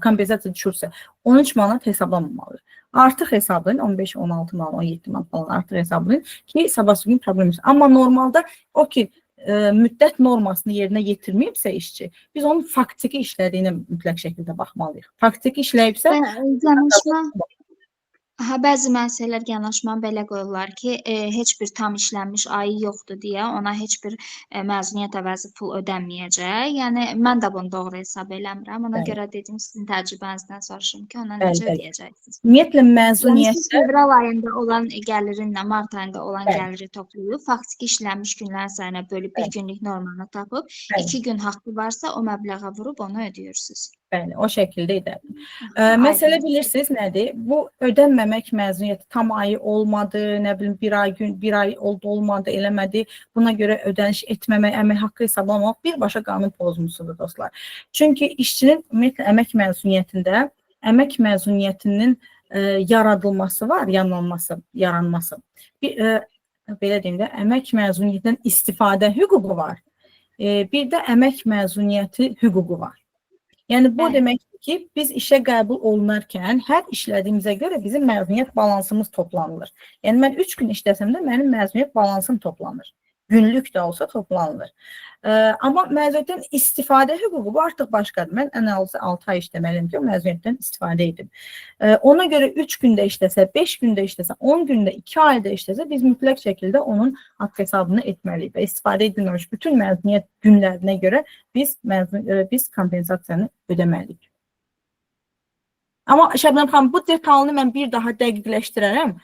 kompensasiya düşürsə, 13 manat hesablanmamalıyıq. Artıq hesablayın, 15, 16 manat, 17 manat falan artıq hesablayın ki, sabah gün problem yoxdur. Amma normalda o ki, müddət normasını yerinə yetirməyibsə işçi, biz onun faktiki işlədiyinə mütləq şəkildə baxmalıyıq. Faktiki işləyibsə... Hə, bəzi müəssisələr yanaşma belə qoyurlar ki, heç bir tam işlənmiş ayı yoxdur deyə ona heç bir məzuniyyət əvəzi pul ödənməyəcək. Yəni, mən də bunu doğru hesab eləmirəm. Ona görə dedim, sizin təcrübənizdən soruşum ki, ona necə ödəyəcəksiniz? Ümumiyyətlə, məzuniyyətdə... Yəni, siz fevral ayında olan gəlirinlə mart ayında olan gəliri toplayıb, faktiki işlənmiş günlərin sayına bölüb bir günlük normanı tapıb, 2 gün haqqı varsa o məbləğə vurub onu ödəyirsiniz. Bəli, o şəkildə edərdim. Məsələ bilirsiniz nədir? Bu ödənməmək məzuniyyəti tam ayı olmadı, nə bilim bir ay gün, bir ay oldu, olmadı, eləmədi. Buna görə ödəniş etməmək, əmək haqqı hesablamamaq birbaşa qanun pozuntusudur dostlar. Çünki işçinin ümumiyyətlə əmək məzuniyyətində əmək məzuniyyətinin yaradılması var, yaranması. Bir, belə deyim də, əmək məzuniyyətindən istifadə hüququ var. Bir də əmək məzuniyyəti hüququ var. Yəni bu deməkdir ki, biz işə qəbul olunarkən hər işlədiyimizə görə bizim məzuniyyət balansımız toplanılır. Yəni mən 3 gün işləsəm də mənim məzuniyyət balansım toplanır. Günlük də olsa toplanılır. Amma məzuniyyətdən istifadə hüququ bu artıq başqadır. Mən ən azı 6 ay işləməliyəm ki, o məzuniyyətdən istifadə edim. Ona görə 3 gündə işləsə, 5 gündə işləsə, 10 gündə, 2 ayda işləsə biz mütləq şəkildə onun haqq hesabını etməliyik və istifadə edilməmiş bütün məzuniyyət günlərinə görə biz kompensasiyanı ödəməliyik. Amma Şəbnəm xanım, bu detalını mən bir daha dəqiqləşdirərəm.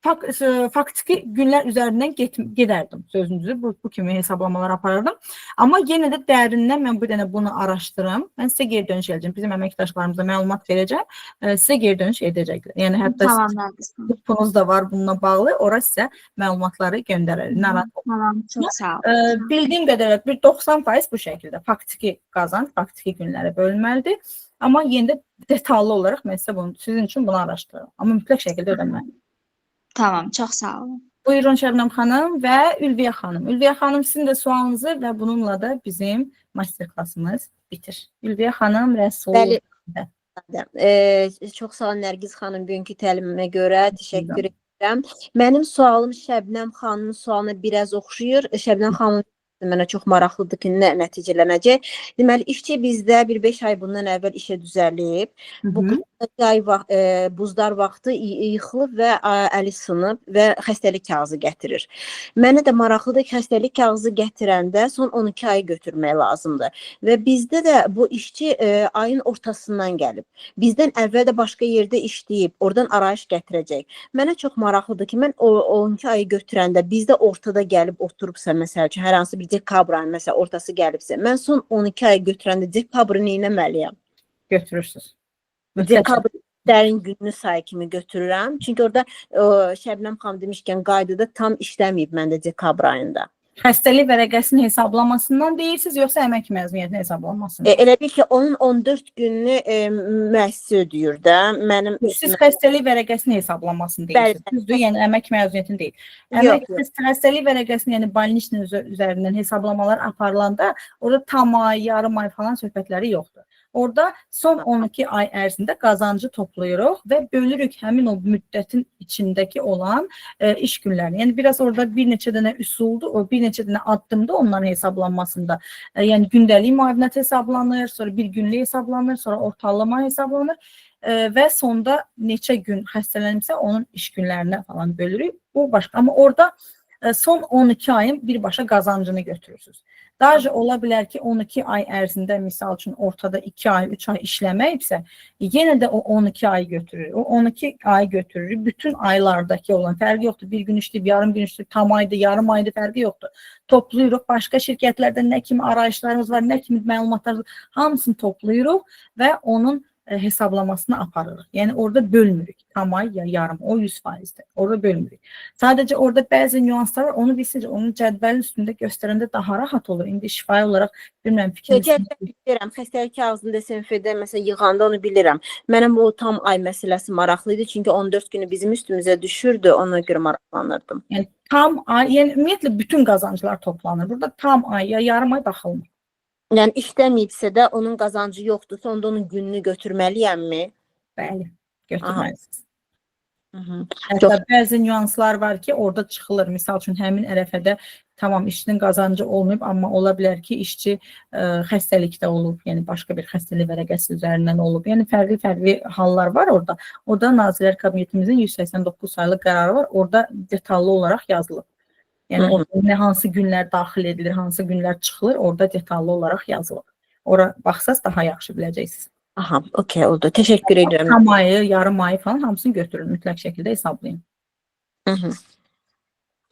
Faktiki günlər üzərindən gedərdim sözünüzü, bu kimi hesablamalar aparardım. Amma yenə də dərindən mən bu dənə bunu araşdırım. Mən sizə geri dönüş edəcəm. Bizim əməkdaşlarımıza məlumat verəcəm. Sizə geri dönüş edəcəklər. Yəni hətta qrupunuz da var bununla bağlı. Ora sizə məlumatları göndərər. Narahat olmayın. Tamam, çox sağ olun. Bildiyim qədərlə bir 90% bu şəkildə faktiki qazanc, faktiki günlərə bölünməlidir. Amma yenə də detallı olaraq mən sizə bunu, sizin üçün bunu araşdırıram. Amma mütləq şəkildə ödənməlidir. Tamam, çox sağ olun. Buyurun Şəbnəm xanım və Ülviyə xanım. Ülviyə xanım, sizin də sualınızı və bununla da bizim master-klassımız bitir. Ülviyə xanım, Rəsul. Bəli. Çox sağ olun Nərgiz xanım, bugünkü təlimimə görə təşəkkür edirəm. Mənim sualım Şəbnəm xanımın sualına biraz oxşayır. Şəbnəm xanım mənə çox maraqlıdır ki, nə nəticələnəcək. Deməli, işçi bizdə bir 5 ay bundan əvvəl işə düzəlib. Bu ay buzlar vaxtı yıxılıb və əli sınıb və xəstəlik kağızı gətirir. Mənə də maraqlıdır ki, xəstəlik kağızı gətirəndə son 12 ayı götürmək lazımdır. Və bizdə də bu işçi ayın ortasından gəlib. Bizdən əvvəl də başqa yerdə işləyib, oradan arayış gətirəcək. Mənə çox maraqlıdır ki, mən o 12 ayı götürəndə bizdə ortada gəlib oturubsa, məsəl üçün, hər hansı bir dekabr ayının məsələn ortası gəlibsə, mən son 12 ayı götürəndə dekabrı nə etməliyəm? Götürürsünüz. Dekabr dərin gününü sayı kimi götürürəm. Çünki orada Şəbnəm xanım demişkən qaydada tam işləməyib məndə dekabr ayında. Xəstəlik vərəqəsinin hesablamasından deyirsiniz, yoxsa əmək məzuniyyətinin hesablanmasından? Elə bil ki, onun 14 gününü müəssisə ödəyir də. Mənim Siz xəstəlik vərəqəsinin hesablanmasını deyirsiniz. Düzdür, yəni əmək məzuniyyətini deyil. Əmək xəstəlik vərəqəsini, yəni balniçnin üzərindən hesablamalar aparılanda orada tam ay, yarım ay falan söhbətləri yoxdur. Orada son 12 ay ərzində qazancı toplayırıq və bölürük həmin o müddətin içindəki olan iş günlərini. Yəni biraz orada bir neçə dənə üsuldur, o bir neçə dənə addımdır onların hesablanmasında. Yəni gündəlik müavinət hesablanır, sonra bir günlük hesablanır, sonra ortalama hesablanır və sonda neçə gün xəstələnibsə onun iş günlərinə falan bölürük. Bu başqa. Amma orada son 12 ayın birbaşa qazancını götürürsünüz. Daha ola bilər ki, 12 ay ərzində, misal üçün, ortada 2 ay, 3 ay işləməyibsə, yenə də o 12 ay götürür. O 12 ay götürür. Bütün aylardakı olan fərqi yoxdur. Bir gün işləyib, yarım gün işləyib, tam aydır, yarım aydır, fərqi yoxdur. Toplayırıq. Başqa şirkətlərdə nə kimi arayışlarımız var, nə kimi məlumatlarımız var, hamısını toplayırıq və onun hesablamasını aparırıq. Yəni orada bölmürük. Tam ay ya yarım, o 100%-dir. Orada bölmürük. Sadəcə orada bəzi nüanslar var. Onu bilsiniz, onun cədvəlin üstündə göstərəndə daha rahat olur. İndi şifahi olaraq bilmirəm fikriniz. Cədvəl bilirəm. Xəstəlik kağızını SNF-də məsələn yığanda onu bilirəm. Mənə bu tam ay məsələsi maraqlı idi. Çünki 14 günü bizim üstümüzə düşürdü. Ona görə maraqlanırdım. Yəni tam ay, yəni ümumiyyətlə bütün qazanclar toplanır. Burada tam ay ya yarım ay baxılmır. Yəni işləməyibsə də onun qazancı yoxdursa, onda onun gününü götürməliyəmmi? Bəli, götürməlisiniz. Hətta bəzi nüanslar var ki, orada çıxılır. Misal üçün, həmin ərəfədə tamam işçinin qazancı olmayıb, amma ola bilər ki, işçi xəstəlikdə olub, yəni başqa bir xəstəlik vərəqəsi üzərindən olub. Yəni fərqli-fərqli hallar var orada. Orada Nazirlər Kabinetimizin 189 saylı qərarı var. Orada detallı olaraq yazılıb. Yəni orada nə hansı günlər daxil edilir, hansı günlər çıxılır, orada detallı olaraq yazılıb. Ora baxsaz daha yaxşı biləcəksiniz. Aha, okey oldu. Təşəkkür edirəm. Tam ayı, yarım ayı falan hamısını götürün, mütləq şəkildə hesablayın.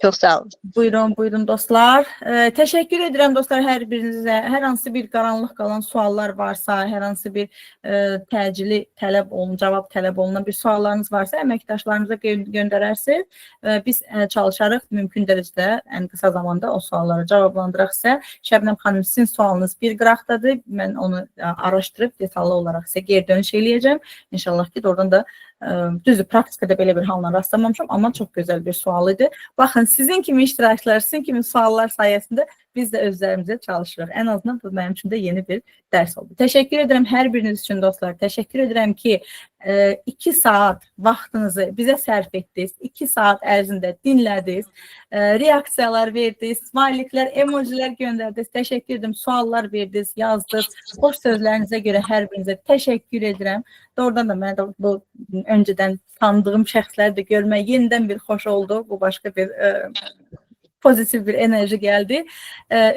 Çox sağ olun. Buyurun, buyurun dostlar. Təşəkkür edirəm dostlar hər birinizə. Hər hansı bir qaranlıq qalan suallar varsa, hər hansı bir təcili tələb olun, cavab tələb olunan bir suallarınız varsa əməkdaşlarımıza göndərərsiniz. Biz çalışarıq mümkün dərəcədə ən qısa zamanda o sualları cavablandıraq sizə. Şəbnəm xanım, sizin sualınız bir qıraqdadır. Mən onu araşdırıb detallı olaraq sizə geri dönüş eləyəcəm. İnşallah ki, oradan da düzdür, praktikada belə bir halla rastlamamışam, amma çox gözəl bir sual idi. Baxın, sizin kimi iştirakçılar, sizin kimi suallar sayəsində Biz də özlərimizə çalışırıq. Ən azından bu mənim üçün də yeni bir dərs oldu. Təşəkkür edirəm hər biriniz üçün dostlar. Təşəkkür edirəm ki, 2 saat vaxtınızı bizə sərf etdiniz. 2 saat ərzində dinlədiniz, reaksiyalar verdiniz, smayliklər, emojilər göndərdiniz. Təşəkkür edirəm. Suallar verdiniz, yazdınız. Xoş sözlərinizə görə hər birinizə təşəkkür edirəm. Doğrudan da mənə də bu öncədən tanıdığım şəxsləri də görmək yenidən bir xoş oldu. Bu başqa bir pozitiv bir enerji gəldi.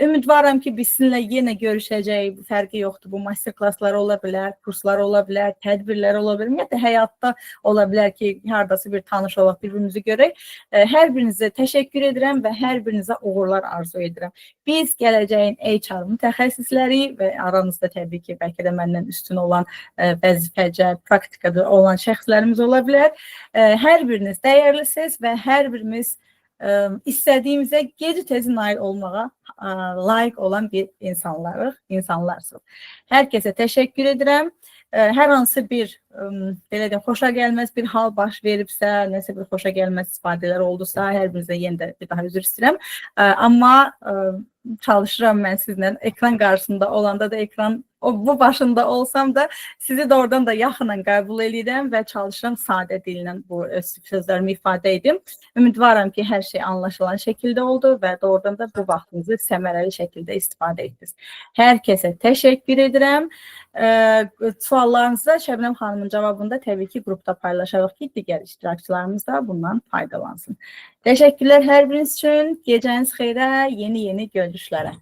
Ümidvaram ki, biz sizinlə yenə görüşəcəyik. Fərqi yoxdur. Bu master-klasslar ola bilər, kurslar ola bilər, tədbirlər ola bilər. Ümumiyyətlə həyatda ola bilər ki, hardasa bir tanış olaq, bir-birimizi görək. Hər birinizə təşəkkür edirəm və hər birinizə uğurlar arzu edirəm. Biz gələcəyin HR mütəxəssisləri və aranızda təbii ki, bəlkə də məndən üstün olan vəzifəcə, praktikada olan şəxslərimiz ola bilər. Hər biriniz dəyərlisiniz və hər birimiz istədiyimizə gec tez nail olmağa layiq olan bir insanlarıq, insanlarsınız. Hər kəsə təşəkkür edirəm. Hər hansı bir belə deyim, xoşa gəlməz bir hal baş veribsə, nəsə bir xoşa gəlməz istifadələr oldusa, hər birinizə yenə də bir daha üzr istəyirəm. Amma çalışıram mən sizlə ekran qarşısında olanda da ekran o bu başında olsam da sizi doğrudan da yaxından qəbul edirəm və çalışıram sadə dillə bu öz sözlərimi ifadə edim. Ümidvaram ki, hər şey anlaşılan şəkildə oldu və doğrudan da bu vaxtınızı səmərəli şəkildə istifadə etdiniz. Hər kəsə təşəkkür edirəm. Suallarınızı Şəbnəm xanımın cavabını da təbii ki, qrupda paylaşarıq ki, digər iştirakçılarımız da bundan faydalansın. Təşəkkürlər hər biriniz üçün. Gecəniz xeyrə, yeni-yeni görüşlərə.